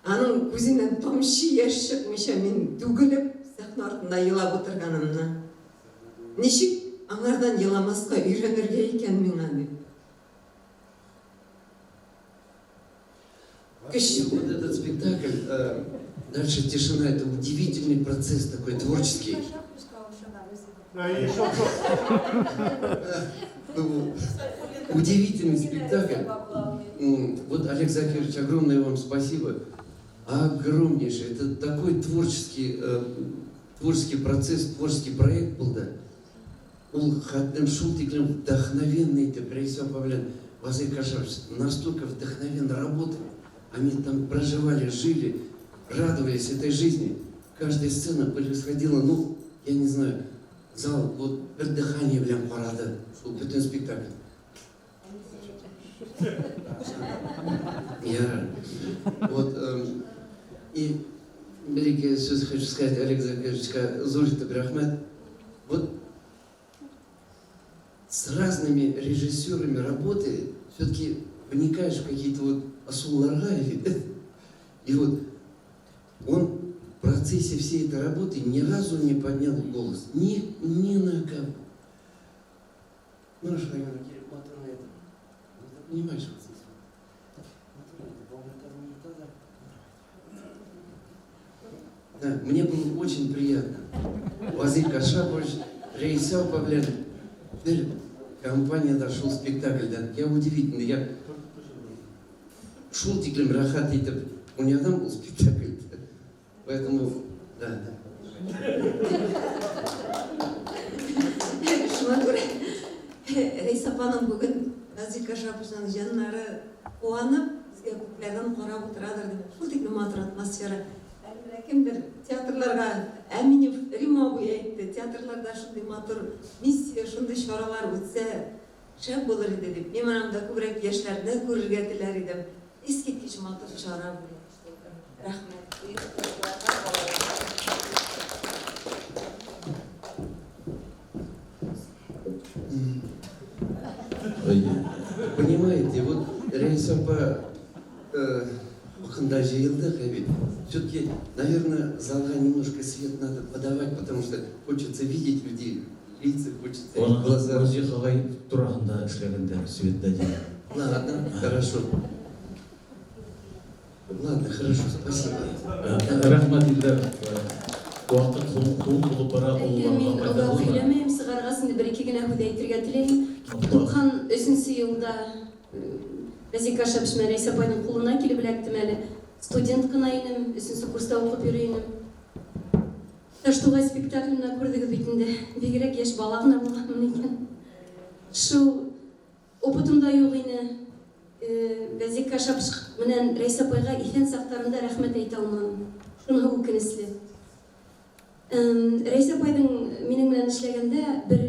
аның күзеннән тамчы яшь чыкмыйча мин түгелеп сәхнә артында елап утырганымны. Ничек аңардан еламаска өйрәнергә икән миңа дип. Вообще, вот этот спектакль, дальше тишина, это удивительный процесс такой творческий. Ну, удивительный спектакль. Вот, Олег Закирович, огромное вам спасибо. Огромнейший. Это такой творческий, творческий процесс, творческий проект был, да. Ул хәтлем шул тиклем вдохновенный итеп Рәйсә апа белән Вазыйх Кашапович настолько вдохновенно работали. Они там проживали, жили, радовались этой жизни. Каждая сцена происходила, ну, я не знаю, зал вот бер дыхание белән карады шул бөтен спектакль. Я вот и бер-ике сүз хочу сказать Олег Закировичка зур итеп рәхмәт. Вот с разными режиссерами работы все-таки вникаешь в какие-то вот ысулларга. И вот он в процессе всей этой работы ни разу не поднял голос. Ни, ни на кого. Ну, что я говорю, это. Ну, ты понимаешь, вот здесь вот. Да, мне было очень приятно. Вазыйх Кашапович, Рәйсә апа белән бер компаниядә шул спектакльдән. Я удивительно, я шул тиклем рәхәт итеп уйнадым ул спектакльдә. Поэтому, да. Шуңа күрә Рәйсә апаның бүген Вазыйх Кашаповичның җаннары куанып, безгә күкләрдән карап утырадыр дип. Шул тиклем матур атмосфера. Әле менә кемдер театрларга Әминев Рима абый әйтте, театрларда шундый матур миссия, шундый чаралар үтсә, шәп булыр иде дип. Мин менә монда күбрәк яшьләрне күрергә теләр идем. Искиткеч матур чара бу. Рәхмәт. Оештыручыларга, балаларга. Понимаете, вот Рәйсә апа хакында җыелдык бит. Все-таки, наверное, залга немножко свет надо подавать, потому что хочется видеть людей, лица хочется, их глаза. Вазих агай турасында эшләгәндә свет дадим. Ладно, хорошо. Ладно, хорошо, спасибо. Рәхмәт инде. Вакыт һуң булып бара, Әйе, мин олыларга озак файдалымы? сөйләмәем, сыгарга инде бер-ике генә һүз әйтергә теләйм. 93 елда Вазик Кашапов белән Рәйсә апайның кулына килеп эләктем әле. Студент кына инем, өченче курста укып йөри инем. Таштугай спектаклен күрдегез бит инде. Бигрәк яшь бала гына булганмын икән. Шул опытым да юк ине. Вазик Кашапов белән Рәйсә апайга иҫән саҡтарында рәхмәт әйтә алманым. Шуныһы үкенесле. Рәйсә апайҙың минең менән эшләгәндә бер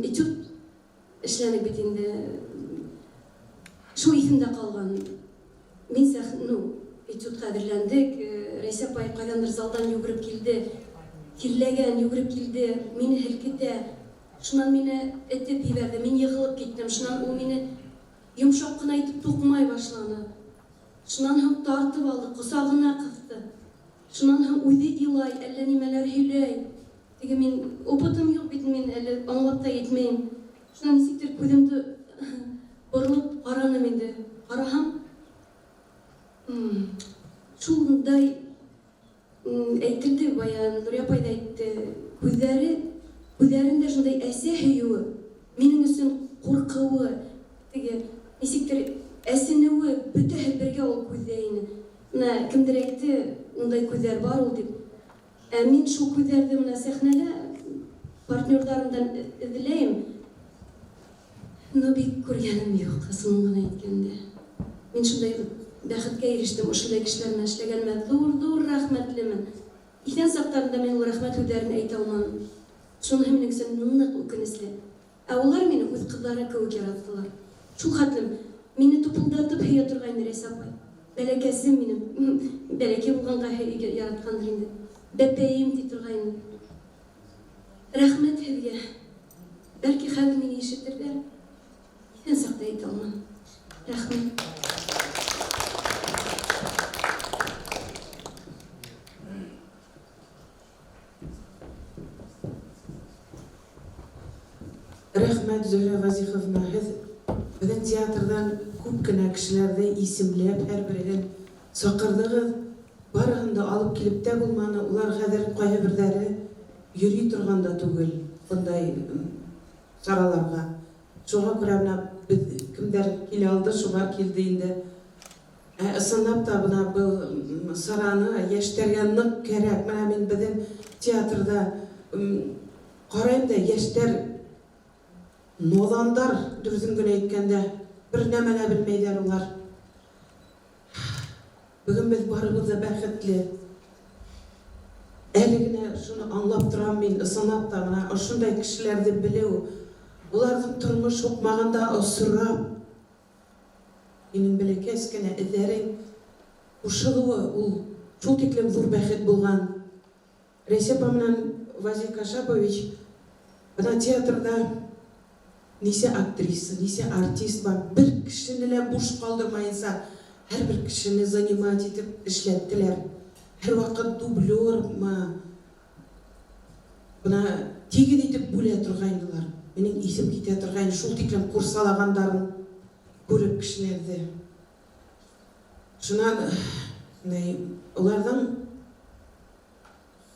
этюд эшләнек бит инде. Шул иҫемдә ҡалған. Мин сәх, ну, этюдҡа әҙерләндек. Рәйсә апай ҡайҙандыр залдан йүгереп килде. Тирләгән, йүгереп килде, мине һелкетә. Шунан мине этеп ебәрҙе, мин йығылып киттем. Шунан ул мине йомшаҡ ҡына итеп туҡмай башланы. Шунан һуң тартып алды, ҡосағына ҡыҫты. Шунан һуң үҙе илай, әллә нимәләр һөйләй. Теге мин опытым юҡ бит, мин әле аңлап та етмәйем. Шунан нисектер күҙемде боролоп ҡараным инде. Ҡараһам, шундай әйтелде, бая Нурия апай ҙа әйтте, күҙҙәре, күҙҙәрендә шундай әсә һөйөүе, минең өсөн ҡурҡыуы, теге нисектер әсенеүе бөтәһе бергә ул күҙҙә ине. Менә кемдер әйтте, ундай күҙҙәр бар ул дип. Ә мин шул күҙҙәрҙе менә сәхнәлә партнерҙарымдан эҙләйем. Но бик күргәнем юҡ, ысынын ғына әйткәндә. Мин шундай бәхеткә ирештем, ошондай кешеләр менән эшләгәнемә ҙур-ҙур рәхмәтлемен. Иҫән саҡтарында мин ул рәхмәт һүҙҙәрен әйтә алманым. Шуныһы минең өсөн ныҡ үкенесле. Ә улар мине үҙ ҡыҙҙары кеүек яраттылар. Шул хәтлем мине тупылдатып һөйә торғайны Рәйсә апай. Бәләкәсем минем, бәләкәй булғанға яратҡандыр инде. Бәпәйем ти торғайны. Рәхмәт һеҙгә. Бәлки хәҙер мине ишетерҙәр. Иҫән саҡта әйтә алманым. Рәхмәт. Рәхмәт, Зөһрә Вазиховна, һеҙ беҙҙең театрҙан күп кенә кешеләрҙе исемләп, һәр береһен саҡырҙығыҙ. Барыһын да алып килеп тә булманы. Улар хәҙер ҡайһы берҙәре йөрөй торған да түгел бындай сараларға. Шуға күрә бына беҙ кемдәр килә алды, шулар килде инде. Ә ысынлап та бына был сараны йәштәргә ныҡ кәрәк. Бына мин беҙҙең театрҙа ҡарайым да, йәштәр наҙандар, дөрөҫөн генә әйткәндә, бер нәмә лә белмәйҙәр улар. Бөгөн беҙ барыбыҙ да бәхетле. Әле генә шуны аңлап торам мин, ысынлап та бына ошондай кешеләрҙе белеү, уларҙың тормош һуҡмағында осрап, һинең бәләкәс кенә эҙҙәрең ҡушылыуы ул шул тиклем ҙур бәхет булған. Рәйсә апа менән Вазих Кашапович бына театрҙа нисә актриса, нисә артист бар, бер кешене лә буш ҡалдырмайынса, һәр бер кешене занимать итеп эшләттеләр. Һәр ваҡыт дублермы, бына тигеҙ итеп бүлә торғайнылар. Минең иҫем китә торғайны, шул тиклем ҡурсалағандарын күреп кешеләрҙе. Шунан уларҙың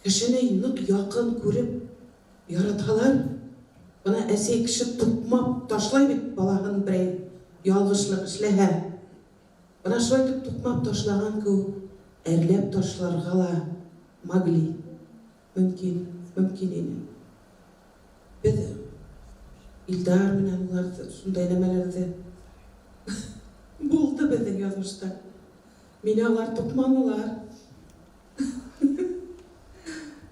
кешене ныҡ яҡын күреп яраталар. Бына әсәй кеше туҡмап ташлай бит балаһын берәй ялғышлыҡ эшләһә. Бына шулай итеп туҡмап ташлаған кеүек әрләп ташларға ла могли. Мөмкин, мөмкин ине. Беҙ Илдар менән уларҙы шундай нәмәләрҙе булды беҙҙең яҙмышта. Мине улар туҡманылар.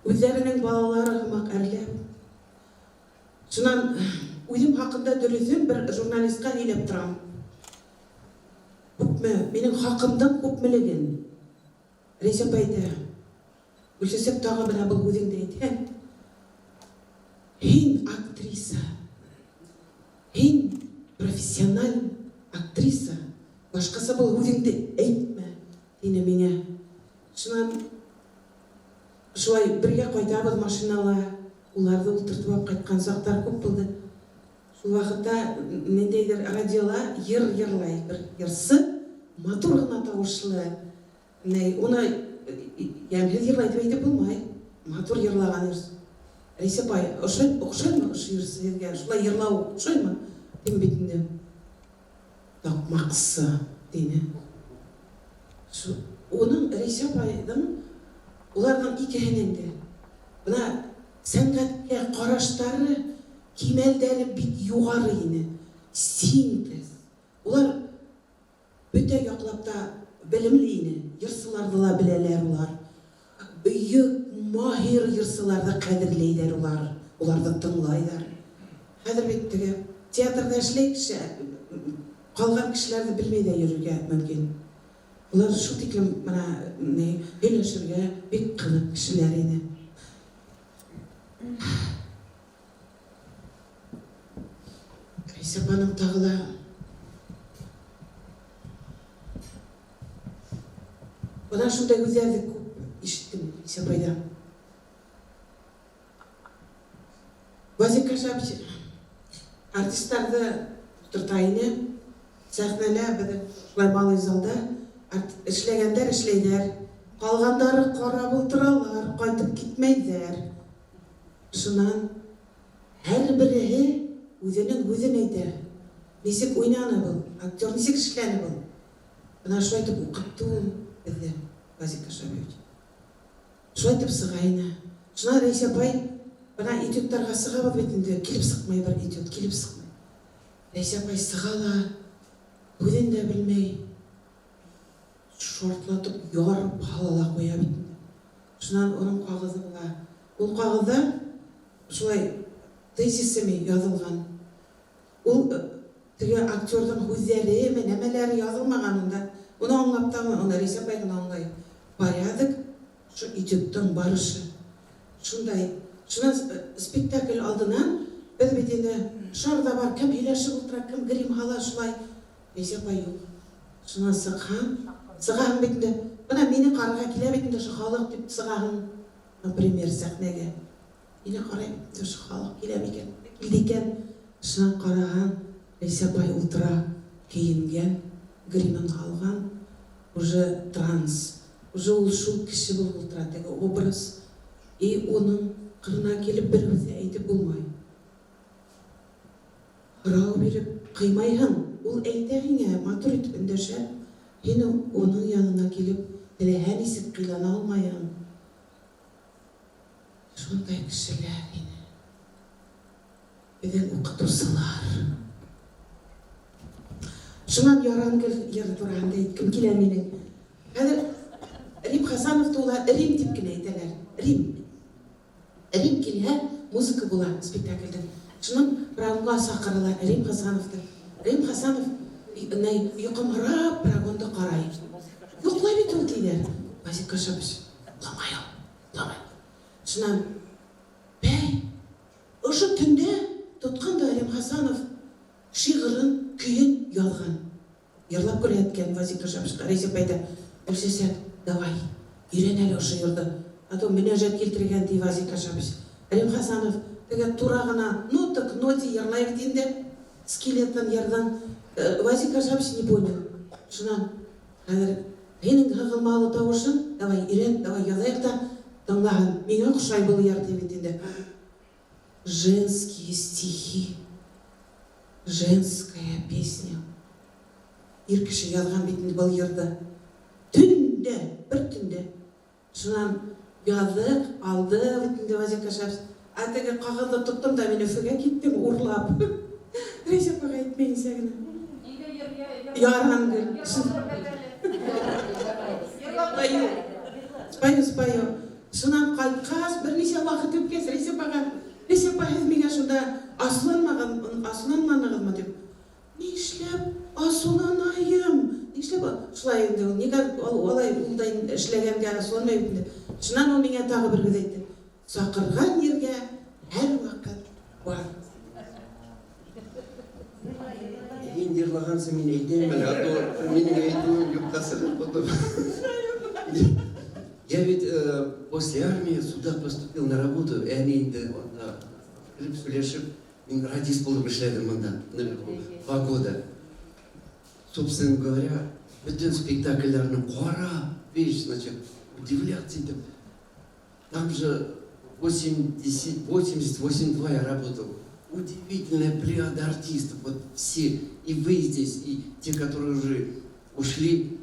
Үҙҙәренең балалары һымаҡ әрләп. Шунан үҙем хаҡында дөрөҫөн бер журналистҡа һөйләп торам. Күпме, минең хаҡымдың күпмелеген. Рәйсә апай әйтә, Гөлсәсәк, тағы бына был үҙеңде әйтһәң, һин актриса, һин профессиональ актриса, башҡаса был үҙеңде әйтмә, тине миңә. Шунан шулай бергә ҡайтабыҙ машинала, уларҙы ултыртып алып ҡайтҡан саҡтар күп булды. Шул ваҡытта ниндәйҙер радиола йыр йырлай бер йырсы, матур ғына тауышлы. Уны йәмһеҙ йырлай тип әйтеп булмай, матур йырлаған йырсы. Рәйсә апай, оҡшаймы ошо йырсы һеҙгә? Шулай йырлау оҡшаймы? Тим бит инде. Таҡмаҡсы, тине. Уның Рәйсә апайҙың, уларҙың икеһенең дә бына сәнғәткә ҡараштары, кимәлдәре бик юғары ине. Синтез. Улар бөтә яҡлап та белемле ине. Йырсыларҙы ла беләләр улар. Бөйөк, маһир йырсыларҙы ҡәҙерләйҙәр улар. Уларҙы тыңлайҙар. Хәҙер бит теге театрҙа эшләй кеше, ҡалған кешеләрҙе белмәй ҙә йөрөргә мөмкин. Улар шул тиклем бына һөйләшергә бик ҡыҙыҡ кешеләр ине. Рәйсә апаның тағы ла бына шундай һүҙҙәрҙе күп ишеттем Рәйсә апайҙан. Вазих Кашапович артистарҙы ултырта ине. Сәхнәлә беҙҙең шулай малый залда эшләгәндәр эшләйҙәр, ҡалғандары ҡарап ултыралар, ҡайтып китмәйҙәр. Шунан һәр береһе үҙенең һүҙен әйтә. Нисек уйнаны был, актер нисек эшләне был. Бына шулай итеп уҡытты ул беҙҙе Вазих Кашапович. Шулай итеп сыға ине. Шунан Рәйсә апай бына этюдтарға сығабыҙ бит инде, килеп сыҡмай бер этюд, килеп сыҡмай. Рәйсә апай сыға ла, һүҙен дә белмәй, шортлатып ярып һала ла ҡуя бит инде. Шунан уның ҡағыҙы була. Ул ҡағыҙҙа шулай тезисами яҙылған. Ул теге актерҙың һүҙҙәреме, нәмәләре яҙылмаған унда. Уны аңлап та, уны Рәйсә апай ғына аңлай. Порядок, шу этюдтың барышы. Шундай. Шунан спектакль алдынан беҙ бит инде шар да бар, кем һөйләшеп ултыра, кем грим һала шулай. Рәйсә апай юҡ. Шунан сыҡһаң, сығаһың бит инде. Бына мине ҡарарға килә бит инде ошо халыҡ тип сығаһың, например, сәхнәгә. Мине ҡарай бит инде ошо халыҡ килә микән? Килде икән. Шунан ҡараһаң, Рәйсә апай ултыра, кейенгән, гримын һалған, уже транс. Уже ул шул кеше булып ултыра, теге образ. И уның ҡырына килеп бер һүҙ ҙә әйтеп булмай. Һорау биреп ҡыймайһың, ул әйтә һиңә, матур итеп өндәшә. Һин уның янына килеп, теләһә нисек ҡыйлана алмайһың. Шундай кешеләр ине. Беҙҙең уҡытыусылар. Шунан Ярангөл йыры тураһында әйткем килә минең. Хәҙер Рим Хасановты улар Рим тип кенә әйтәләр. Рим. Рим килһә, музыка була спектакльдә. Шунан прогонға саҡыралар Рим Хасановты. Рим Хасанов йоҡомһорап прогонды ҡарай. Йоҡлай бит ул, тиҙәр. Вазик Кашапович, йоҡламай ул, йоҡламай. Шунан, бәй, ошо төндә тотҡан да Рим Хасанов шиғырын, көйөн яҙған. Йырлап күрһәткән Вазик Кашаповичҡа. Рәйсә апай әйтә, Гөлсәсәк, давай, өйрән әле ошо йырҙы. А то мөнәжәт килтергән, ти Вазик Кашапович. Рим Хасанов теге тура ғына нота к ноте йырлай бит инде, скелетын йырҙың. Вазик Кашапович не понял. Шунан, хәҙер һинең һығылмалы тауышың, давай, өйрән, давай, яҙайыҡ та, тыңлаһын. Миңә оҡшай был йыр, ти бит инде. Женские стихи, женская песня. Ир кеше яҙған бит инде был йырҙы. Төндә, бер төндә. Шунан яҙыҡ, алды бит инде Вазик Кашапович. Ә теге ҡағыҙҙы тоттом да мин Өфөгә киттем, урлап. Рәйсә апайға әйтмәйенсә генә. Ярангөл. Спою. Спою, спою. Шунан ҡайтҡас, бер нисә ваҡыт үткәс, Рәйсә апайға, Рәйсә апай, һеҙ миңә шунда асыуланмаған, асыуланманығыҙмы тип. Нишләп асыуланайым? Нишләп шулай инде ул? Нигә алай ул да эшләгәнгә асыуланмай бит инде. Шунан ул миңә тағы бер һүҙ әйтте. Саҡырған ергә һәр ваҡыт бар. Һин йырлағансы мин әйтәйем әле, а то минең әйтеүем юҡҡа сығыр потом. Я ведь после армии сюда поступил на работу, и они инде анда килеп сөйләшеп, мин радист булып эшләдем монда, наверху, 2 года. Собственно говоря, бөтен спектакльләрне карап, вещь, значит, удивляться итеп. Там же 80, 82 я работал. Удивительная плеяда артистов, вот все, и вы здесь, и те, которые уже ушли,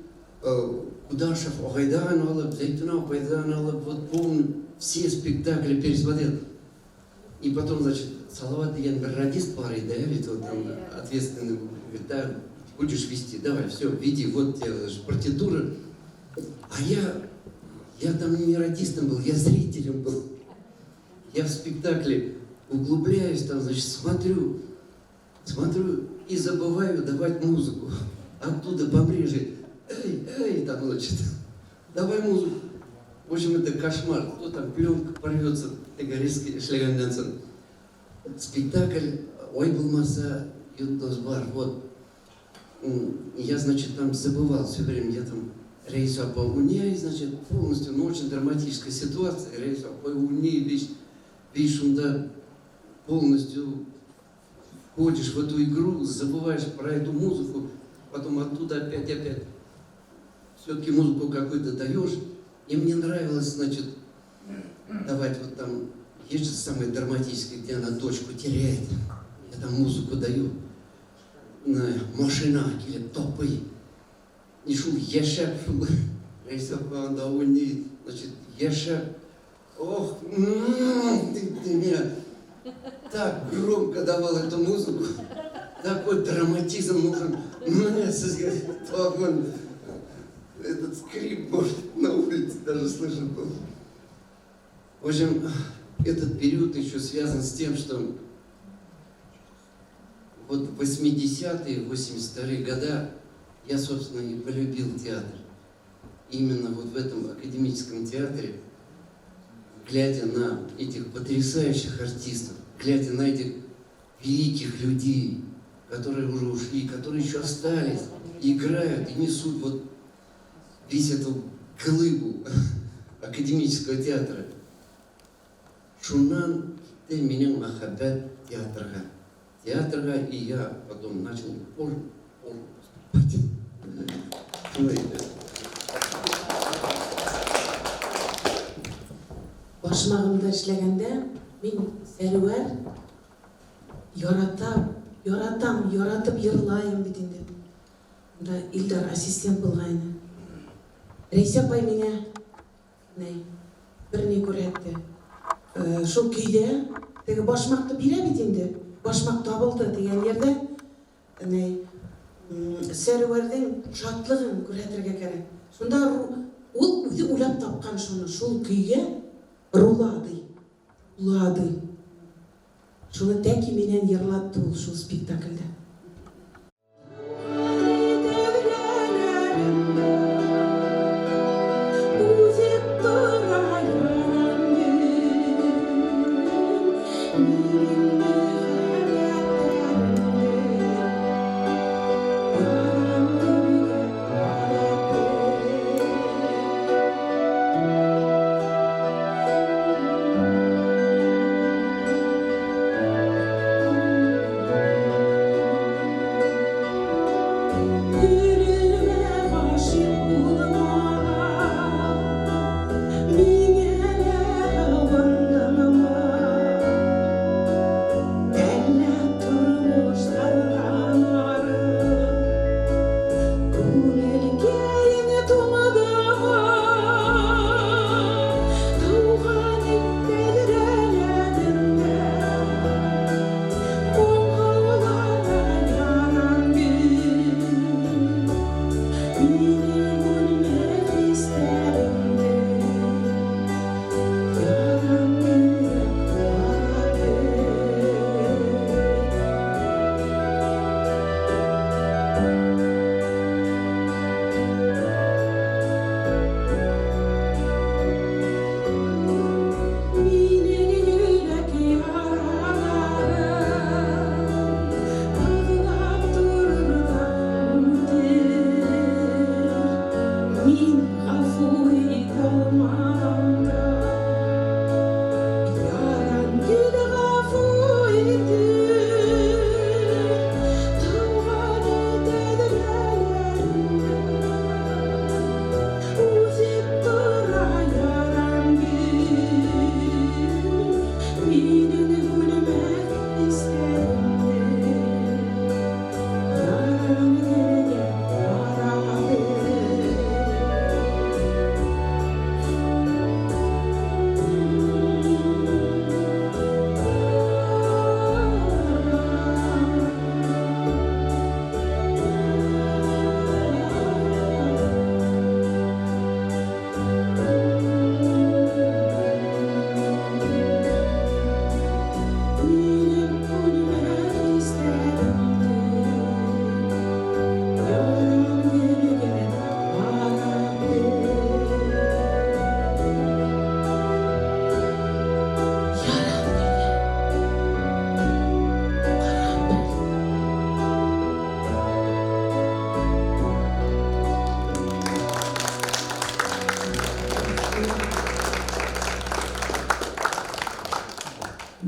Кудашев агайҙан алып, Зәйтүнә апайҙан алып, вот помню, все спектакли пересмотрел. И потом, значит, Салават тигән бер радист бар ине, да, ведь вот там ответственный, говорит, да, будешь вести, давай, все, веди, вот тебе, значит, партитура. А я там не радистом был, я зрителем был. Я в спектакле углубляюсь там, значит, смотрю, смотрю и забываю давать музыку. Оттуда помрежет. Эй, эй, там, значит, давай музыку. В общем, это кошмар. Кто там, пленка порвется, теге резко эшләгәннән соң. Спектакль «Ай булмаса, йондоҙ бар». Вот. Я, значит, там забывал все время, я там Рәйсә апа уйнай, значит, полностью, ну, очень драматическая ситуация. Рәйсә апа уйнай, весь, весь шунда полностью входишь в эту игру, забываешь про эту музыку, потом оттуда опять, опять все-таки музыку какую-то даешь. И мне нравилось, значит, давать вот там, есть же самое драматическое, где она дочку теряет. Я там музыку даю. Машина килеп тапый. И шул йәшәп, шул Рәйсә апа анда уйный, значит, йәшәп. Ох, ты меня так громко давал эту музыку. Такой драматизм нужен. Мне һеҙгә тағын этот скрип, может, на улице даже слышен был. В общем, этот период еще связан с тем, что вот 80-е, 82-е года я, собственно, и полюбил театр. Именно вот в этом академическом театре, глядя на этих потрясающих артистов, глядя на этих великих людей, которые уже ушли, которые еще остались, играют и несут вот весь эту глыбу академического театра. Шуннан китте минең мөхәббәт театрға. Театрға, и я потом начал позже поступать. Шулай итеп. Башмагымда эшләгәндә мин Сәрвәр яратам, яратам, яратып йырлайым бит инде. Анда Илдар ассистент булгайны. Рәйсә апай миңа ни бер ни күрһәтте. Шул көйдә теге башмакты бирә бит инде. Башмак табылды дигән җирдә ни Сәрвәрнең шатлыгын күрһәтергә кирәк. Шунда ул үзе уйлап тапкан шуны, шул көйгә рулады. Рулады. Шуны тәки миннән йырлатты ул шул спектакльдә.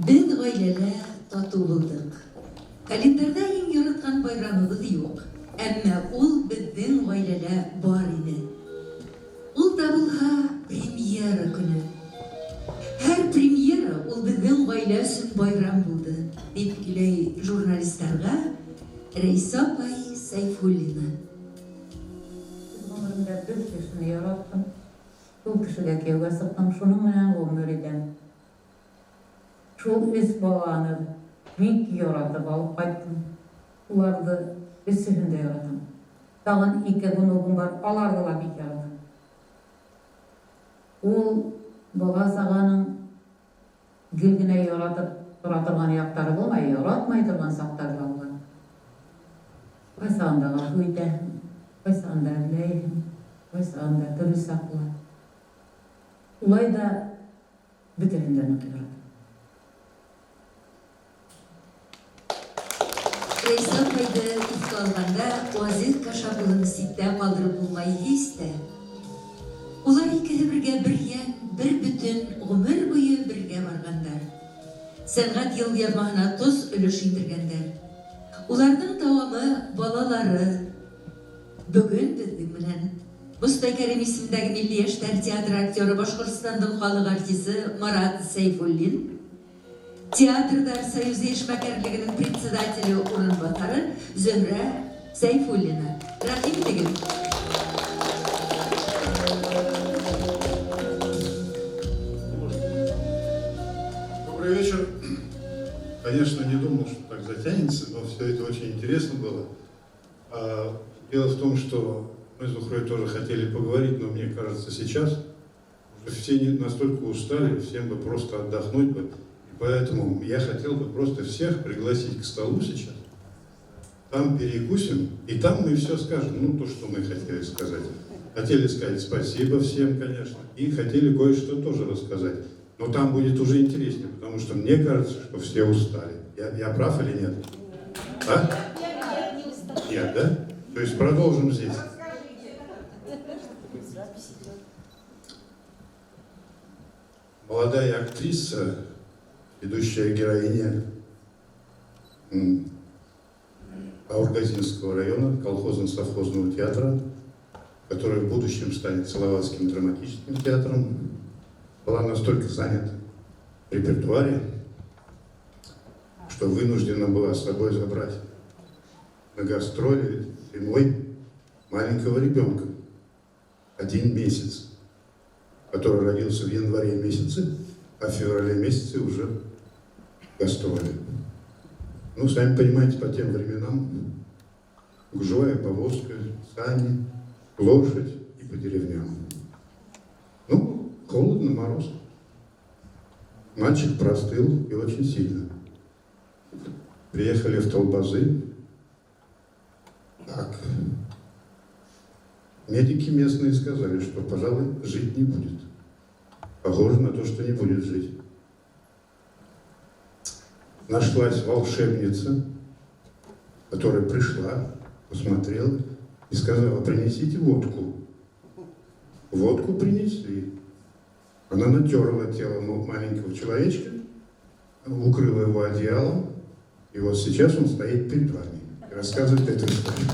Без гаиләдә тату булдык. Календарьда иң яраткан байрамыбыз юк, әмма ул безнең гаиләдә бар иде. Ул да булһа премьера көне. Һәр премьера ул безнең гаилә өчен байрам булды, дип сөйли журналистларга Рәйсә апай Сайфуллина. Гомеремдә бер кешене яраттым. Шул кешегә кияүгә чыктым, шуның белән гомер итәм. Шул өс баланы бик яратып алып кайттым. Уларны өсөһен дә яратам. Тагын ике внугым бар, аларны да бик яратам. Ул бала саганың Гел генә яратып тора торган яктары булмай, яратмай торган чаклары да була. Кайсагында гафу итәһең, кайсагында әрләйһең, кайсагында төрле чак була. Улай да бөтәһен дә нык яратам. Рәйсә апайды искә алганда, Вазыйх Кашап улын ситтә калдырып булмай һич тә. Улар икеһе бергә бер йән, бер бөтен, гомер буе бергә барганнар. Сәнгать елъязмаһына тоз өлеш индергәннәр. Уларның дәвамы, балалары. Бөгөн беҙҙең менән Мостай Кәрим исемендәге Милли йәштәр театры актеры, Башҡортостандың халыҡ артисы Марат Сәйфуллин, Театрҙар союзы эшмәкәрлегенең председателе урынбаҫары Зөһрә Сәйфуллина. Рәхим итегеҙ! Добрый вечер. Конечно, не думал, что так затянется, но все это очень интересно было. Дело в том, что мы с Зухрой тоже хотели поговорить, но мне кажется, сейчас уже все не настолько устали, всем бы просто отдохнуть бы. И поэтому я хотел бы просто всех пригласить к столу сейчас. Там перекусим, и там мы все скажем, ну, то, что мы хотели сказать. Хотели сказать спасибо всем, конечно, и хотели кое-что тоже рассказать. Но там будет уже интереснее, потому что мне кажется, что все устали. Я прав или нет? А? Нет, да? То есть продолжим здесь. Молодая актриса, ведущая героиня Аургазинского района, колхозно-совхозного театра, который в будущем станет Салаватским драматическим театром, была настолько занята в репертуаре, что вынуждена была с собой забрать на гастроли зимой маленького ребенка, 1 месяц, который родился в январе месяце, а в феврале месяце уже гастроли. Ну, сами понимаете, по тем временам гужевая повозка, сани, лошадь и по деревням. Ну, холодно, мороз. Мальчик простыл и очень сильно. Приехали в Толбазы. Так. Медики местные сказали, что, пожалуй, жить не будет. Похоже на то, что не будет жить. Нашлась волшебница, которая пришла, посмотрела и сказала: принесите водку. Водку принесли. Она натерла тело маленького человечка, укрыла его одеялом, и вот сейчас он стоит перед вами и рассказывает эту историю.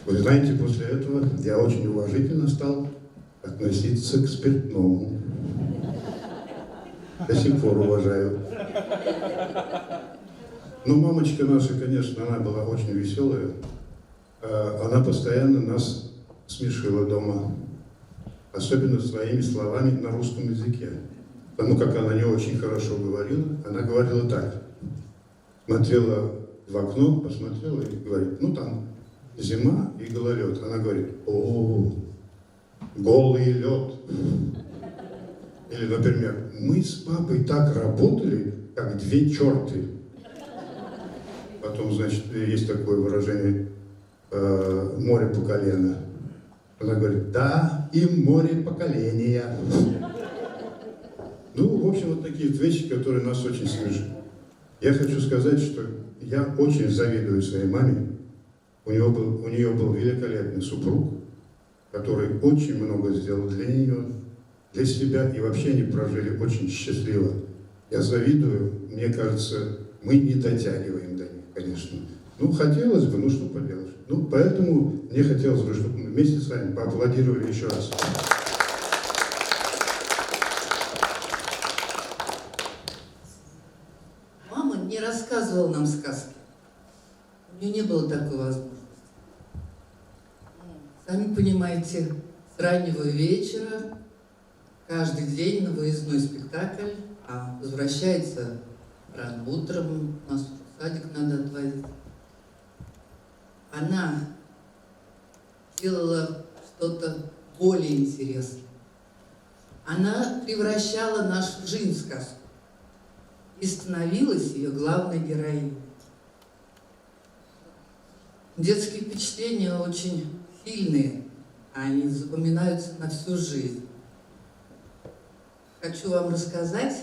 Вы знаете, после этого я очень уважительно стал относиться к спиртному. До сих пор уважаю. Но мамочка наша, конечно, она была очень веселая. Она постоянно нас смешила дома. Особенно своими словами на русском языке. Потому как она не очень хорошо говорила, она говорила так. Смотрела в окно, посмотрела и говорит: ну там зима и гололед. Она говорит: о, голый лед. Или, например, мы с папой так работали, как две черты. Потом, значит, есть такое выражение море по колено. Она говорит: да, и море поколения. Ну, в общем, вот такие вот вещи, которые нас очень смешат. Я хочу сказать, что я очень завидую своей маме. У нее был великолепный супруг, который очень много сделал для нее, для себя, и вообще они прожили очень счастливо. Я завидую, мне кажется, мы не дотягиваем до них, конечно. Ну, хотелось бы, ну что поделаешь. Ну, поэтому мне хотелось бы, чтобы мы вместе с вами поаплодировали еще раз. Мама не рассказывала нам сказки. У нее не было такой возможности. Сами понимаете, с раннего вечера каждый день на выездной спектакль, а возвращается рано утром, нас уже в садик надо отвозить. Она делала что-то более интересное. Она превращала нашу жизнь в сказку и становилась ее главной героиней. Детские впечатления очень сильные, они запоминаются на всю жизнь. Хочу вам рассказать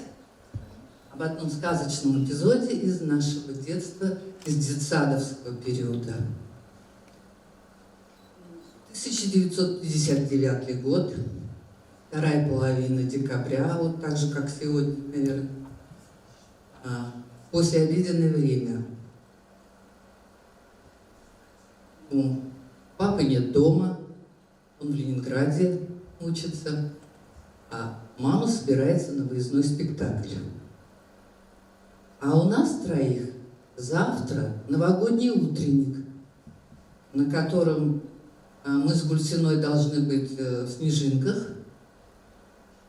об одном сказочном эпизоде из нашего детства, из детсадовского периода. 1959 год, вторая половина декабря, вот так же, как сегодня, наверное, послеобеденное время. Ну, папы нет дома, он в Ленинграде учится, а мама собирается на выездной спектакль. А у нас троих завтра новогодний утренник, на котором мы с Гульсиной должны быть в снежинках,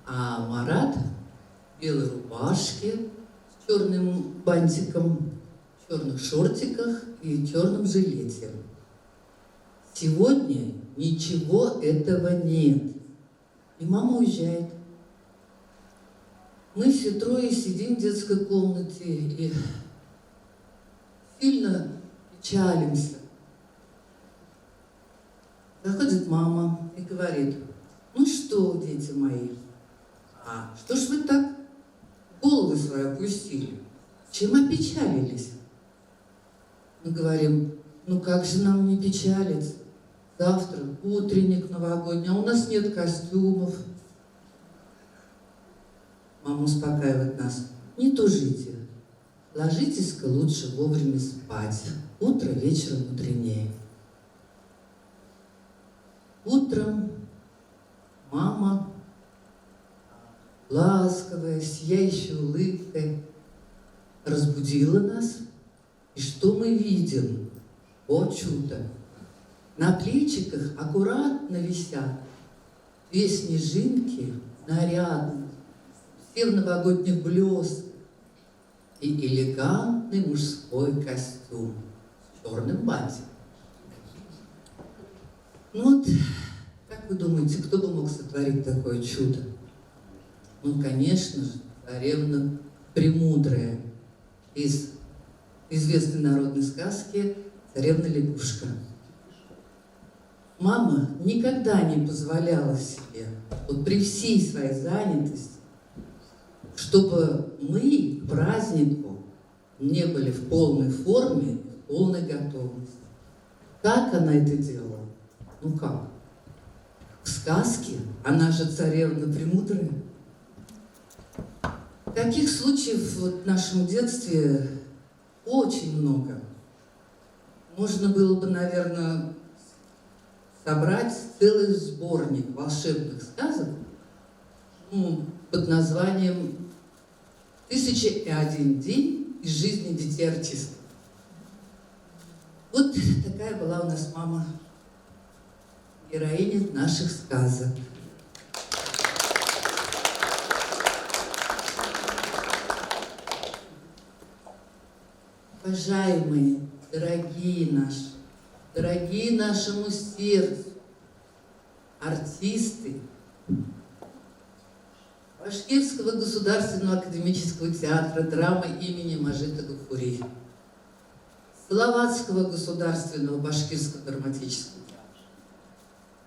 а Марат в белой рубашке с черным бантиком, в черных шортиках и черном жилете. Сегодня ничего этого нет. И мама уезжает. Мы все трое сидим в детской комнате и сильно печалимся. Заходит мама и говорит: ну что, дети мои, а что ж вы так головы свои опустили? Чем опечалились? Мы говорим: ну как же нам не печалиться? Завтра утренник новогодний, а у нас нет костюмов. Мама успокаивает нас: не тужите, ложитесь-ка лучше вовремя спать. Утро вечером мудренее. Утром мама, ласковая, сияющая улыбкой, разбудила нас. И что мы видим? О чудо! На плечиках аккуратно висят две снежинки нарядные, все в новогодних блестках, и элегантный мужской костюм с черным бантиком. Ну вот, как вы думаете, кто бы мог сотворить такое чудо? Ну, конечно же, царевна Премудрая из известной народной сказки «Царевна лягушка». Мама никогда не позволяла себе, вот при всей своей занятости, чтобы мы к празднику не были в полной форме, в полной готовности. Как она это делала? Ну как? В сказке она же царевна Премудрая. Таких случаев вот в нашем детстве очень много. Можно было бы, наверное, собрать целый сборник волшебных сказок, ну, под названием «1001 день из жизни детей артистов». Вот такая была у нас мама, героиня наших сказок. Уважаемые, дорогие наши, дорогие нашему сердцу, артисты Башкирского государственного академического театра драмы имени Мажита Гафури, Салаватского государственного башкирского драматического театра,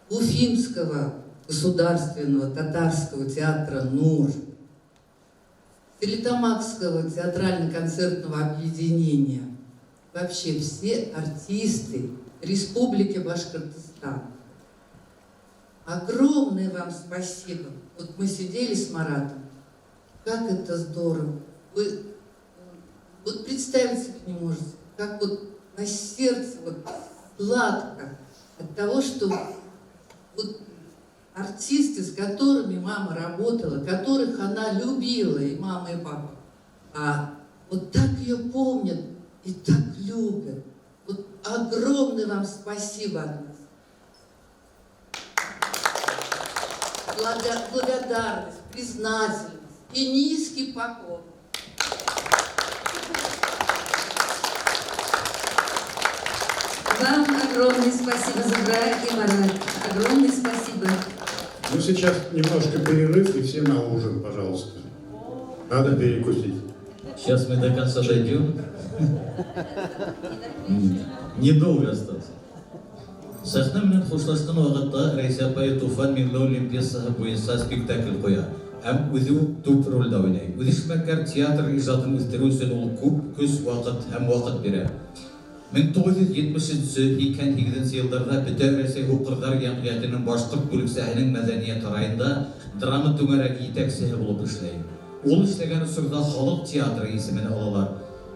Уфимского государственного татарского театра «Нур», Стерлитамакского театрально-концертного объединения, вообще все артисты Республики Башкортостан. Огромное вам спасибо. Вот мы сидели с Маратом, как это здорово. Вы вот представить себе не можете, как вот на сердце вот сладко от того, что вот артисты, с которыми мама работала, которых она любила, и мама, и папа, а вот так ее помнят и так любят. Вот огромное вам спасибо от нас. Благодарность, признательность и низкий поклон. Вам огромное спасибо, Зухра и Марат. Огромное спасибо. Ну, сейчас немножко перерыв, и все на ужин, пожалуйста. Надо перекусить. Сейчас мы до конца дойдем. Недолго осталось. Сәхнә менән хушлашҡан ваҡытта Рәйсә апай Туфан Миңлеуллин пьесаһы буйынса спектакль ҡуя һәм үҙе үк төп ролдә уйнай. Үҙешмәкәр театр ижадын үҫтереү өсөн ул күп көс, ваҡыт һәм ваҡыт бирә. 1973-88 йылдарҙа Бөтә Рәсәй һуҡырҙар йәмғиәтенең башҡорт бүлексәһенең мәҙәниәт һарайында драма түңәрәге етәксеһе булып эшләй. Ул эшләгән осорҙа халыҡ театры исемен алалар.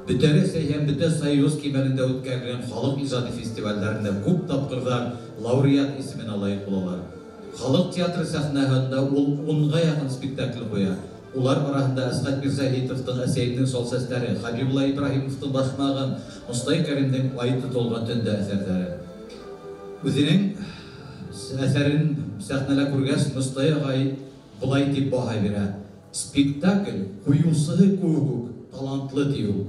Бөтә Рәсәй һәм Бөтә Союз кимәлендә үткәрелгән халыҡ ижады фестивалдәрендә күп тапҡырҙар лауреат исеменә лайыҡ булалар. Халыҡ театры сәхнәһендә ул 10-ға яҡын спектакль ҡуя. Улар араһында Әсғәт Мирзаһитовтың Әсәйемдең сал сәстәре, Хәбибулла Ибраһимовтың Башмағын, Мостай Кәримдең Ай тотолған төндә әҫәрҙәре. Үҙенең әҫәрен сәхнәлә күргәс, Мостай ағай былай тип баһа бирә: спектакль ҡуйыусыһы кеүек үк талантлы, ти ул.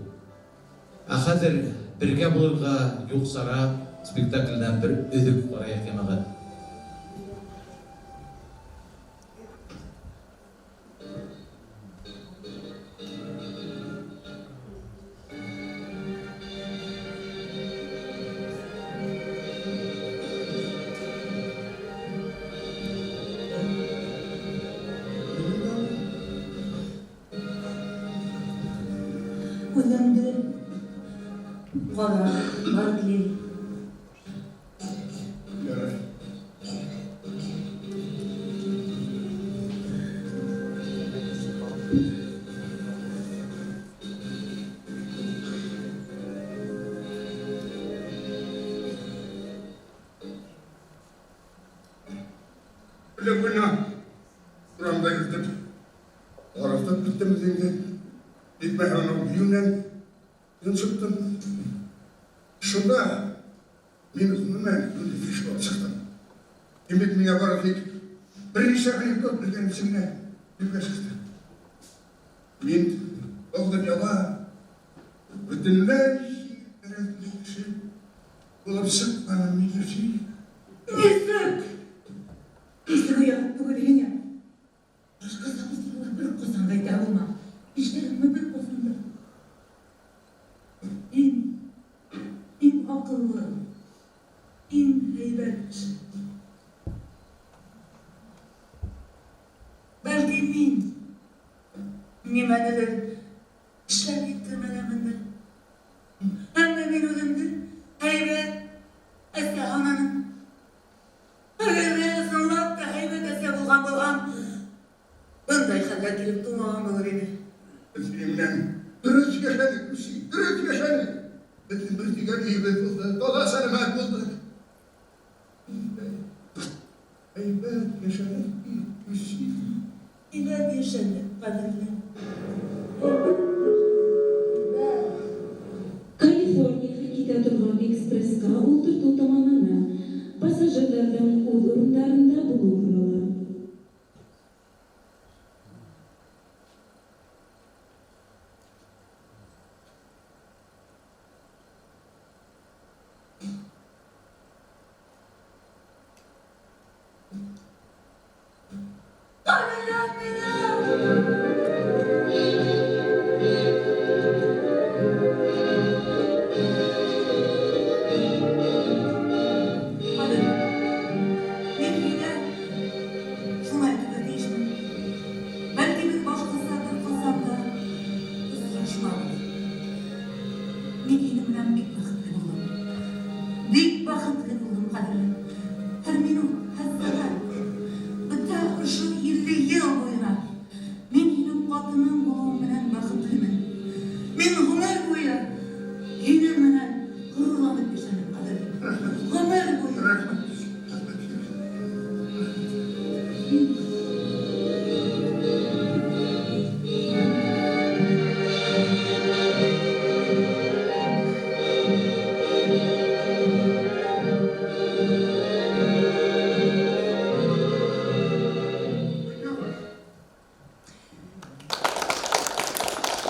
Ә хәҙер бергә булырға юҡ сара спектаклдән бер өҙөк ҡарайыҡ, йәмәғәт. Үҙеңде ҡара, Барклey. Ярай. Көне буйына урамда йөрөтөп, арытып бөттөм үҙеңде. Етмәһә, анау бейеүенән йонсоттом. Шунда мин ғөмүмән йүнле кеше булып сыҡтым. Һин бит миңә бары тик бер нисә анекдот белгән өсөн генә юлға сыҡты. Мин был донъяла бөтөнләй рәтле кеше булып сыҡманым, Миләүшә. Нисек? Нисек оят түгел һиңә? Башҡаса бер ҡасан да әйтә алмам. Ишетәһеңме, бер ҡасан да. Һин иң аҡыллы, иң һәйбәт кеше. Бәлки мин нимәнелер эшләп еткермәгәнмендер. Әммә мин үҙемде һәйбәт әсә һананым. Әгәр ҙә ысынлап та һәйбәт әсә булған булһам, бындай хәлгә килеп тыумаған булыр ине. Беҙ һинең менән дөрөҫ йәшәнек, Люси, дөрөҫ йәшәнек. Беҙҙең бер тигән өйөбөҙ булды, таҙа сәләмәт булды. Һәйбәт йәшәнек, Люси. Һәйбәт йәшәнек, ҡәҙерлем. Калифорнияға китә торған экспресҡа ултыртыу тамамлана. Пассажирҙарҙың үҙ урындарында булыуы һорала. Мин һиңә шуны әйтергә тейешмен. Бәлки беҙ башҡаса бер ҡасан да осрашмабыҙ. Мин һинең менән бик бәхетле булдым. Бик бәхетле булдым, ҡәҙерлем. Һәр минут, һәр сәғәт, бөтә ошо 50 йыл буйына мин һинең ҡатының булыуым менән бәхетлемен. Мин ғүмер буйы һинең менән ғорурланып йәшәнем, ҡәҙерлем. Ғүмер буйы.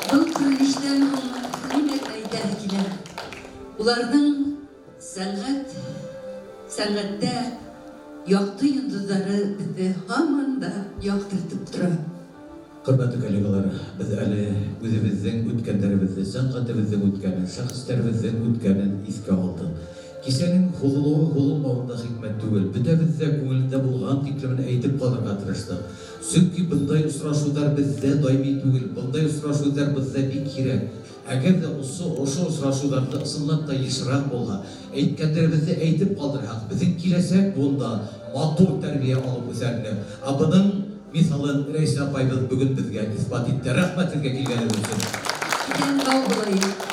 Был күренештән һуң нимә әйтәһе килә? Уларҙың сәнғәттә Якты йондоҙҙары беҙҙе һаман да яҡтыртып тора. Хөрмәтле коллегалар, беҙ әле үҙебеҙҙең үткәндәребеҙҙе, сәнғәтебеҙҙең үткәнен, шәхестәребеҙҙең үткәнен иҫкә алдыҡ. Кисәнең һуҙылыуы һуҙылмауында хикмәт түгел. Бөтәбеҙ ҙә күңелендә булған тиклемен әйтеп ҡалырға тырыштыҡ. Сөнки бындай осрашыуҙар беҙҙә даими түгел, бындай осрашыуҙар беҙҙә бик һирәк. Әгәр ҙә ошо осрашыуҙарҙы ысынлап та йышыраҡ булһа, әйткәндәребеҙҙе әйтеп ҡалдырһаҡ, беҙҙең киләсәк быуында матур тәрбиә алып үҫәр ине. Ә бының миҫалын Рәйсә апайыбыҙ бөгөн беҙгә иҫбат итте. Рәхмәт һеҙгә килгәнегеҙ өсөн. Иҫән һау булайыҡ.